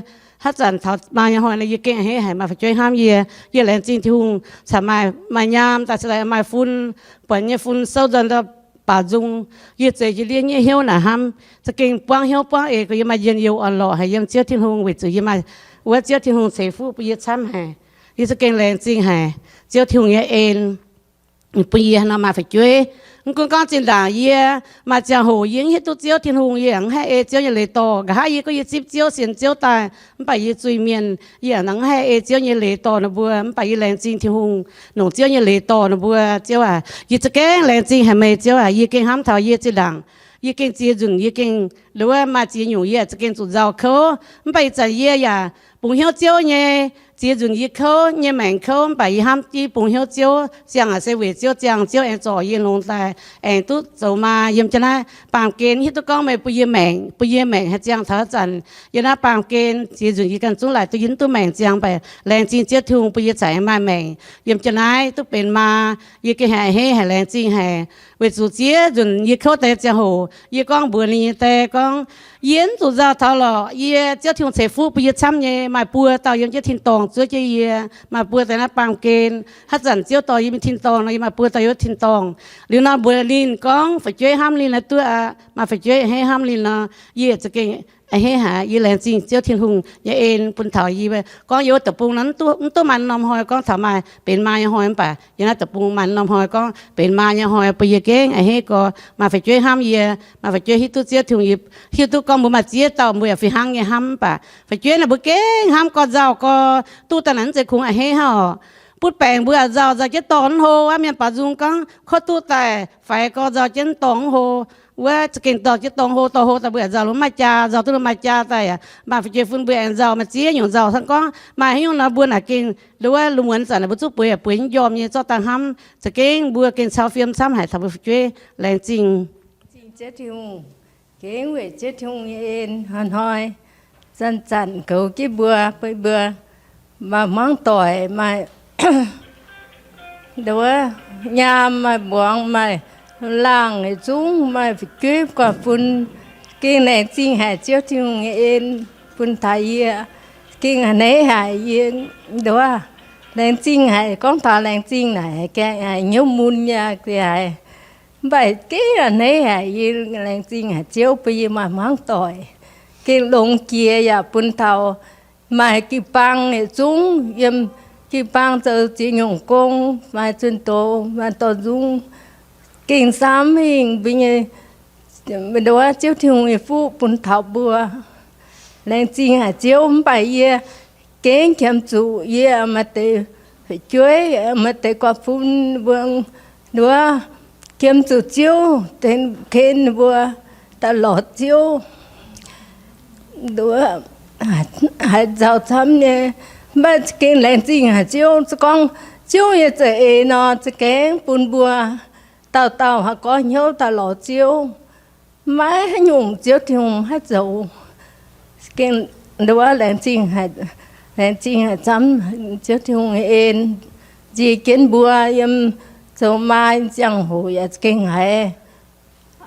Haaix zanc taux maa nyei hnoi nor, yie gengh a'hneiv haic, maaih fu'jueiv hnamv yie. Yie laengz zingh Tin-Hungh caux maaih, maaih nyaam daaih, cingx daaih maaih fun, buatc nyei fun souv nzuonx baac nzung. Yie zeiz jiez ndiev nyei hnyouv naaic hnamv, za'gengh buangv hnyouv buangv eix gorx, yie maaih njien-youh orn-lorqc haic yiem Ziouv Tin-Hungh weic zuqc yie maaih wuov Ziouv Tin-Hungh ceix fuqv bun yie camv haic. Yie za'gengh laengz zingh haic Ziouv Tin-Hungh nyei en bun yie haaix nor maaih fu'jueiv. Mv gunv gorngv zinh ndaangc yie maaih ziangh hoc yie mv hiuv duqv Ziouv Tin-Hungh, yie yaac mv haih ei Ziouv nyei leiz dorh. Nqa'haav yie gorngv yie zipv Ziouv, sienx Ziouv daaih, mv baac yie zuiz-mienh, yie yaac mv haih ei Ziouv nyei leiz dorh ninh mbuo. Mv baac yie laengz zingh Tin-Hungh longc Ziouv nyei leiz dorh ninh mbuo. Ziouv aac, yie za'gengh laengz zingh haic meih Ziouv aac. Yie gengh hnamv taux yie zinh ndaangc, yie gengh ziex nzunc yie gengh nduov maaih ziex nyungc yie za'gengh zuqc nzauh kouv. Mv baac ih zanc yie yaac bungx hnyouv Ziouv nyei. Ziex nzunc yie kouv, nyei maengc kouv, mv baac yie hnamv div bungx hnyouv Ziouv. Ziangh aac se weic Ziouv ziangh, Ziouv aengx zorc yie longx daaih aengx duqv zoux maa. Yiem jienv naaiv baamh gen hiuv duqv gorngv meih bun yie maengc, bun yie maengc haih ziangh taux haaix zanc. Yiem naaiv baamh gen ziex nzunc yie ganh zungv laaic duqv yie mv duqv maengc ziangh, mv baac laengz zingh Ziouv Tin-Hungh bun yie caux aengx maaih maengc. Yiem jienv naaiv duqv benx maa, yie gengh haiz a'hneiv haic, laengz zingh haic. Weic zuqc ziex nzunc yie kouv deix ziangh hoc yie gorngv mbuox ninh nyei die gorngv, yie mv zuqc nzauh taux lorqc. Yie Ziouv Tin-Hungh ceix fuqv bun yie camv nyei. Maaih buo dauh yiem jienv tin-dorngh zuov jienv yie, maaih buo dauh naaiv baamh gen. Haaix zanc Ziouv dorh yie mingh tin-dorngh nor, yie maaih buo dauh yiem tin-dorngh. Liuz nor mbuox ninh gorngv, fu'jueiv hnamv ninh naaiv duqv aqv. Maaih fu'jueiv a'hneiv hnamv ninh nor, yie za'gengh a'hneiv haic. Yie laengz zingh Ziouv Tin-Hungh nyei en bun taux yie gorngv yiem wuov deic-bung nor, mv duqv maaih norm hnoi gorngv taux maaih benx maa nyei hnoi, mv baac yiem naaiv deic-bung maaih norm hnoi gorngv benx maa nyei hnoi, bun yie gengh a'hneiv gorx. Maaih fu'jueiv hnamv yie, maaih fu'jueiv hiuv duqv Ziouv Tin-Hungh, hiuv duqv gorngv mbuo maaih ziex dauh mbuo yaac fih hnangv nyei hnamv, mv baac fu'jueiv naaic mbuo gengh hnamv gorx nzauh gorx, duqv daaih naaic mv zeiz kungx a'hneiv hnangv oc. Butv baengc mbuo yaac nzauh, nzauh jienv dorngh mv hlo. Wuov mienh baaux nzung gorngv, kov duqv daaih faix gorx nzauh jienv dorngh mv hlo. Wuov za'gengh dorngh jienv dorngh hlo, dorngh hlo daaih mbuo yaac nzauh lungh maaih jaa, nzauh duqv lungh maaih jaa daaih yaac maaih fu'jueiv fun mbuo aengx nzauh, maaih ziex nyungc nzauh. Hnangv gorngv maaih haaix nyungc nor mbuo naaic gengh nduov wuov lungh muonz zanc naaic mbuo zungv bueix yaac bueix nyei njormh nyei zorqv daaih hnamv. Za'gengh mbuo gengh cau fiem camv haic taux mbuo fu'jueiv. Laengz zingh. Zingh Ziouv Tin-Hungh, gengh weic Ziouv Tin-Hungh nyei en hnoi-hnoi zanc-zanc goux jienv mbuo, bun mbuo maaih hmuangv doic, maaih nduov nyaam, maaih mbuangz, maaih laangh, yietc zungv maaih fu'jueiv guanh fun. Gengh laengz zingh haic Ziouv Tin-Hungh nyei en bun taux yie. Gengh a'hneiv haic yie nduov. Laengz zingh haic, gorngv taux laengz zingh naaic gengh haiz hnyouv mun nyei haic. Mv baac gengh a'hneiv haic, yie laengz zingh haic Ziouv bun yie maaih hmuangv doic. Gengh longx jiex yaac bun taux maaih jiu-baang yietc zungv yiem jiu-baang zoux ziex nyungc gong, maaih zunh doz, maaih dorh nzung. Gengh samv mingh mbuo nyei nduov Ziouv Tin-Hungh nyei fuqv bun taux mbuo. Laengz zingh haic Ziouv. Mv baac yie gengh qiemx zuqc yie maaih deix fu'jueiv, maaih deix guanh fun mbuo nduov, qiemx zuqc Ziouv ken mbuo daaih lorz Ziouv. Nduov haiz nzauh camv nyei, mv baac gengh laengz zingh haic Ziouv. Se gorngv Ziouv nyei za'eix nor, za'gengh bun mbuo dauh dauh haih gorngv hnyouv daaih lorz Ziouv. Maiv haaix nyungc Ziouv Tin-Hungh haih zoux. Gengh nduov laengz zingh haic, laengz zingh haic camv Ziouv Tin-Hungh nyei en nzie jienv mbuo yiem zoux maa nyei ziangh hoc yaac gengh haiz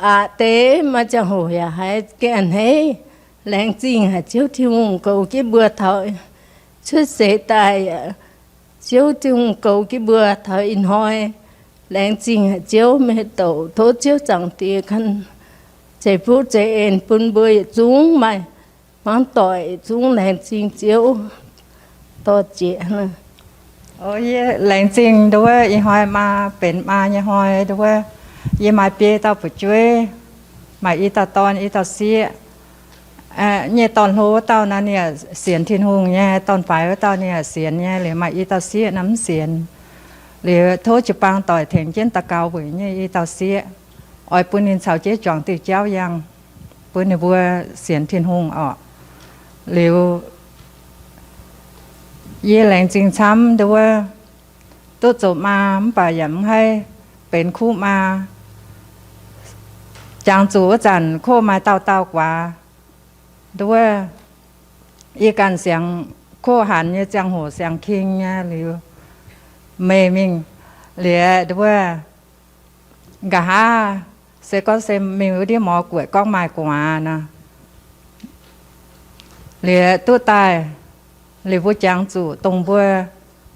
aqc deix, maaih ziangh hoc yaac haiz gengh a'hneiv. Laengz zingh haic Ziouv Tin-Hungh goux jienv mbuo taux cuotv seix daaih. Ziouv Tin-Hungh goux jienv mbuo taux ih hnoi. Laengz zingh haic Ziouv, meih douc tov Ziouv Zaangc Diex ganh ceix fuqv ceix en bun mbuo yietc zungv maaih hmuangv doic yietc zungv. Laengz zingh Ziouv. Dorh jiex. Yie laengz zingh nduov ih hnoi maa benx maa nyei hnoi nduov, yie maaih biei dauh fu'jueiv, maaih i dauh dorn i dauh sieqv. Nyei dorn-hlo wuov dauh nor, ninh yaac sienx Tin-Hungh nyei. Dorn-faix wuov dauh ninh yaac sienx nyei, liuz maaih i dauh sieqv nor mv sienx. Liuz tov jiu-baang doic tengx jienv daux gaux weic nyei i dauh sieqv, oix bun ninh caux jienv juangc diuh jauv yangh, bun ninh mbuo sienx Tin-Hungh orqc. Liuz yie laengz zingh camv nduov, duqv zoux maa mv baac yaac mv haih benx kuv maa. Jangx zuqc wuov zanc koh maaih dauh dauh guaax nduov, yie ganh siangx koh hanc nyei ziangh hoc siangx king nyei liuz, meih mingh liuz nduov, nqa'haav se gorngv se mingh wuov ndiev mor guoqv gorngv maaih guaax nor, liuz duqv daaih, liuz mbuo jangx zuqc dongh mbuo,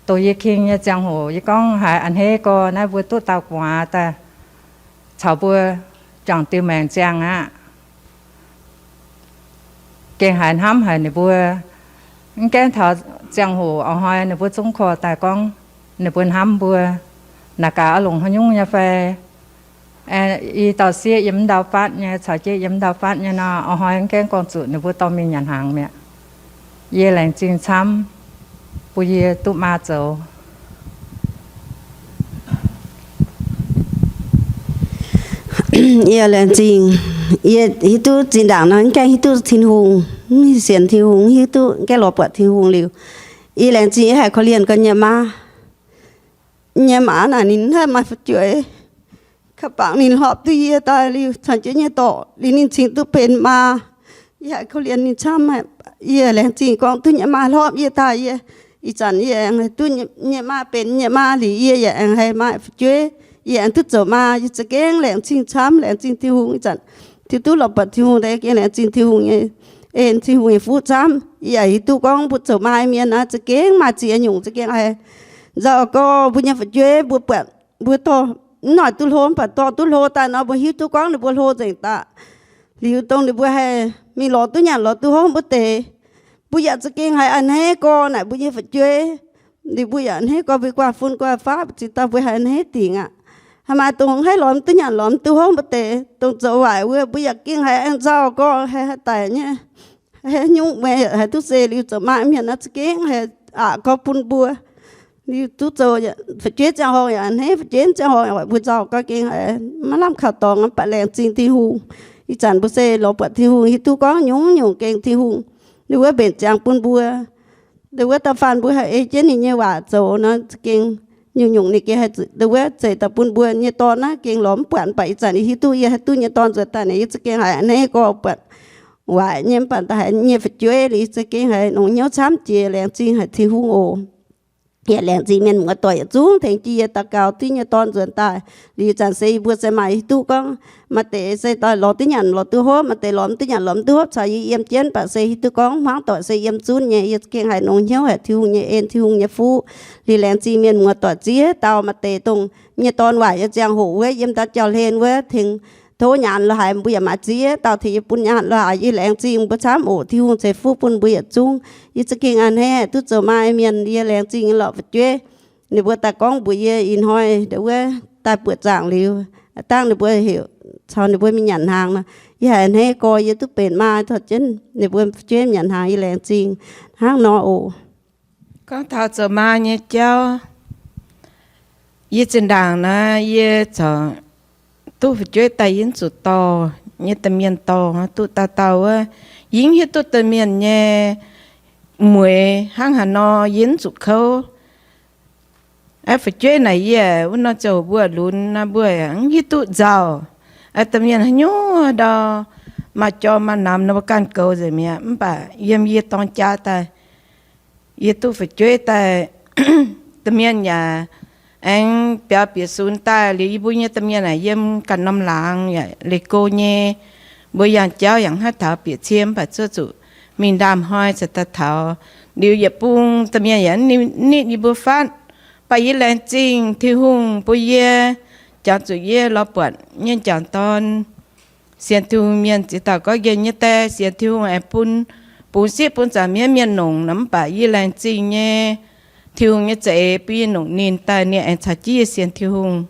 dongh yie king nyei ziangh hoc yie gorngv haiz a'hneiv gorx naaiv mbuo duqv dauh guaax daaih caux mbuo juangc diuh maengc ziangh aqv. Gengh haiz hnamv haic ninh mbuo. Mv gaengh taux ziangh hoc a'hnoi ninh mbuo zungv korv daaih gorngv ninh mbuo hnamv mbuo. Naaic gaax oix longc haaix nyungc nyei fai? I dauh sieqv yiem ndau fatv nyei, caux jienv yiem ndau fatv nyei nor, a'hnoi mv gaengh gorngv zuqc ninh mbuo dorh mingh nyanc hnaangx mi'aqv. Yie laengz zingh camv, bun yie duqv maa zoux. Yie laengz zingh, yie hiuv duqv zinh ndaangc nor mv gaengh hiuv duqv Tin-Hungh, mv sienx Tin-Hungh, hiuv duqv mv gaengh lorz buatc Tin-Hungh liuz, yie laengz zingh yie haiz korv-lienh gorx nyei maa. Nyei maa naaic ninh haih maaih fu'jueiv, kaav bangc ninh hlorpv duqv yie daaih liuz caux jienv nyei dorc liuz ninh cingx duqv benx maa. Yie haiz korv-lienh ninh camv. Yie laengz zingh gorngv duqv nyei maa hlorpv yie daaih, yie ih zanc yie aengx duqv nyei maa benx nyei maa liuz, yie yaac aengx haiz maaih fu'jueiv, yie aengx duqv zoux maa. Yie za'gengh laengz zingh camv, laengz zingh Tin-Hungh. Ih zanc duqv lorz buatc Tin-Hungh deix, yie laengz zingh Tin-Hungh nyei en Tin-Hungh nyei fuqv camv. Yie yaac hiuv duqv gorngv mbuo zoux maa mienh naaiv za'gengh maaih ziex nyungc za'gengh haiz nzauh gorx mbuo nyei fu'jueiv. Mbuo buatc mbuo dorh mv noic duqv hlo, mv baac dorh duqv hlo daaih nor, mbuo hiuv duqv gorngv ninh mbuo hlo nzengc daaih. Liuz dongh ninh mbuo haih mingh lorz duqv nyanc lorz duqv hopv wuov deix, mbuo yaac za'gengh haiz a'hneiv gorx naaic mbuo nyei fu'jueiv. Liuz mbuo yaac a'hneiv gorx, mbuo guaav fun guaav faqv, mbuo ziex dauh mbuo haiz a'hneiv dingc aqv. Haaix maaih dongh mv haih lorz duqv nyanc lorz duqv hopv wuov deix, dongh zoux waaic wuov, mbuo yaac gengh haiz aengx nzauh gorx, haiz haaix daic nyei, haiz nyungc meih haiz duqv seix liuz zoux maa mienh naaiv za'gengh haiz aqc gorx bun mbuo. Liuz duqv zoux fu'jueiv ziangh horngh yaac a'hneiv, fu'jueiv ziangh horngh yaac mbuo nzauh gorx gengh haiz maiv lamh kaux dorngx, mv baac laengz zingh Tin-Hungh. Ih zanc mbuo se lorz buatc Tin-Hungh, hiuv duqv gorngv nyungc-nyungc gengh Tin-Hungh ninh wuov mbenc ziangx bun mbuo. Ninh wuov da'faanh mbuo haih ei jienv ninh nyei waac zoux nor, za'gengh nyungc-nyungc ninh gengh haih, ninh wuov zeiz daaih bun mbuo nyei dorn naaiv gengh lorz mv buatc. Mv baac ih zanc yie hiuv duqv yie haih duqv nyei dorn nzuonx daaih naaic, yie za'gengh haiz a'hneiv gorx buatc waaic nyei, mv baac da'haiz nyei fu'jueiv liuz za'gengh haiz longc hnyouv camv jiex. Laengz zingh haic Tin-Hungh oc. Yaac laengz zingh mienh muoz-doic yietc zungv tengx jienv yie daux gaux duqv nyei dorn nzuonx daaih. Liuz ih zanc se yie mbuo se maaih hiuv duqv gorngv maaih deix se daaih lorz duqv nyanc lorz duqv hopv, maaih deix lorz mv duqv nyanc lorz mv duqv hopv caux yie yiem jienv, mv baac se hiuv duqv gorngv hmuangv doic se yiem zunv nyei. Yie za'gengh haiz longc hnyouv haic Tin-Hungh nyei en, Tin-Hungh nyei fuqv. Liuz laengz zingh mienh muoz-doic ziex dauh, maaih deix dongh nyei dorn waaic nyei ziangh hoc wuov yiem ndau jauv-hlen wuov tengx tov nyaanh lorz haaix, mbuo yaac maaih ziex dauh tengx yie bun nyaanh lorz haaix. Yie laengz zingh mbuo camv oc. Tin-Hungh ceix fuqv bun mbuo yietc zungv. Yie za'gengh a'hneiv haic duqv zoux maa mienh. Yie laengz zingh nyei lorqc fu'jueiv. Ninh mbuo daaih gorngv mbuox yie ih hnoi ndau wuov daaih buoqc zaangc liuz, dangh ninh mbuo heuc caux ninh mbuo mingh nyanc hnaangx nor, yie haiz a'hneiv gorx yie duqv benx maa torh jienv ninh mbuo fu'jueiv nyanc hnaangx. Yie laengz zingh hnangv nor oc. Gorngv taux zoux maa nyei jauv, yie zinh ndaangc naaiv yie corc duqv fu'jueiv daaih yie mv zuqc dorh nyei domh mienh dorh, duqv dauh dauh wuov, yie mv hiuv duqv domh mienh nyei mueix hnangv haaix nor, yie mv zuqc kouv. Aa, fu'jueiv naaic yie wuov nor ziouc mbuo lunx naaiv mbuo mv hiuv duqv nzauh. Aa, domh mienh haaix nyungc ndau maaih jorm maaih namx nor mbuo ganh goux nzengc mi'aqv. Mv baac yiem yie dorng jaa daaih, yie duqv fu'jueiv daaih, domh mienh yaac aengx biaux bieqc sunx daaih. Liuz yie mbuo nyei domh mienh naaic yiem ganh norm laangz yaac leih go nyei. Mbuo yangh jauv yaac mv haih taux bieqc cie, mv baac zuov zuqc mingh ndaamv-hnoi cingx daaih taux. Liuz yietc bung domh mienh yaac mv nitv yie mbuo fatv. Mv baac yie laengz zingh Tin-Hungh bun yie, jangx zuqc yie lorz buatc nyei m'jangc dorn sienx Tin-Hungh mienh ziex dauh gorngv nqemh nyei die sienx Tin-Hungh aengx bun, bungx sieqv bun zaangc mienh, mienh nongc nor. Mv baac yie laengz zingh nyei Tin-Hungh nyei za'eix bun yie nongc ninh daaih, ninh aengx caux jienv yie sienx Tin-Hungh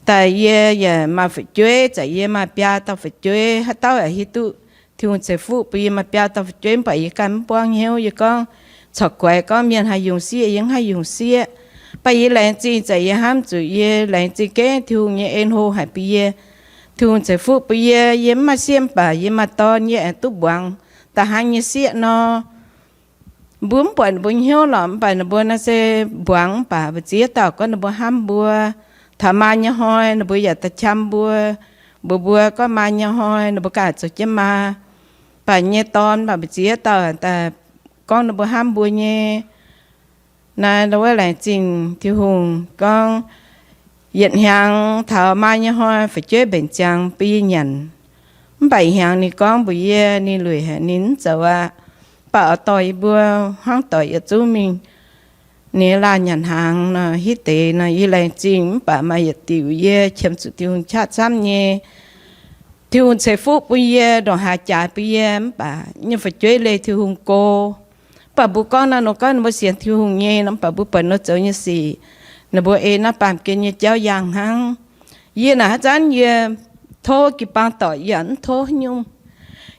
daaih. Yie yaac maaih fu'jueiv, zaqc yie maaih biaa dauh fu'jueiv. Haaix dauh yaac hiuv duqv Tin-Hungh ceix fuqv bun yie maaih biaa dauh fu'jueiv. Mv baac yie ganh mv buangv hnyouv, yie gorngv corc guaix gorngv mienh haih yungz sieqv, yie mv haih yungz sieqv. Mv baac yie laengz zingh zaqc yie hnamv zuqc yie laengz zingh gengh Tin-Hungh nyei en hlo haic bun yie. Tin-Hungh ceix fuqv bun yie, yie mv maaih sieqv mv baac yie maaih dorn, yie aengx duqv mbuangz da'hnangv nyei sieqv nor. Mbuo mv buatc ninh mbuo hnyouv lorqc, mv baac ninh mbuo naaiv se mbuangz mv baac mbu'ziex dauh gorngv ninh mbuo hnamv mbuo. Taux maa nyei hnoi ninh mbuo yaac da'qam mbuo, mbuox mbuo gorngv maa nyei hnoi ninh mbuo ganh zoux jienv maa. Mv baac nyei dorn mv baac mbu'ziex dauh daaih gorngv ninh mbuo hnamv mbuo nyei. Naaiv ndau wuov laengz zingh Tin-Hungh gorngv yietc hnyangx taux maa nyei hnoi fu'jueiv mbenc ziangx bun yie nyanc. Mv baac hnyangx ninh gorngv mbuox yie ninh lueic haic, ninh mv zoux aqv. Mv baac oix dorh yie mbuo hmuangv doic yietc zungv mingh ninh laanh nyanc hnaangx nor, hitv deix nor. Yie laengz zingh mv baac maaih yietc diuc yie qiemx zuqc Tin-Hungh qaqv camv nyei. Tin-Hungh ceix fuqv bun yie, ndongc haaix jaaix bun yie, mv baac nyei fu'jueiv leih Tin-Hungh go. Mv baac mbuo gorngv naaiv nor gorngv ninh mbuo sienx Tin-Hungh nyei nor, mv baac mbuo buatc ninh mbuo zoux nyei sic, ninh mbuo ei naaiv baamh gen nyei jauv yangh hnangv. Yie naaic haaix zanc yie tov jiu-baang doic, yie yaac mv tov nyungc.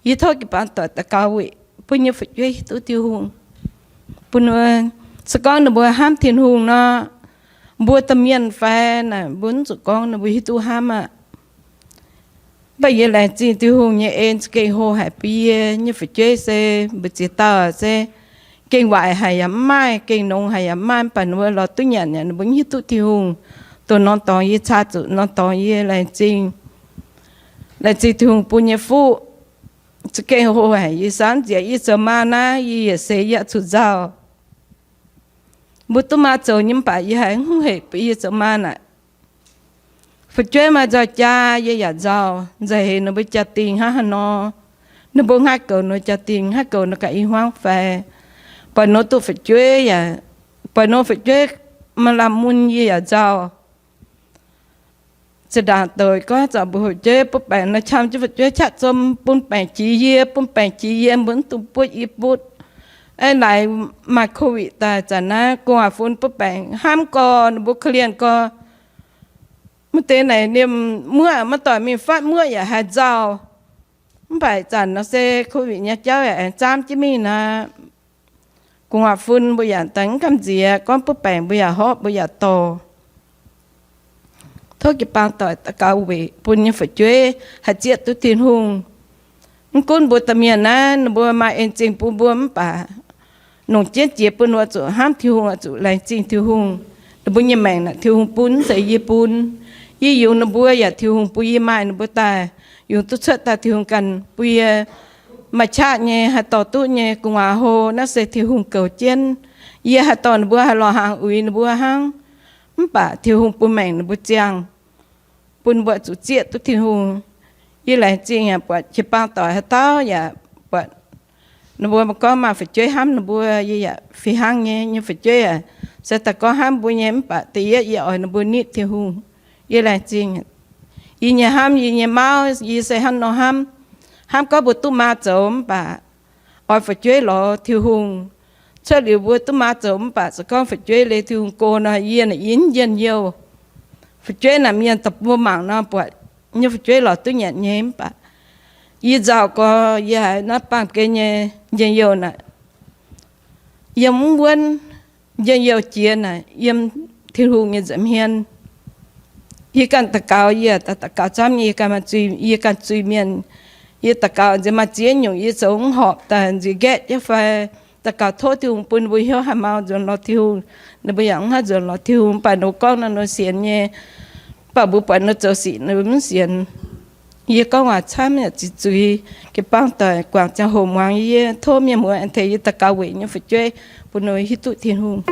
Yie tov jiu-baang doic daux gaux weic bun nyei fu'jueiv hiuv duqv Tin-Hungh, bun se gorngv ninh mbuo hnamv Tin-Hungh nor, mbuo domh mienh fai naaic mbuo mv zuqc gorngv ninh mbuo hiuv duqv hnamv aqv. Mv baac yie laengz zingh Tin-Hungh nyei en za'gengh hlo haic bun yie nyei fu'jueiv se mbu'ziex dauh se gengh waaic haic yaac mv maaih, gengh nongx haic yaac mv maaih, mv baac ninh mbuo lorz duqv nyanc yaac ninh mbuo mv hiuv duqv Tin-Hungh. Dongh norm dorngx yie caa zuqc norm dorngx yie laengz zingh, laengz zingh Tin-Hungh bun nyei fuqv za'gengh hlo haic. Yie samv nziex yie zoux maa naaiv yie yietc seix yie oix zuqc nzauh. Mbuo duqv maa zoux nyei mv baac yie haiz hungh heic bun yie zoux maa naaic. Fu'jueiv maaih nzauh jaa yie yaac nzauh, nzauh heix ninh mbuo jaa-dingh hnangv haaix nor. Ninh mbuo haih goux ninh jaa-dingh, haih goux ninh ganh i hmuangv fai? Buatc ninh duqv fu'jueiv yaac, buatc ninh fu'jueiv maaih lamh mun yie yaac nzauh. Zinh ndaangc doic gorngv zaqc mbuo fu'jueiv butv baengc nor, qam jienv fu'jueiv qaqv zom bun baengc jiex yie, bun baengc jiex yie, mbuo mv dungx buov i butv. Aav, laaix maaih COVID daaih zanc naaiv gu'nguaaz-fun butv baengc hnamv gorx, ninh mbuo korv-lienh gorx, maaih deix naaic liemh muoqv maiv doic mingh fatv muoqv yaac haih nzauh. Mv baac zanc nor se COVID nyei jauv yaac aengx zaamv jienv mingh nor, gu'nguaaz-fun mbuo yaac daaih mv gamh nziex, gorngv butv baengc mbuo yaac horpc, mbuo yaac dorh. Tov jiu-baang doic daux gaux weic bun nyei fu'jueiv haih zieqv duqv Tin-Hungh. Mv gunv mbuo domh mienh naaiv ninh mbuo maaih en zingh bun mbuo mv baac, longc jienv jiex bun oix zuqc hnamv Tin-Hungh, oix zuqc laengz zingh Tin-Hungh. Ninh mbuo nyei maengc naaic Tin-Hungh bun, mv zeiz yie bun. Yie yungz ninh mbuo yaac Tin-Hungh bun yie maaih ninh mbuo daaih, yungz duqv cuotv daaih Tin-Hungh ganh bun yie. Maaih qaqv nyei, haih dorh duqv nyei gu'nguaaz hlo naaiv se Tin-Hungh goux jienv. Yie haih dorh ninh mbuo haih lorz hnaangx uix ninh mbuo hnangv. Mv baac Tin-Hungh bun maengc ninh mbuo ziangh, bun mbuo zuqc zieqv duqv Tin-Hungh. Yie laengz zingh yaac buatc jiu-baang doic haaix dauh yaac buatc ninh mbuo gorngv maaih fu'jueiv hnamv ninh mbuo, yie yaac fih hnangv nyei. Nyei fu'jueiv yaac se daaih gorngv hnamv mbuo nyei, mv baac da'yietv yie oix ninh mbuo nitv Tin-Hungh. Yie laengz zingh yie nyei hnamv, yie nyei mauv, yie se hnangv nor hnamv. Hnamv gorngv mbuo duqv maa zoux mv baac oix fu'jueiv lorz Tin-Hungh. Cuotv liuz mbuo duqv maa zoux mv baac se gorngv fu'jueiv leih Tin-Hungh go nor, yie naaic yie mv njien-youh. Fu'jueiv naaic mienh daaih mbuo mangc nor buatc nyei fu'jueiv lorz duqv nyanc nyei mv baac yie nzauh gorx, yie haiz naaiv baamh gen nyei njien-youh naaic yiem mv wuonv, njien-youh jiex naaic yiem Tin-Hungh nyei nza'hmien. Yie ganh daux gaux, yie daux gaux camv nyei, yie ganh maaih zuiz, yie ganh zuiz-mienh. Yie daux gaux nziex maaih ziex nyungc yie zoux mv horpc daaih nziex nqaeqv jienv fai, daux gaux tov Tin-Hungh bun mbuo hnyouv haih mau nzuonx lorz Tin-Hungh. Ninh mbuo yaac mv haih nzuonx lorz Tin-Hungh, mv baac ninh mbuo gorngv nor ninh sienx nyei. Mv baac mbuo buatc ninh zoux sic ninh mbuo mv sienx. Yie gorngv waac camv yaac ziqc zuiz, jiu-baang doic guangc ziangh hoc muangx yie. Tov mienh muoz aengx tengx yie daux gaux weic nyei fu'jueiv bun ninh hiuv duqv Tin-Hungh.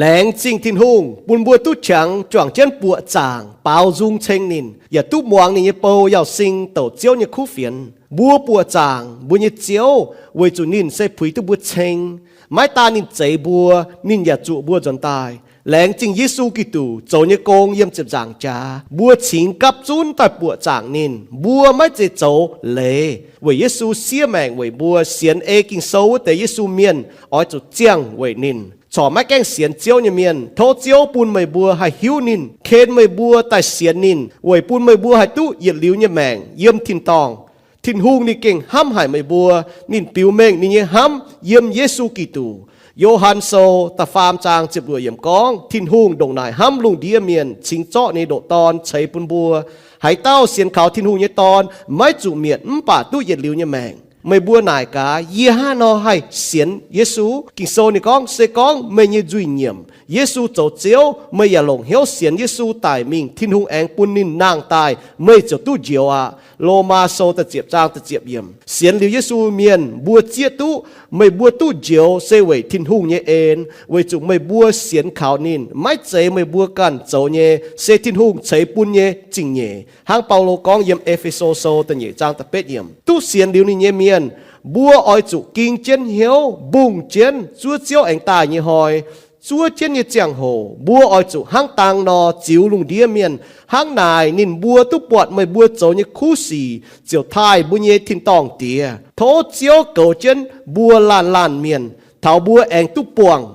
Laengz zingh Tin-Hungh bun mbuo duqv qangx juangc jienv buoqc zaangc baaux nzung ceng ninh, yaac duqv muangx ninh nyei bou Yauz Sing douc Ziouv nyei kuv fienx. Mbuo buoqc zaangc mbuo nyei Ziouv weic zuqc ninh se puix duqv mbuo ceng. Maiv daan ninh zeix mbuo, ninh yaac zuqc mbuo nzuonx daaih. Laengz zingh Yesu Giduc zoux nyei gong yiem ziepc nzaangc jaax, mbuo cingx gapv zunv daaih buoqc zaangc ninh. Mbuo maiv zeiz zoux leiz weic Yesu siev maengc weic mbuo. Sienx ei Ging-Sou wuov deix Yesu mienh oix zuqc ziangh weic ninh. Corc maiv gaengh sienx Ziouv nyei mienh, tov Ziouv bun meih mbuo haih hiuv ninh, ken meih mbuo daaih sienx ninh, weic bun meih mbuo haih duqv yietc liuz nyei maengc yiem tin-dorngh. Tin-Hungh ninh gengh hnamv haic meih mbuo. Ninh biux mengh ninh nyei hnamv yiem Yesu Giduc. Yo^han Sou da'faam zaang ziepc luoqc yiemc gorngv, Tin-Hungh ndongc naaic hnamv lungh ndiev mienh, cingx zorqv ninh nyei ndoqc Dorn ceix bun mbuo. Haaix dauh sienx kaux Tin-Hungh nyei Dorn maiv zuqc mietc mv baac duqv yietc liuz nyei maengc. Meih mbuo naaic gaax, yie hnangv haaix nor haih sienx Yesu? Ging-Sou ninh gorngv, se gorngv meih nyei nzuih nyiemc, Yesu zoux Ziouv, meih yaac longc hnyouv sienx Yesu daic mingh, Tin-Hungh aengx bun ninh nangh daaih, meih ziouc duqv njoux aqv. Lomaa Sou da'ziepc zaang da'ziepc yiemc. Sienx liuz Yesu mienh mbuo zieqv duqv, meih mbuo duqv njoux se weic Tin-Hungh nyei en, weic zuqc meih mbuo sienx kaux ninh. Maiv zeiz meih mbuo ganh zoux nyei, se Tin-Hungh ceix bun nyei zingh nyeic. Hnangv Baulo gorngv yiem E^fe^so Sou da'nyeic zaang da'betv yiemc, duqv sienx liuz ninh nyei mienh, mbuo oix zuqc ging jienv hnyouv, mbungh jienv zuov Ziouv aengx daaih nyei hnoi, zuov jienv nyei ziangh hoc, mbuo oix zuqc hnangv dang nor ziux lungh ndiev mienh. Hnangv naaic ninh mbuo duqv buatc meih mbuo zoux nyei kuv sic, ziouc taaih mbuo nyei tin-dorngh Diex. Tov Ziouv goux jienv mbuo laanh laanh mienh, taux mbuo aengx duqv buangh